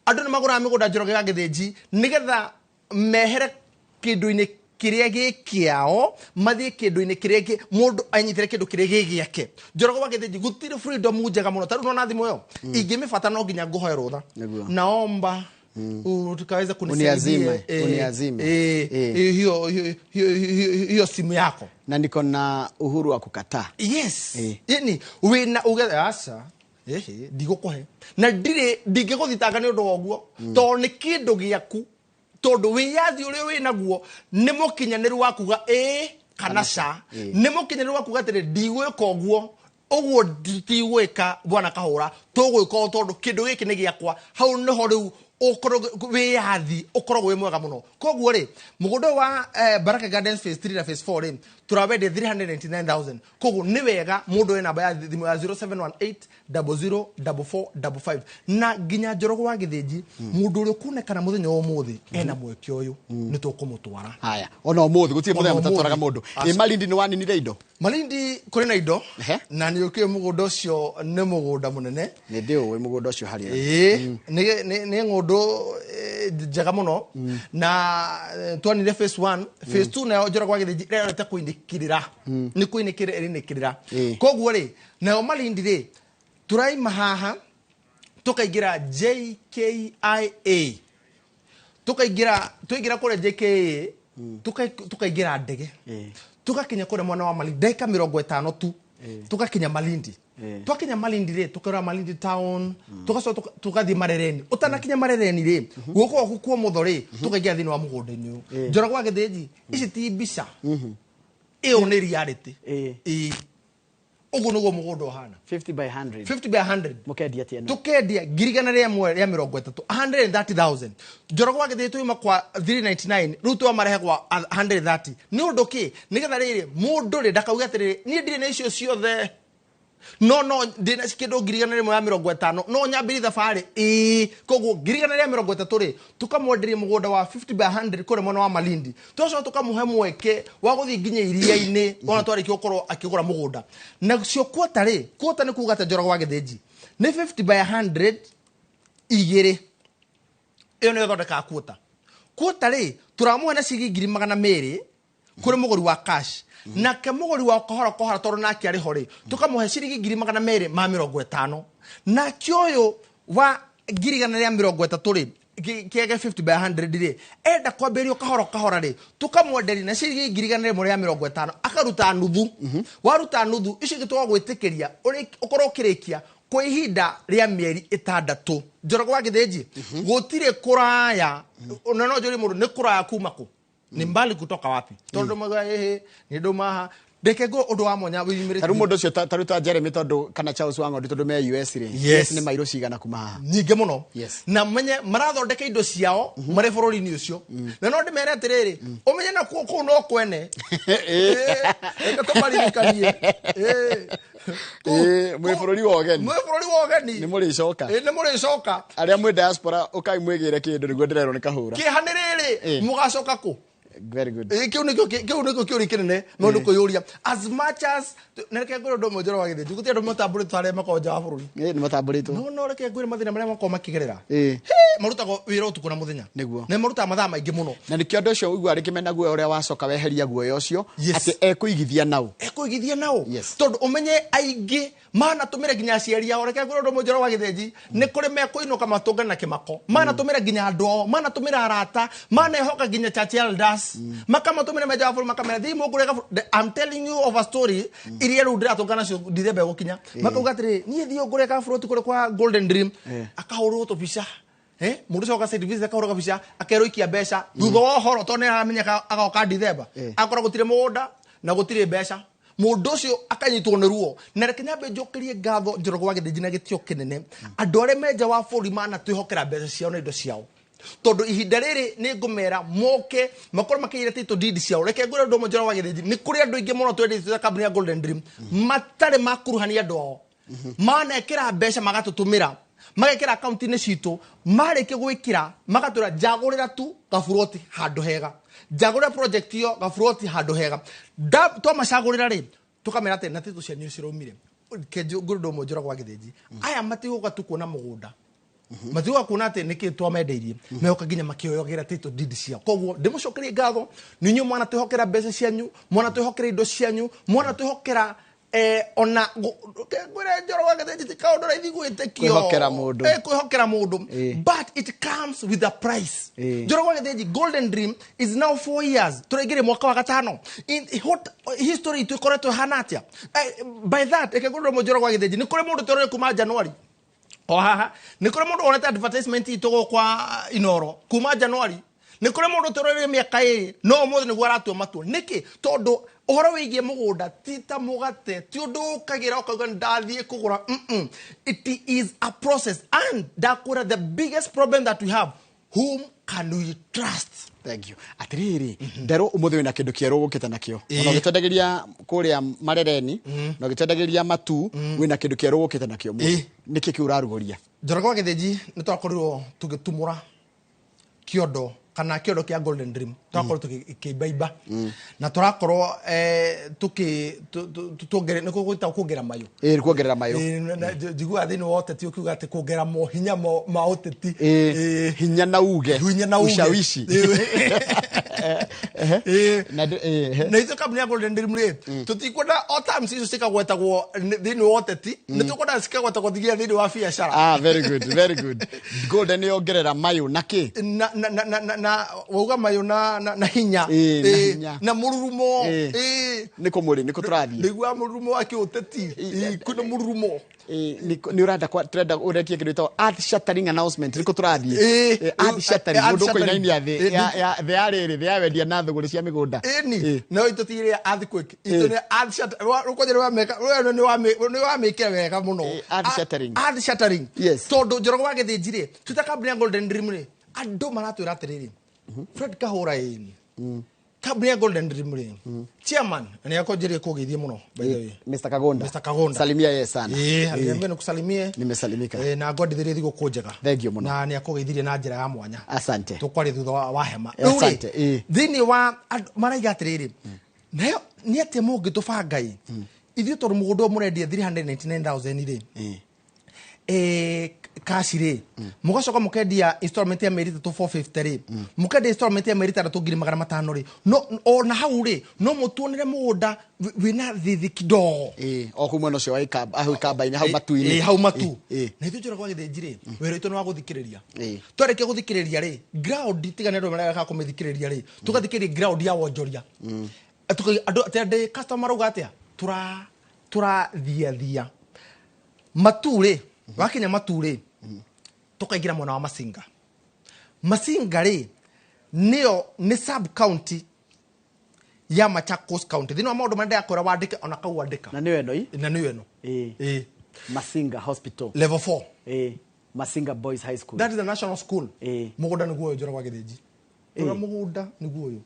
Andũ nĩ magũraga mĩgũnda, Njoroge wa Gĩthĩnji, nĩgetha mehere kĩndũ-inĩ kĩrĩa gĩ kĩao mathiĩ kĩndũ-inĩ kĩrĩa mũndũ anyitĩre kĩndũ kĩrĩa gĩ gĩake. Njoroge wa Gĩthĩnji, gũtirĩ freedom njega mũno. Ta rĩu nona thimũ ĩyo ingĩmĩbata no nginya ngũhoe rũtha. Nĩguo. Naomba tukaweza kunisaidia. Uniazime, uniazime. Hiyo, hiyo, hiyo, hiyo, hiyo simu yako. Na niko na uhuru wa kukataa. Yes. Yani wĩna uge aca, ehe, ndigũkũhe na ndirĩ ndingĩgũthitanga nĩ ũndũ wa ũguo, tondũ nĩ kĩndũ gĩaku, tondũ wĩyathi ũrĩa wĩ naguo nĩ mũkinyanĩru wa kuga ĩĩ kana ca, nĩ mũkinyanĩru wa kuga atĩrĩ, ndigwĩka ũguo, ũguo tigwĩka, bwana Kahũra, tũgwĩka ũũ tondũ kĩndũ gĩkĩ nĩ gĩakwa. Hau nĩho rĩu ũkorwo wĩyathi ũkoragwo wĩ mwega mũno. Koguo rĩ, mũgũnda ũyũ wa Baraka Gardens phase 3 na phase 4 rĩ, tũrawendia 399,000. Koguo nĩ wega mũndũ wĩ namba ya thimũ ya 0718 00 44 55. Na nginya Njoroge wa Gĩthĩnji, mũndũ ũrĩa ũkuonekana mũthenya wa ũmũthĩ ena mweke ũyũ, nĩ tũkũmũtwara. Haya, ona ũmũthĩ gũtirĩ mũthenya Ona mũtatwaraga ũmũthĩ. mũndũ. Aca. Ĩ, Malindi nĩ waninire indo? Malindi kũrĩ na indo. Ehe. Na nĩ ũkĩũĩ mũgũnda ũcio nĩ mũgũnda mũnene. Nĩ ndĩũĩ mũgũnda ũcio harĩa. Ĩĩ, nĩ ng'ũndũ njega mũno, na twanire phase 1, phase 2 nayo, Njoroge wa Gĩthĩnji, ĩrerete kũinĩkĩrĩra, nĩ kũinĩkĩrĩra ĩrĩnĩkĩrĩra. Koguo rĩ, nayo Malindi rĩ, tũraima haha tũkaingĩra JKIA, tukaingĩra, twaingĩra kũrĩa JKIA, tukaingĩra ndege, tugakinya kũrĩa mwena wa Malindi ndagĩka 50 tu, tugakinya Malindi. Twakinya Malindi rĩ, tukerora Malindi town, tugacoka tugathiĩ Marereni. Ũtanakinya Marereni rĩ, guoko gwaku kwa ũmotho rĩ, tukaingĩra thĩinĩ wa mũgũnda-inĩ ũyũ. Njoroge wa Gĩthĩnji, ici ti mbica, ĩyo nĩ reality. Ĩĩ, ũguo nĩguo mũgũnda ũhana. 50 by 100. 50 by 100. Mũkendia atĩa ĩno? Tukendia 130,000, 130,000. Njoroge wa Gĩthĩnji, twauma kwa 399, rĩu twamarehe kwa 130. Nĩ ũndũ kĩ? Nĩgetha rĩrĩ mũndũ rĩ ndakauge atĩrĩrĩ, niĩ ndirĩ na icio ciothe. No ndĩna kĩndũ 150,000, no nyambĩrie thabarĩ. Ĩĩ, koguo 130,000 rĩ, tũkamwenderia mũgũnda wa 50 by 100 kũrĩa mwena wa Malindi. Tũgacoka tũkamũhe mweke wa gũthiĩ nginya iria-inĩ ona twarĩkia gũkorwo akĩgũra mũgũnda. Nacio quarter rĩ, quarter nĩ kuga atĩ, Njoroge wa Gĩthĩnji, nĩ 50 by 100 igĩrĩ. Ĩyo nĩyo ĩthondekaga quarter. Quarter rĩ, tũramũhe na ciringi 200,000 kũrĩ mũgũri wa cash. Nake mũgũri wa kahora kahora, tondũ nake arĩ ho rĩ, tũkamũhe ciringi 250,000. Nake ũyũ wa 130,000 rĩ, kĩage 50 by 100 rĩ, enda kwambĩrĩrio kahora kahora rĩ, tũkamwenderia na ciringi 150,000, akaruta nuthu. Waruta nuthu, icio ingĩ tũgagwĩtĩkĩria ũkorwo ũkĩrĩkia kwa ihinda rĩa mĩeri 6. Njoroge wa Gĩthĩnji, gũtirĩ kũraya. Na no njũrie mũndũ, nĩ kũraya kuma kũ? Ni mbali kutoka wapi? Tondũ mauga ĩhĩ nĩ ndũmaha. Reke ngũ ũndũ wa mwanya wĩyumĩrĩtie. Tarĩu mũndũ ũcio tarĩu ta Jeremy, tondũ kana Charles Wang'ondu, tondũ me US rĩ, Yes. US nĩ mairũ cigana kuma haha? Nyingĩ mũno. Yes. Na menye marathondeka indo ciao marĩ bũrũri-inĩ ũcio. Na no ndĩmere atĩrĩrĩ, ũmenye na kuo kũu no kwene. Reke tũmaririkanie. Ĩĩ, mwĩ bũrũri wa ũgeni. Mwĩ bũrũri wa ũgeni. Nĩ mũrĩcoka. Ĩĩ, nĩ mũrĩcoka. Arĩa mwĩ diaspora, ũkai mwĩgĩre kĩndũ nĩguo ndĩrerwo nĩ kahũra. Kĩeha nĩ rĩrĩ, mũgacoka kũ? Very good. Kĩu nĩkĩo kĩũria kĩnene mũndũ kwĩyũria. As much as, na reke ngwĩre ũndũ ũmwe, Njoro wa Gĩthĩnji, gũtirĩ andũ matambũrĩtwo arĩa makoragwo nja wa bũrũri. Ĩĩ, nĩ matambũrĩtwo. No reke ngwĩre mathĩna marĩa makoragwo makĩgerera. He, marutagwo wĩra ũtukũ na mũthenya. Na marutaga mathaa maingĩ mũno. Na nĩkĩo andũ acio ũiguaga rĩngĩ mena guoya ũrĩa wacoka weheria guoya ũcio atĩ ekũigithia nau. Ekũigithia nao. Tondũ ũmenye aingĩ manatũmĩra nginya aciari ao. Reke ngwĩre ũndũ ũmwe, Njoro wa Gĩthĩnji, nĩ kũrĩ mekũinũka matũngane na kĩmako. Manatũmĩra nginya andũ ao, manatũmĩra arata, manehoka nginya church elders, makamatũmĩra menja wa bũrũri, makamera thiĩ mũngũre I'm telling you of a story iria rĩu ndĩratũngana nacio Ndithemba ĩgũkinya. Makauga atĩrĩ, niĩ thiĩ ngũre kaburoti kũrĩa kwa Golden Dream. Akahũrwo tũbica. Mũndũ ũcio oka site visit, akahũrwo kabica, akerwo ikia mbeca. Thutha wa ũhoro, tondũ nĩ aramenyeka agoka Ndithemba, akora gũtirĩ mũgũnda na gũtirĩ mbeca. Mũndũ ũcio akanyitwo nĩ ruo. Na reke nyambe njokerie ngatho, Njoroge wa Gĩthĩnji, na gĩtĩo kĩnene andũ arĩa menja wa bũrũri manatwĩhokera mbeca ciao na indo ciao, tondũ ihinda rĩrĩ nĩ ngũmera moke makorwo makĩire title deed ciao. Reke ngwĩre ũndũ ũmwe, Njoroge wa Gĩthĩnji, nĩ kũrĩ andũ aingĩ mũno twendete ta kambuni ya Golden Dream matarĩ makuruhania andũ ao. Manekĩra mbeca, magatũtũmĩra, magekĩra akaunti-inĩ citũ. Marĩkia gwĩkĩra, magatwĩra, njagũrĩra tu gaburoti handũ hega, njagũrĩra project ĩyo gaburoti handũ hega. Twamacagũrĩra rĩ, tũkamera atĩ na titũ cianyu ciraumire. Ngwĩre ũndũ ũmwe, Njoroge wa Gĩthĩnji, aya matigũka tu kuona mũgũnda, matigũka kuona atĩ nĩkĩ twamendeirie, megoka nginya makĩoyogera title deed ciao. Koguo ndĩmũcokerie ngatho nĩ inyuĩ mwanatwĩhokera mbeca cianyu, mwanatwĩhokera indo cianyu, mwanatwĩhokera ona ngwĩre, Njoro wa Gĩthĩnji, ti kaũndũ raithi gwĩtĩkio. Kwĩhokera mũndũ. Kwĩhokera mũndũ, but it comes with a price. Njoro wa Gĩthĩnji, Golden Dream is now 4 years, tũraingĩre mwaka wa gatano. In what history itũ ĩkoretwo ĩhana atĩa? By that, reke ngwĩre ũndũ ũmwe, Njoro wa Gĩthĩnji, nĩ kũrĩ mũndũ tũrore kuma January o haha, nĩ kũrĩ mũndũ wonete advertisement itũ gũkũ kwa Inoro kuma January, nĩ kũrĩ mũndũ tũrorire mĩaka 2, no ũmũthĩ nĩguo aratua matua. Nĩkĩ? Tondũ ũhoro wĩgiĩ mũgũnda ti ta mũgate, ti ũndũ ũkagĩra ũkauga ndathiĩ kũgũra. It is a process, and ndakwĩra, the biggest problem that we have, whom can we trust? Thank you. Atiriri, nderwo umuthi wina kindu kieru gukite nakio. Ona ugitwendagiria kuria Marereni na ugitwendagiria matu, wina kindu kieru gukite nakio. Niki kiu uraruguria? Njoroge wa Gĩthĩnji, nĩ twakorirwo tũgĩtumũra kĩondo kana kĩondo kĩa Golden Dream. Twakorwo tũkĩimbaimba na tũrakorwo tũkĩ tuongere, nĩ gwĩtagwo kuongerera mayũ. Ĩĩ, kuongerera mayũ. Ĩĩ, njiguaga thĩinĩ wa ũteti ũkiuga atĩ kuongerera mohinya ma ũteti. Ĩĩ, hinya na uge. Hinya na uge. Ushawishi. Ĩĩ. Na ithuĩ kambuni ya Golden Dream rĩ, tũtikwenda o terms icio cikagwetagwo thĩinĩ wa ũteti, nĩ tũkwenda cikagwetagwo nginya thĩinĩ wa biacara. Ah, very good, very good. Golden yongerera mayũ na kĩ? Na wauga mayũ na hinya. Ĩĩ, na hinya. Na mũrurumo. Ĩĩ. Ĩĩ. Nĩ kũ mũrĩ? Nĩ kũ tũrathiĩ? Nĩguo mũrurumo wa kĩũteti. Ĩĩ, kwĩna mũrurumo. Nĩ ũrenda tũrenda ũrekie kĩndũ gĩtagwo earth shattering announcement. Nĩ kũ tũrathiĩ? Ĩĩ. Earth shattering, Earth mũndũ shattering. ũkũinainia thĩ thĩ ya rĩrĩ, thĩ ya wendia na thũgũrĩ cia mĩgũnda. Ĩni no itũ ti ĩrĩa earthquake, itũ nĩ earth shatter. Rũkwanja nĩ wamĩkĩra wega mũno. Earth shattering. Earth shattering. Yes. Tondũ Njoroge wa Gĩthĩnji rĩ, twĩta kambuni ya Golden Dream rĩ, andũ maratwĩra atĩrĩrĩ, Fred Kahũra, ĩni Kambuni ya Golden Dream rĩ, chairman nĩ akonjerie kũgeithie mũno, by the way. Mr. Kagonda. Mr. Kagonda. Salimia yeye sana. Ĩĩ, aliniambia nikusalimie. Nimesalimika. Na ngwendithĩrie thigũkũ njega. Thank you mũno. Na nĩ akũgeithirie na njĩra ya mwanya. Asante. Tũkwaria thutha wa hema. Eh, asante, Rĩu rĩ, ĩĩ. thĩinĩ wa andũ maraiga atĩrĩrĩ, nayo nĩ atĩa mũngĩtũbanga ĩ ithuĩ, tondũ mũgũnda ũyũ mũrendia 399,000 rĩ, cash rĩ, mũgacoka mũkendia installment ya mĩeri 3 450 rĩ, mũkendia installment ya mĩeri 6 500,000 rĩ, no ona hau rĩ, no mũtuonere mũgũnda wĩna thithi kidogo. Ĩĩ, o kuu mwena ũcio wa hau ikamba-inĩ, hau matu-inĩ. Ĩĩ, hau matu. Ĩĩ. Na ithuĩ njũra gwa gĩthĩnji rĩ, wĩra witũ nĩ wa gũthikĩrĩria. Twarĩkia gũthikĩrĩria rĩ, ground tiga nĩ andũ mareka kũmĩthikĩrĩria rĩ, tũgathikĩrĩria ground ya wonjoria. Andũ atĩ andĩ customer marauga atĩa, tũrathiathia matu rĩ, wakinya matu rĩ, tũkaingĩra mwena wa Masinga. Masinga rĩ, nĩyo nĩ sub county ya Machakos County. Thĩinĩ wa maũndũ marĩa ndĩrakwĩra wandĩke, ona kau wandĩka. Na nĩyo ĩno ĩ? Na nĩyo ĩno. Ĩĩ. Ĩĩ. Masinga Hospital. Level 4. Ĩĩ. Masinga Boys High School. That is the national school. Ĩĩ. Mũgũnda nĩguo ũyũ, njora gwa gĩthĩnji. Rora, mũgũnda nĩguo ũyũ.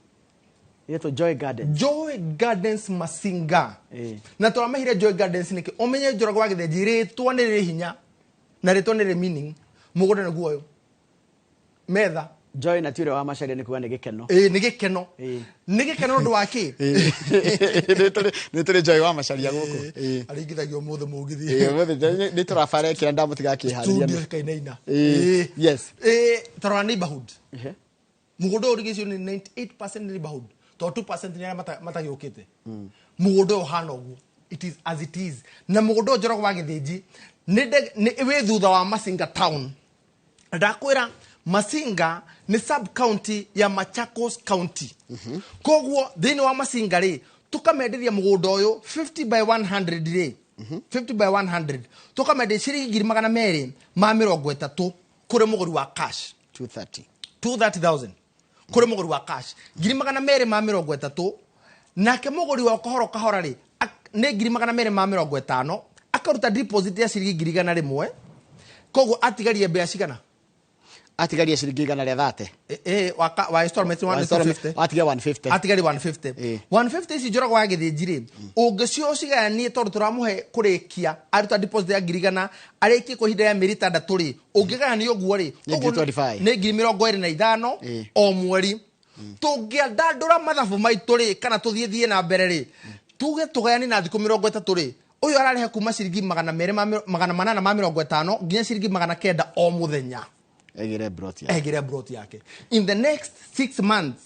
Ĩtwo Joy Gardens. Joy Gardens Masinga. Ĩĩ. Na tũramehire Joy Gardens nĩkĩ? Ũmenye, njora gwa gĩthĩnji, rĩtwa nĩ rĩrĩ hinya na rĩtwa nĩ rĩ meaning. Mũgũnda nĩguo ũyũ, metha. Joy na ti ũrĩa wa Macharia, nĩ kuga nĩ gĩkeno. Ĩĩ, nĩ gĩkeno. Ĩĩ. Nĩ gĩkeno ũndũ wa kĩ? Nĩ tũrĩ Joy wa Macharia gũkũ. Ĩĩ. Aringithagio ũmũthĩ mũgithi. Ĩĩ, ũmũthĩ nĩ tũrabarekĩra ndamũtiga akĩharĩria. Studio kainaina. Ĩĩ, yes. Ĩĩ, tarora neighborhood. Ehe. Mũgũnda ũyũ ũrigicĩirio nĩ 98% neighborhood, tondũ 2% nĩ arĩa matagĩũkĩte. Mũgũnda ũyũ ũhana ũguo, it is as it is. Na mũgũnda ũyũ, njoragwo wa gĩthĩnji, nĩ wĩ thutha wa Masinga town. Ndakwĩra Masinga nĩ sub county ya Machakos County. Koguo thĩinĩ wa Masinga rĩ, tũkamenderia mũgũnda ũyũ 50 by 100 rĩ, 50 by 100, tũkamenderia ciringi 230,000 kũrĩ mũgũri wa cash. 230. 230,000 kũrĩ mũgũri wa cash, 230,000. Nake mũgũri wa kahora kahora rĩ, nĩ 250,000, akaruta deposit ya ciringi 100,000. Koguo atigarie mbea cigana? Atigarie ciringi 130. Wa installment 150. Atigia 150. Atigari 150. Ĩĩ. 150 ici, njoragwo wa gĩthĩnji rĩ, ũngĩcio ũcigayanie, tondũ tũramũhe kũrĩkia aruta deposit ya 100,000, arĩkie kwa ihinda rĩa mĩeri 6 rĩ, ũngĩgayania ũguo rĩ, Nĩ ũguo 25. nĩ 25,000 Ĩĩ. o mweri. Tũngĩandandũra mathabu maitũ rĩ, kana tũthiĩ thiĩ na mbere rĩ, tuge tũgayanie na thikũ 30 rĩ, ũyũ ararĩha kuma ciringi 850 nginya ciringi 900 o mũthenya. Egire broti yake. Egire broti yake in the next 6 months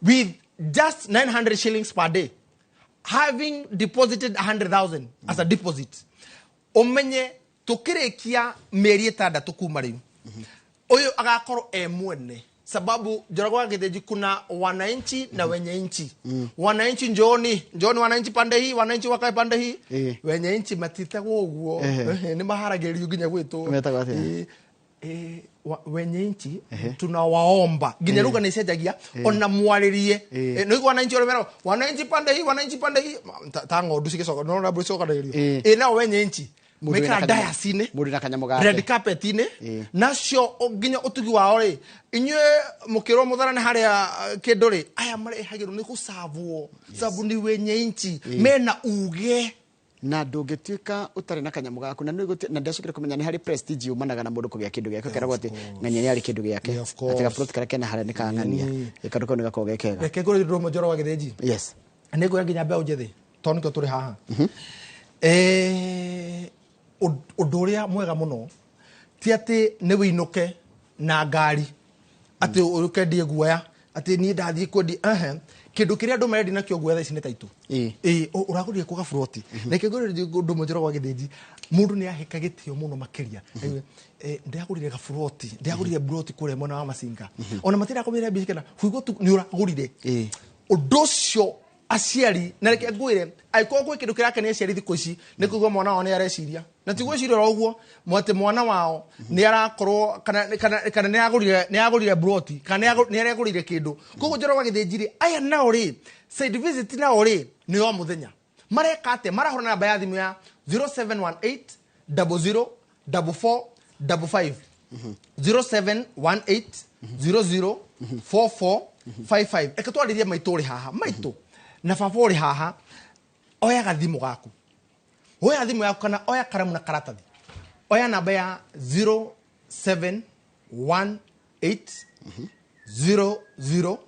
with just 900 shillings per day, having deposited 100,000 as a deposit. Umenye tukirikia mĩeri 6 kuma rĩu, ũyũ agakorwo e mwene, sababu Njoroge wa Gĩthĩnji, kuna wananchi na wenye nchi. Wananchi njooni, njooni wananchi pande hii, wananchi wakae pande hii. Wenye nchi matitagwo ũguo. Ehe. Nĩ maharagĩrĩrio nginya gwĩtwo. Metagwo atĩa? Wenye nchi tunawaomba, nginya ruga nĩ icenjagia ona mwarĩrie. Nĩ wananchi ũrĩa meragwo wananchi pande hii, wananchi pande hii, ta ng'ondu cigĩcoka, no na mbũri cicokanagĩrio. Ĩ nao wenye nchi Mũndũ mekara wĩna dais-inĩ, mũndũ na kanyamũ gake. Red carpet-inĩ. Nacio nginya ũtugi wao rĩ, inyuĩ mũkĩrwo mũtharane harĩa kĩndũ rĩ, aya marehagĩrwo nĩ gũcabwo, sababu ni wenye nchi mena uge. Na ndũngĩtuĩka ũtarĩ na kanyamũ gaku na na ndacokire kũmenya nĩ harĩ prestige yumanaga na mũndũ kũgĩa kĩndũ gĩake, ũkeragwo atĩ ng'ania nĩ arĩ kĩndũ gĩake. Yeah, of course. Atĩ gaplot karĩa kena harĩa nĩ ka ng'ania. Kandũ kau nĩ gakoragwo ge kega. Reke ngũrĩ ndũrũme, Njoro wa Gĩthĩnji. Yes. Nĩ ngwĩra nginya mbeũ njĩthĩ, tondũ nĩkĩo tũrĩ haha. Ũndũ ũrĩa mwega mũno ti atĩ nĩ wĩinũke na ngari, atĩ ũkendie guoya, atĩ niĩ ndathiĩ kwendia ehe. Kĩndũ kĩrĩa andũ marendia nakĩo guoya thaa ici nĩ taitũ. Ĩĩ, ũragũrire kũ gaburoti? Reke ngwĩre ũndũ ũmwe, Njoro wa Gĩthĩnji, mũndũ nĩ ahĩka gĩtĩo mũno makĩria. Aigue, ndĩragũrire gaburoti, ndĩragũrire buroti kũrĩa mwena wa Masinga, ona matirakũmĩra mbia kana huigwo tu nĩ ũragũrire. Ũndũ ũcio aciari, na reke ngwĩre, angĩkorwo gwĩ kĩndũ kĩrakenia aciari thikũ ici, nĩ kũigua mwana wao nĩ areciria, na ti gwĩciria oro ũguo atĩ mwana wao nĩ arakorwo kana nĩ aragũrire broti, kana nĩ aregũrire kĩndũ. Koguo Njoro wa Gĩthĩnji rĩ, aya nao rĩ, side visit nao rĩ, nĩ o mũthenya mareka atĩa? Marahũra namba ya thimũ ya 0718 00 44 55, 0718 00 44. 55. Reke twarĩrie maitũ ũrĩ haha, maitũ na baba ũrĩ haha, oya gathimũ gaku, oya thimũ yaku kana oya karamu na karatathi, oya namba ya 0718 00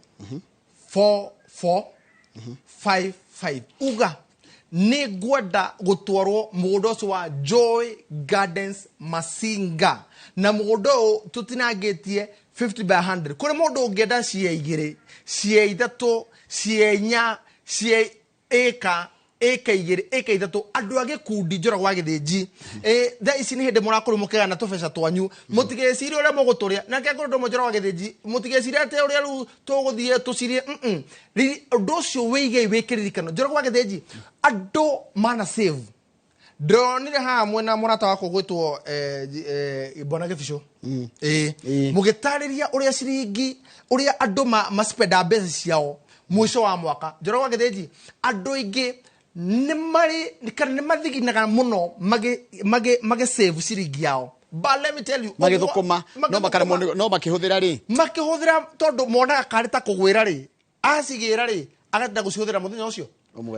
44 55. Uga nĩ ngwenda gũtwarwo mũgũnda ũcio wa Joy Gardens Masinga, na mũgũnda ũyũ tũtinangĩtie 50 by 100. Kũrĩ mũndũ ũngĩenda cie 2, cie 3, cie 4, cie ĩka 2, ĩka 3, andũ a gĩkundi Njoroge wa Gĩthĩnji. Thaa ici nĩ hĩndĩ mũrakorwo mũkĩgana tũbeca twanyu, mũtigecirie ũrĩa mũgũtũrĩa. Na kĩa kũrĩ ũndũ ũmwe Njoroge wa Gĩthĩnji, mũtigecirie atĩ ũrĩa rĩu tũgũthiĩ tũcirie, ũndũ ũcio wĩigei wĩ kĩririkano. Njoroge wa Gĩthĩnji, andũ mana save. Ndĩronire haha mwena mũrata wakwa gwĩtwo Bwana Gĩbicũ. Mũgĩtarĩria ũrĩa ciringi, ũrĩa andũ maspenda mbeca ciao mũico wa mwaka. Njoroge wa Gĩthĩnji, andũ aingĩ nĩ marĩ kana nĩ mathiginaga mũno magĩ save ciringi yao. But let me tell you, magĩthũkũma no makaremwo, no makĩhũthĩra rĩ, makĩhũthĩra tondũ monaga karĩ ta kũgwĩra rĩ, acigĩra rĩ, agatinda gũcihũthĩra mũthenya ũcio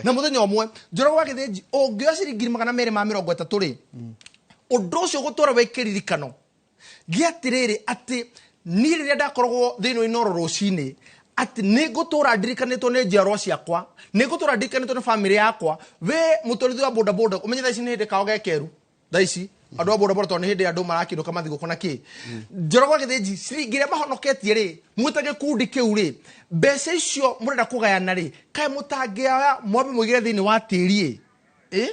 na mũthenya ũmwe. Njoroge wa Gĩthĩnji, ũngĩoya ciringi 230 rĩ, ũndũ ũcio gũtwara wĩ kĩririkano gĩa atĩrĩrĩ, atĩ niĩ rĩrĩa ndakoragwo thĩinĩ wa Inooro rũcinĩ, atĩ nĩ ngũtũra ndirikanĩtwo nĩ njiarwa ciakwa, nĩ ngũtũra ndirikanĩtwo nĩ bamĩrĩ yakwa. We mũtwarithia wa bodaboda, ũmenye thaa ici nĩ hĩndĩ kao gekeru. Thaa ici andũ a bodaboda tondũ nĩ hĩndĩ andũ marakĩinũka mathigũkũ na kĩ. Njoroge wa Gĩthĩnji, ciringi iria mahonoketie rĩ, mwĩta gĩkundi kĩu rĩ, mbeca icio mũrenda kũgayana rĩ, kaĩ mũtangĩoya mwambe mũigĩre thĩinĩ wa tĩri ĩ,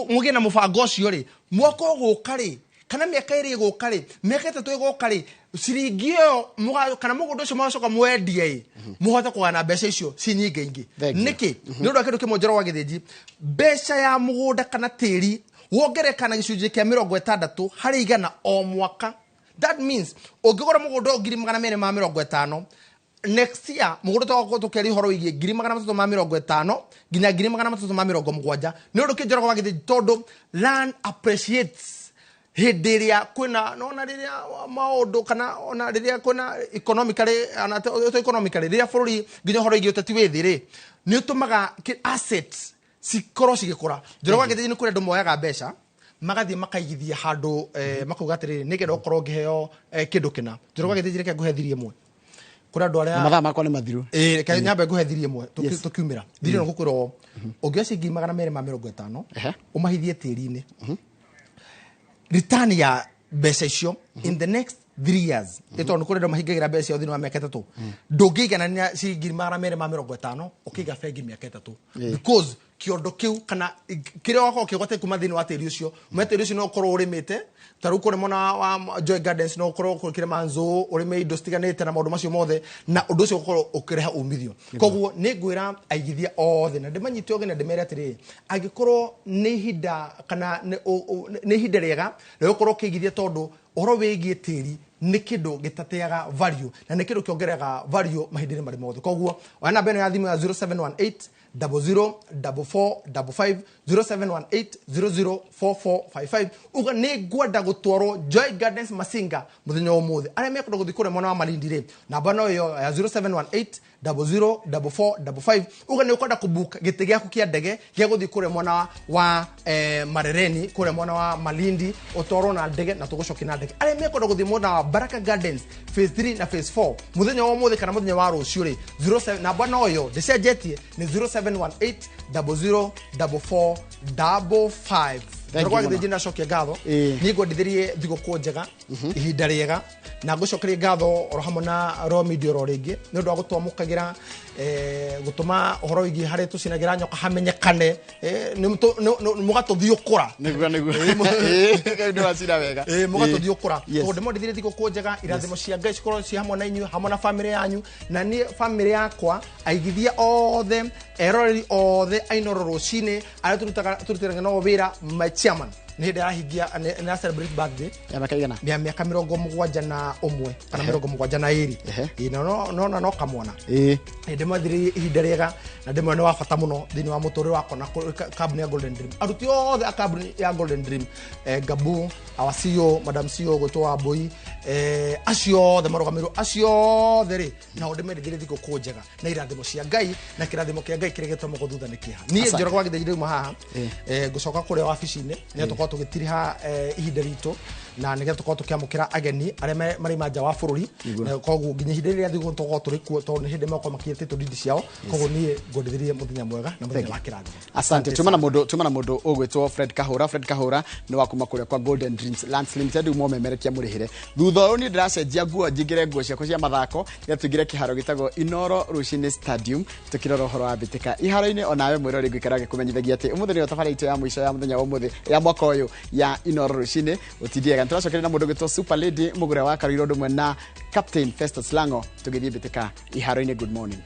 mũgĩe na mũbango ũcio rĩ, mwaka ũgũka rĩ, kana mĩaka 2 ĩgũka rĩ, mĩaka 3 ĩgũka rĩ, ciringi ĩyo kana mũgũnda ũcio mũgacoka mwendie ĩ, mũhote kũgayana mbeca icio ci nyingĩ ingĩ. Nĩkĩ? Nĩ ũndũ wa kĩndũ kĩmwe Njoroge wa Gĩthĩnji, mbeca ya mũgũnda kana tĩri wongerereka na gĩcunjĩ kĩa 60 harĩ igana o mwaka. That means ũngĩgũra mũgũnda ũyũ 250,000, next year mũgũnda tũgakorwo tũkĩaria ũhoro wĩgiĩ 350,000 nginya 370,000. Nĩ ũndũ kĩ Njoroge wa Gĩthĩnji? Tondũ land appreciates hĩndĩ ĩrĩa kwĩna, nona rĩrĩa maũndũ kana ona rĩrĩa kwĩna economically, ona to economically, rĩrĩa bũrũri nginya ũhoro wĩgiĩ ũteti wĩ thĩ rĩ, nĩ ũtũmaga assets cikorwo cigĩkũra. Njoroge wa Gĩthĩnji, nĩ kũrĩ andũ moyaga mbeca magathiĩ makaigithia handũ, makauga atĩrĩrĩ, nĩgetha ũkorwo ngĩheo kĩndũ kĩna. Njoroge wa Gĩthĩnji, reke ngũhe thiri ĩmwe. Kũrĩ andũ arĩa mathaa makwa nĩ mathiru. Reke nyambe ngũhe thiri ĩmwe tũkiumĩra. Thiri ĩno ngũkwĩra ũũ, ũngĩoya ciringi 250, ũmahithie tĩri-inĩ, return ya mbeca icio in the next 3 years, nĩ tondũ kũrĩ andũ mahingagĩra mbeca ciao thĩinĩ wa mĩaka 3, ndũngĩiganania ciringi 250 ũkĩiga bengi mĩaka 3, because kĩondo kĩu kana kĩrĩa wakorwo ũkĩgwata kuma thĩinĩ wa tĩri ũcio, ũmenye tĩri ũcio no ũkorwo ũrĩmĩte, ta rĩu kũrĩ mwena wa Joy Gardens no ũkorwo ũkĩrĩma nzũũ, ũrĩme indo citiganĩte na maũndũ macio mothe, na ũndũ ũcio ũkorwo ũkĩrehe umithio. Koguo nĩ ngwĩra aigithia othe na ndĩmanyite ũgeni na ndĩmere atĩrĩrĩ, angĩkorwo nĩ ihinda kana nĩ ihinda rĩega rĩa gũkorwo ũkĩigithia, tondũ ũhoro wĩgiĩ tĩri nĩ kĩndũ gĩtateaga value na nĩ kĩndũ kĩongereraga value mahinda-inĩ marĩ mothe. Koguo oya namba ĩno ya thimũ ya 0718 00 44 55, 0718 00 44 55, uga nĩ ngwenda gũtwarwo Joy Gardens Masinga mũthenya wa ũmũthĩ. Arĩa mekwenda gũthiĩ kũrĩa mwena wa Malindi rĩ, namba no ĩyo ya 0718 00 44 55, uga nĩ ũkwenda kũbook gĩtĩ gĩaku kĩa ndege gĩa gũthiĩ kũrĩa mwena wa Marereni, kũrĩa mwena wa Malindi, ũtwarwo na ndege na tũgũcokia na ndege. Arĩa mekwenda gũthiĩ mwena wa Baraka Gardens phase 3 na phase 4 mũthenya wa ũmũthĩ kana mũthenya wa rũciũ rĩ, 07, namba no ĩyo ndĩcenjetie, nĩ 0718 00 44 55. Thank you Njoroge wa mũno. Gĩthĩnji, ndacokia ngatho. Niĩ ngwendithĩrie thigũkũ njega, ihinda rĩega, na ngũcokerie ngatho oro hamwe na Royal Media oro rĩngĩ nĩ ũndũ wa gũtwamũkagĩra, gũtũma ũhoro wĩgiĩ harĩa tũcinagĩra nyoka hamenyekane, mũgatũthiũkũra. Nĩguo, nĩguo. Nĩ wacira wega. Mũgatũthiũkũra. Yes. Koguo ndĩmwendithĩrie thigũkũ njega, irathimo cia Ngai cikorwo ciĩ hamwe na inyuĩ, hamwe na bamĩrĩ yanyu, na niĩ bamĩrĩ yakwa, aigithia othe, eroreri othe a Inooro rũcinĩ, arĩa tũrutithanagia nao wĩra, my chairman Nĩ hĩndĩ arahingia, nĩ celebrate birthday. Ya mĩaka igana? Ya mĩaka 71 kana 72. Ĩĩ, na no no kamwana. Ndĩmathirĩrie ihinda rĩega na ndĩmwe nĩ wa bata mũno thĩinĩ wa mũtũrĩre wakwa na kambuni ya Golden Dream, aruti othe a kambuni ya Golden Dream, Gabu, our CEO, Madam CEO gwĩtwo Wambui, acio othe marũgamĩrĩrwo, acio othe rĩ, nao ndĩmendithĩrie thigũkũ njega na irathimo cia Ngai, na kĩrathimo kĩa Ngai kĩrĩa gĩtũmagwo thutha nĩ kĩeha. Niĩ Asante. Njoroge wa Gĩthĩnji rĩu haha, ngũcoka kũrĩa wabici-inĩ nĩgetha tũkorwo tũgĩtiriha ihinda ritũ na nĩgetha tũkorwo tũkĩamũkĩra ageni arĩa marĩ nja wa bũrũri. Na koguo nginya ihinda rĩrĩa thigũkũ tũkorwo tũrĩ kuo, tondũ nĩ hĩndĩ makorwo makinyĩte ndindi ciao. Koguo niĩ ngwendithĩrie mũthenya mwega na mũthenya wa kĩrathimo. Asante. Tuma na mundu ugwitwo Fred Kahura. Fred Kahura ni wa kuma kuria kwa Golden Dreams Lands Limited, umo memerekia murihire. Thutha uyu ni ndiracenjia nguo, njingire nguo ciakwa cia mathako nĩgetha tuingire kiharo gitagwo Inoro Rucini Stadium, tukirora uhoro wa mbitika iharo-inĩ. Onawe mwĩrori, ngũikara ngĩkũmenyithagia atĩ ũmũthĩ nĩyo tabarĩra itũ ya mũico ya mũthenya wa ũmũthĩ ya mwaka ũyũ ya Inoro Rucini. Ũtindiega, nĩtũracokeria na mũndũ ũgwĩtwo Super Lady Mũgũre wa Karuirũ, ũndũ ũmwe na Captain Festus Lango, tũgĩthiĩ mbĩtĩka iharo-inĩ. Good morning.